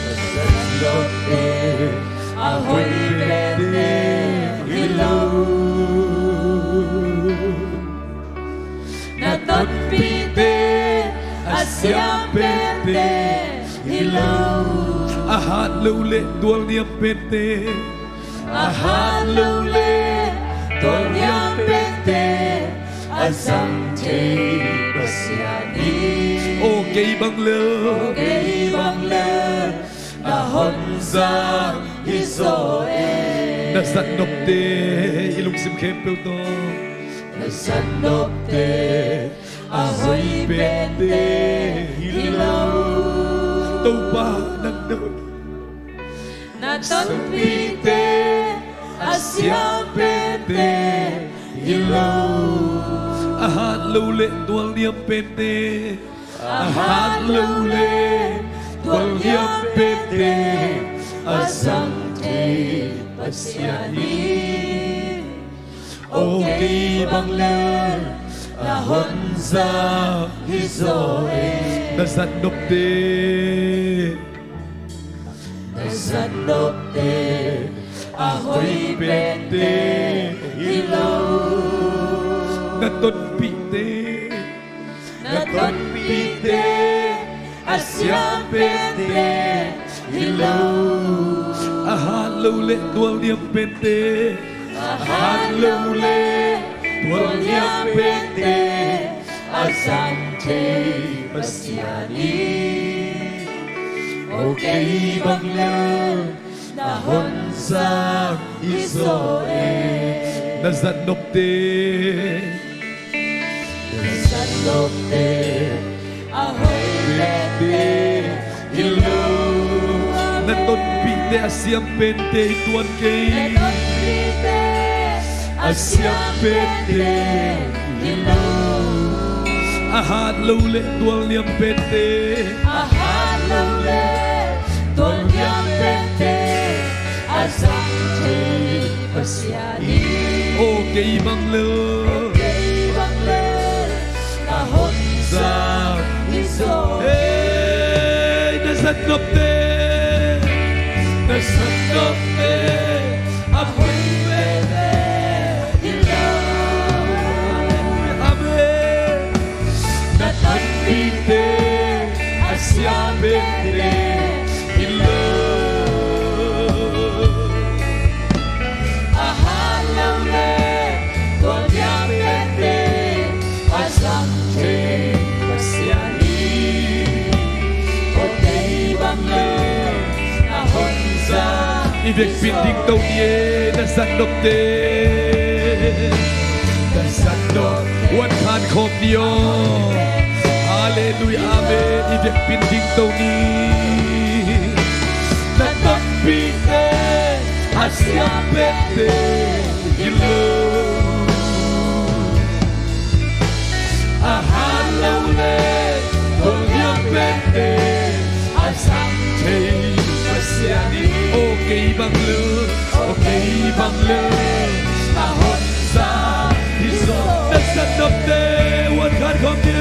Na zat nopte a hoih pente hi lo. Na tonpihte a siam pente hi lo. A hat lo le tualniam pente. A hat lo le tualniam pente a zat hi Pasian hi. Aw kei bang le. Aw kei bang le na hong sang hi zaw e. Na zat nopte i lungsim khempeuh tawh. Na zat nopte a hoih pente hi lo. Topa nang na hoih. Na tonpihte a siam pente hi lo. A hat lo le tualniam pente. A hat lo le tualniam pente a zat hi Pasian hi. Aw kei bang le na hong sang hi zaw e. Na zat nopte. Na zat nopte a hoih pente hi lo. Na tonpihte. Na tonpihte a siam pente hi lo. A hat lo le tualniam pente. A hat lo le tualniam pente a zat hi Pasian hi. Aw kei bang le na hong sang hi zaw e. Na zat nopte. Na zat nopte a hoih pente hi lo. Na tonpihte a siam pente hi tuan kei. Na tonpihte a siam pente hi lo. A hat lo le tualniam pente. A hat lo le tual Kei bang lel, kei bang lel, a hon zang hi zaw. Hey, na zat nopte, na zat nopte, a hoih pente hi lo. Amen. Na tanpihte, a siam pente hi lo. A hat lo le, tua lian pente, a zang thei Pasian hi. Aw kei bang le, a hon zang. I vekpi in dingto ni e, na zat nopte. Na zat nop. Huan khan khawm ni aw. Halleluiah, amen. I vekpi in dingto ni. Na tanpihte, a siam pente hi lo. A hat lo le, tua lian pente, a zang thei Pasian hi. Aw kei bang lel, aw kei bang lel, a hon zang hi zaw. Na zat nopte, huan khan khawm ni.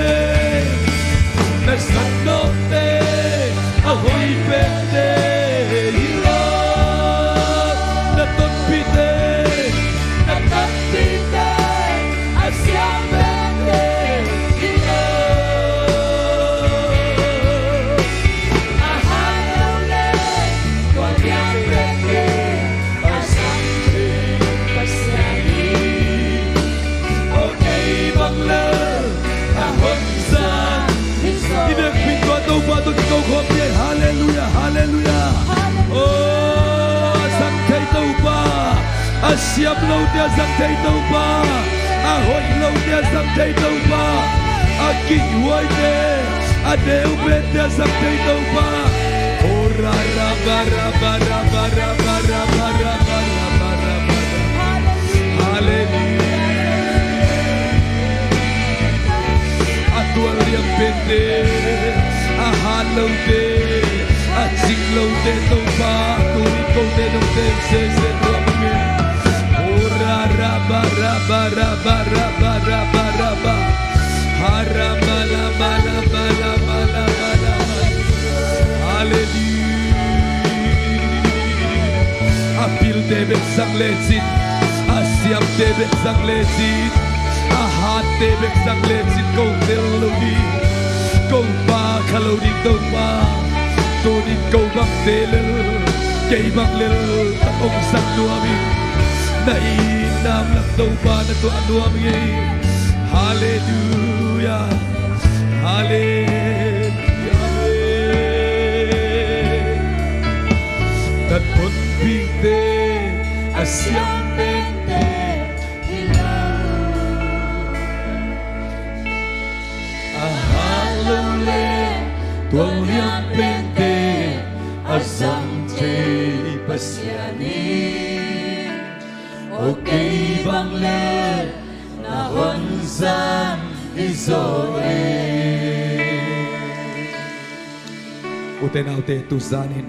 Na zat nopte, a hoih pente hi lo. Na tanpihte, na tanpihte, a siam pente hi lo. A hat lo le, tua lian pente, a zang thei Pasian hi. Aw kei bang lel, a hon zang hi zaw. I vekpi in tua Topa tawh kiko khawm ni. Halleluiah, halleluiah. Aw, a zang thei Topa. A siam lote a zang thei Topa. A hoih lote a zang thei Topa. A kihhuaite, a neu pente a zang thei Topa. Oh, ra, ra, ba, ra, ba, ra, ba, ra, ba, ra, ba, ra, ba, ra, ba, ra, ba, ra. Halleluiah. A tual lian pente, a hat lote, a cing lote Topa, tuni kote nong ten sese nuam ing ei. Oh, ra, ra, ba, ra, ba, ra, ba, ra, ba, ra, ba, ra, ba. Ha, ra, ma, la, ma, la, ma, la, ma, la, ma, la, ma. Halleluiah. A pilte bek zang lecin, a siamte bek zang lecin, a hatte bek zang lecin ko tel lo hi. Ko pa kha lo ding Topa, tuni in ko bangte lel, kei bang lel tak hong zang nuam in. Na itna lak Topa na tuah nuam ing ei. Halleluiah. Halleluiah. Na tanpihte, a siam pente hi lo. A hat lo le, tua lian pente, a zang thei Pasian hi. Aw kei bang le, na hon zang hi zaw e. Ute naute, tu zanin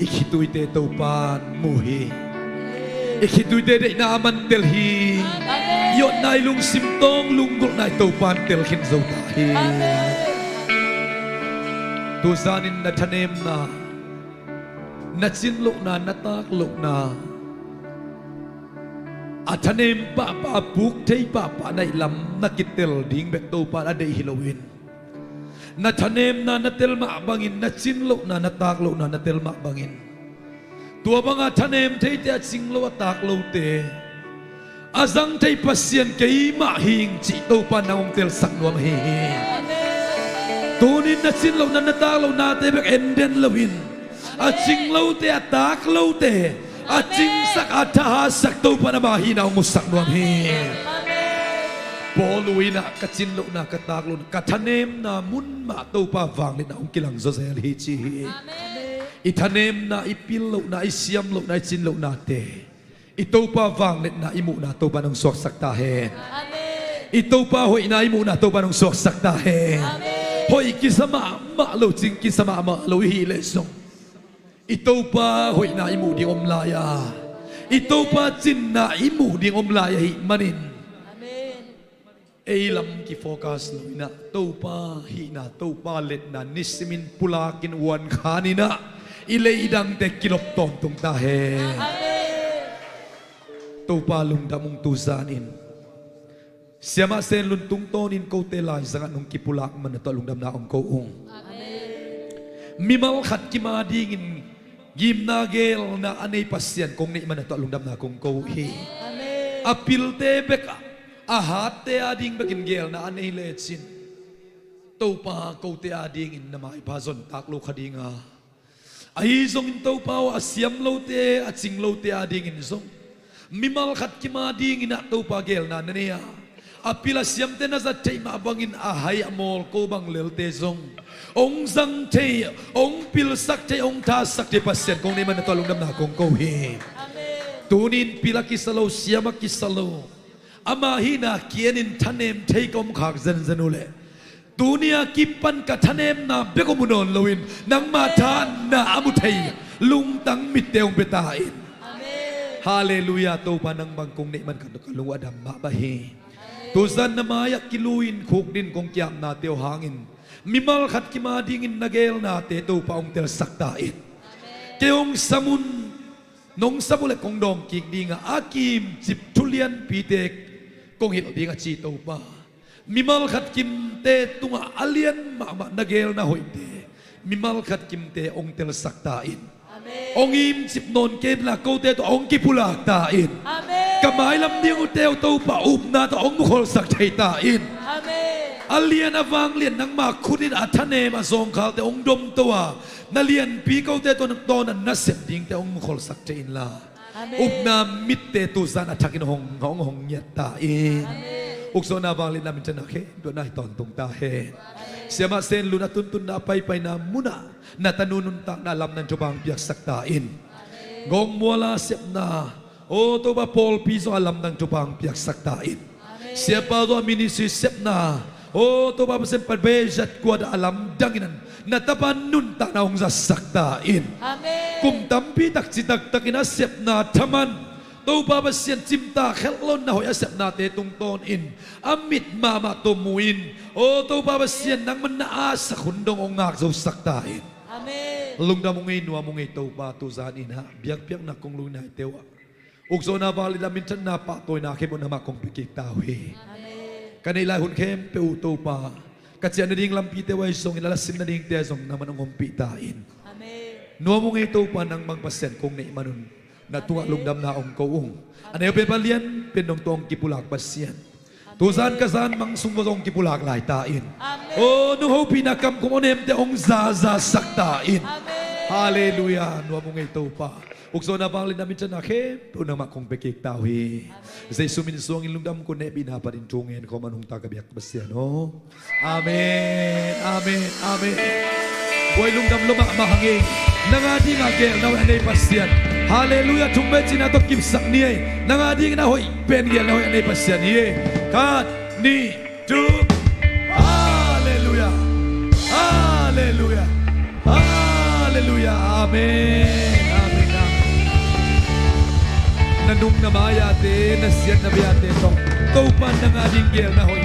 i khituite Topan mu hi. I khituite deihna a man tel hi. I otna, i lungsim tawng lunggulhna i Topan tel khin zo ta hi. Tu zanin na thanemna, na cin lohna, na tak lohna, a thanem pahpah, a puk thei pahpah na hih lam na kitel ding bek Topan a deih hi loin, na thanemna na tel mah bangin, na cin lohna, na tak lohna na tel mah bangin, tua banga thanem theite, a cing lo a tak lote a zang thei Pasian keimah hi ing cih Topan nang hong telsak nuam ahi hi. Tunin na cin lohna, na tak lohnate bek en den loin, a cing lote, a tak lote a cingsak, a thahatsak Topan ama hihna hong musak nuam hi. Paul in ah, ka cin lohna, ka tak lohna, ka thanemna mun mah Topa vangliatna hong kilang zawzel hi ci hi. I thanemna, i pil lohna, i siam lohna, i cin lohnate i Topa vangliatna i muhna Topan hong suaksak ta hen. I Topa hoihna i muhna Topan hong suaksak ta hen. Hoih kisa mahmah lo, cing kisa mahmah lo i hih leh zong, i Topa hoihna i muh ding om lai a, I Topa cinna i muh ding om lai ahih manin, ei lam kifocus lo inah Topa hihna, Topa letna nisimin pulakin uankhan inah i lei i dangte kilop tawntung ta hen. Topa lungdam ung. Tuzanin Siamah Sen Lun tungtawnin kote laizangah nong kipulak man na tawh lungdamna ong ko ung. Mimal khat kim a dingin gimna gelna a nei Pasian kong neih man na tawh lungdamna kong ko uh hi. A pilte bek, a hatte a ding bekin gelna a nei lecin Topa kote a dingin na maipha zontak lo kha dinga, ahi zongin Topa aw, a siam lote, a cing lote a dingin zong mimal khat kim a dingin ah Topa gelna na nei a, a pil a siamte na zat theih mah bangin a hai a mawl ko bang lelte zong ong zang thei, ong pilsak thei, ong thasak thei Pasian kong neih man na tawh lungdamna kong ko hi. Tunin pil a kisa lo, siam a kisa lo, ama hihna kianin thanem thei ka om khak zenzen uh leh, tuni a kipan ka thanemna bek om uh nawn loin nangma thahatna a mu thei lungtang mitte hong pia ta in. Halleluiah. Topa nang bang kong neih man ka lung uh a dam mahmah hi. Tuzan na mai-ah kilu-in khukdin kong kiapnate uh hangin mimal khat kim a dingin na gelnate Topa hong telsak ta in. Kei hong sam un, nong sam uh le kong dawng kik dinga a kimcip thu lianpite kong hilh ding a ci Topa, mimal khat kimte tungah a lian mahmah na gelna hoihte mimal khat kimte hong telsak ta in. Hong imcip nawn kei inla kote tawh hong kipulak ta in. Ka mailam ding uh teu Topa upna tawh hong mukholsak thei ta in. A lian a vanglian nangma khut in a thanem a zawngkhalte hong domto a, na lianpi kote tawh na tawn a nasep dingte hong mukholsak thei inla, upna mitte tuzan a thakin hong hong hong ngiat ta in. Ukzawhna vangliatna minthanna khempeuh na hi tawntung ta hen. Siamah Sen Lun a tuntunna a paipaina munah na tanu nuntakna lamdang thupha hong piaksak ta in. Gawng Muala sepna, aw Topa pawlpi zong a lamdang thupha hong piaksak ta in. Siapa zong a ministry sepna, aw Topa Pasian, Pabezat kuat a lamdang in na tapa nuntakna hong zatsak ta in. Kum tampi tak citaktakin a sepna thaman Topa Pasian cimta khelh lo na hoih a sepnate tungtawnin a mit mahmah tawh mu in, aw Topa Pasian nangman na asak hun dong hong ngak zosak ta in. Lungdam ung ei, nuam ung ei Topa. Tuzan inah biakpiakna kong lungnaite uh ah ukzawhna vangliatna minthanna pahtawina khempeuh nangmah kong pia kik ta uh hi. Ka neih lai hun khempeuh uh Topa, ka ciah nading lampite uh ahi zongin a lasim nadingte zong nangman hong ompih ta in. Nuam ung ei Topa, nang bang Pasian kong neih man un na tungah lungdamna ong ko ung. A neu pen palian pen nong tawh ong kipulak Pasian, tuzan ka zan mang sung va zong kipulak lai ta in. Aw nong hopihna kamkum awnemte ong zazasak ta in. Halleluiah. Nuam ung ei Topa. Ukzawhna vangliatna minthanna khempeuh nangmah kong pia kik ta uh hi. Jesu min suangin lungdam, kong nehpihna panin thu ngen khawm a nungta ka biak Pasian aw. Amen, amen, amen. Buai lungdam lua mahmah hang ei. Nang a dinga gelna hoih a nei Pasian, halleluiah, thungbei cihna tawh kipsak ni ei. Nang a dingin a hoih pen gelna hoih a nei Pasian hi ei. Khat, nih, thum. Halleluiah. Halleluiah. Halleluiah. Amen. Amen. Amen. Na nung na mai-ate, na siat na bei-ate tawh Topa nang a ding gelna hoih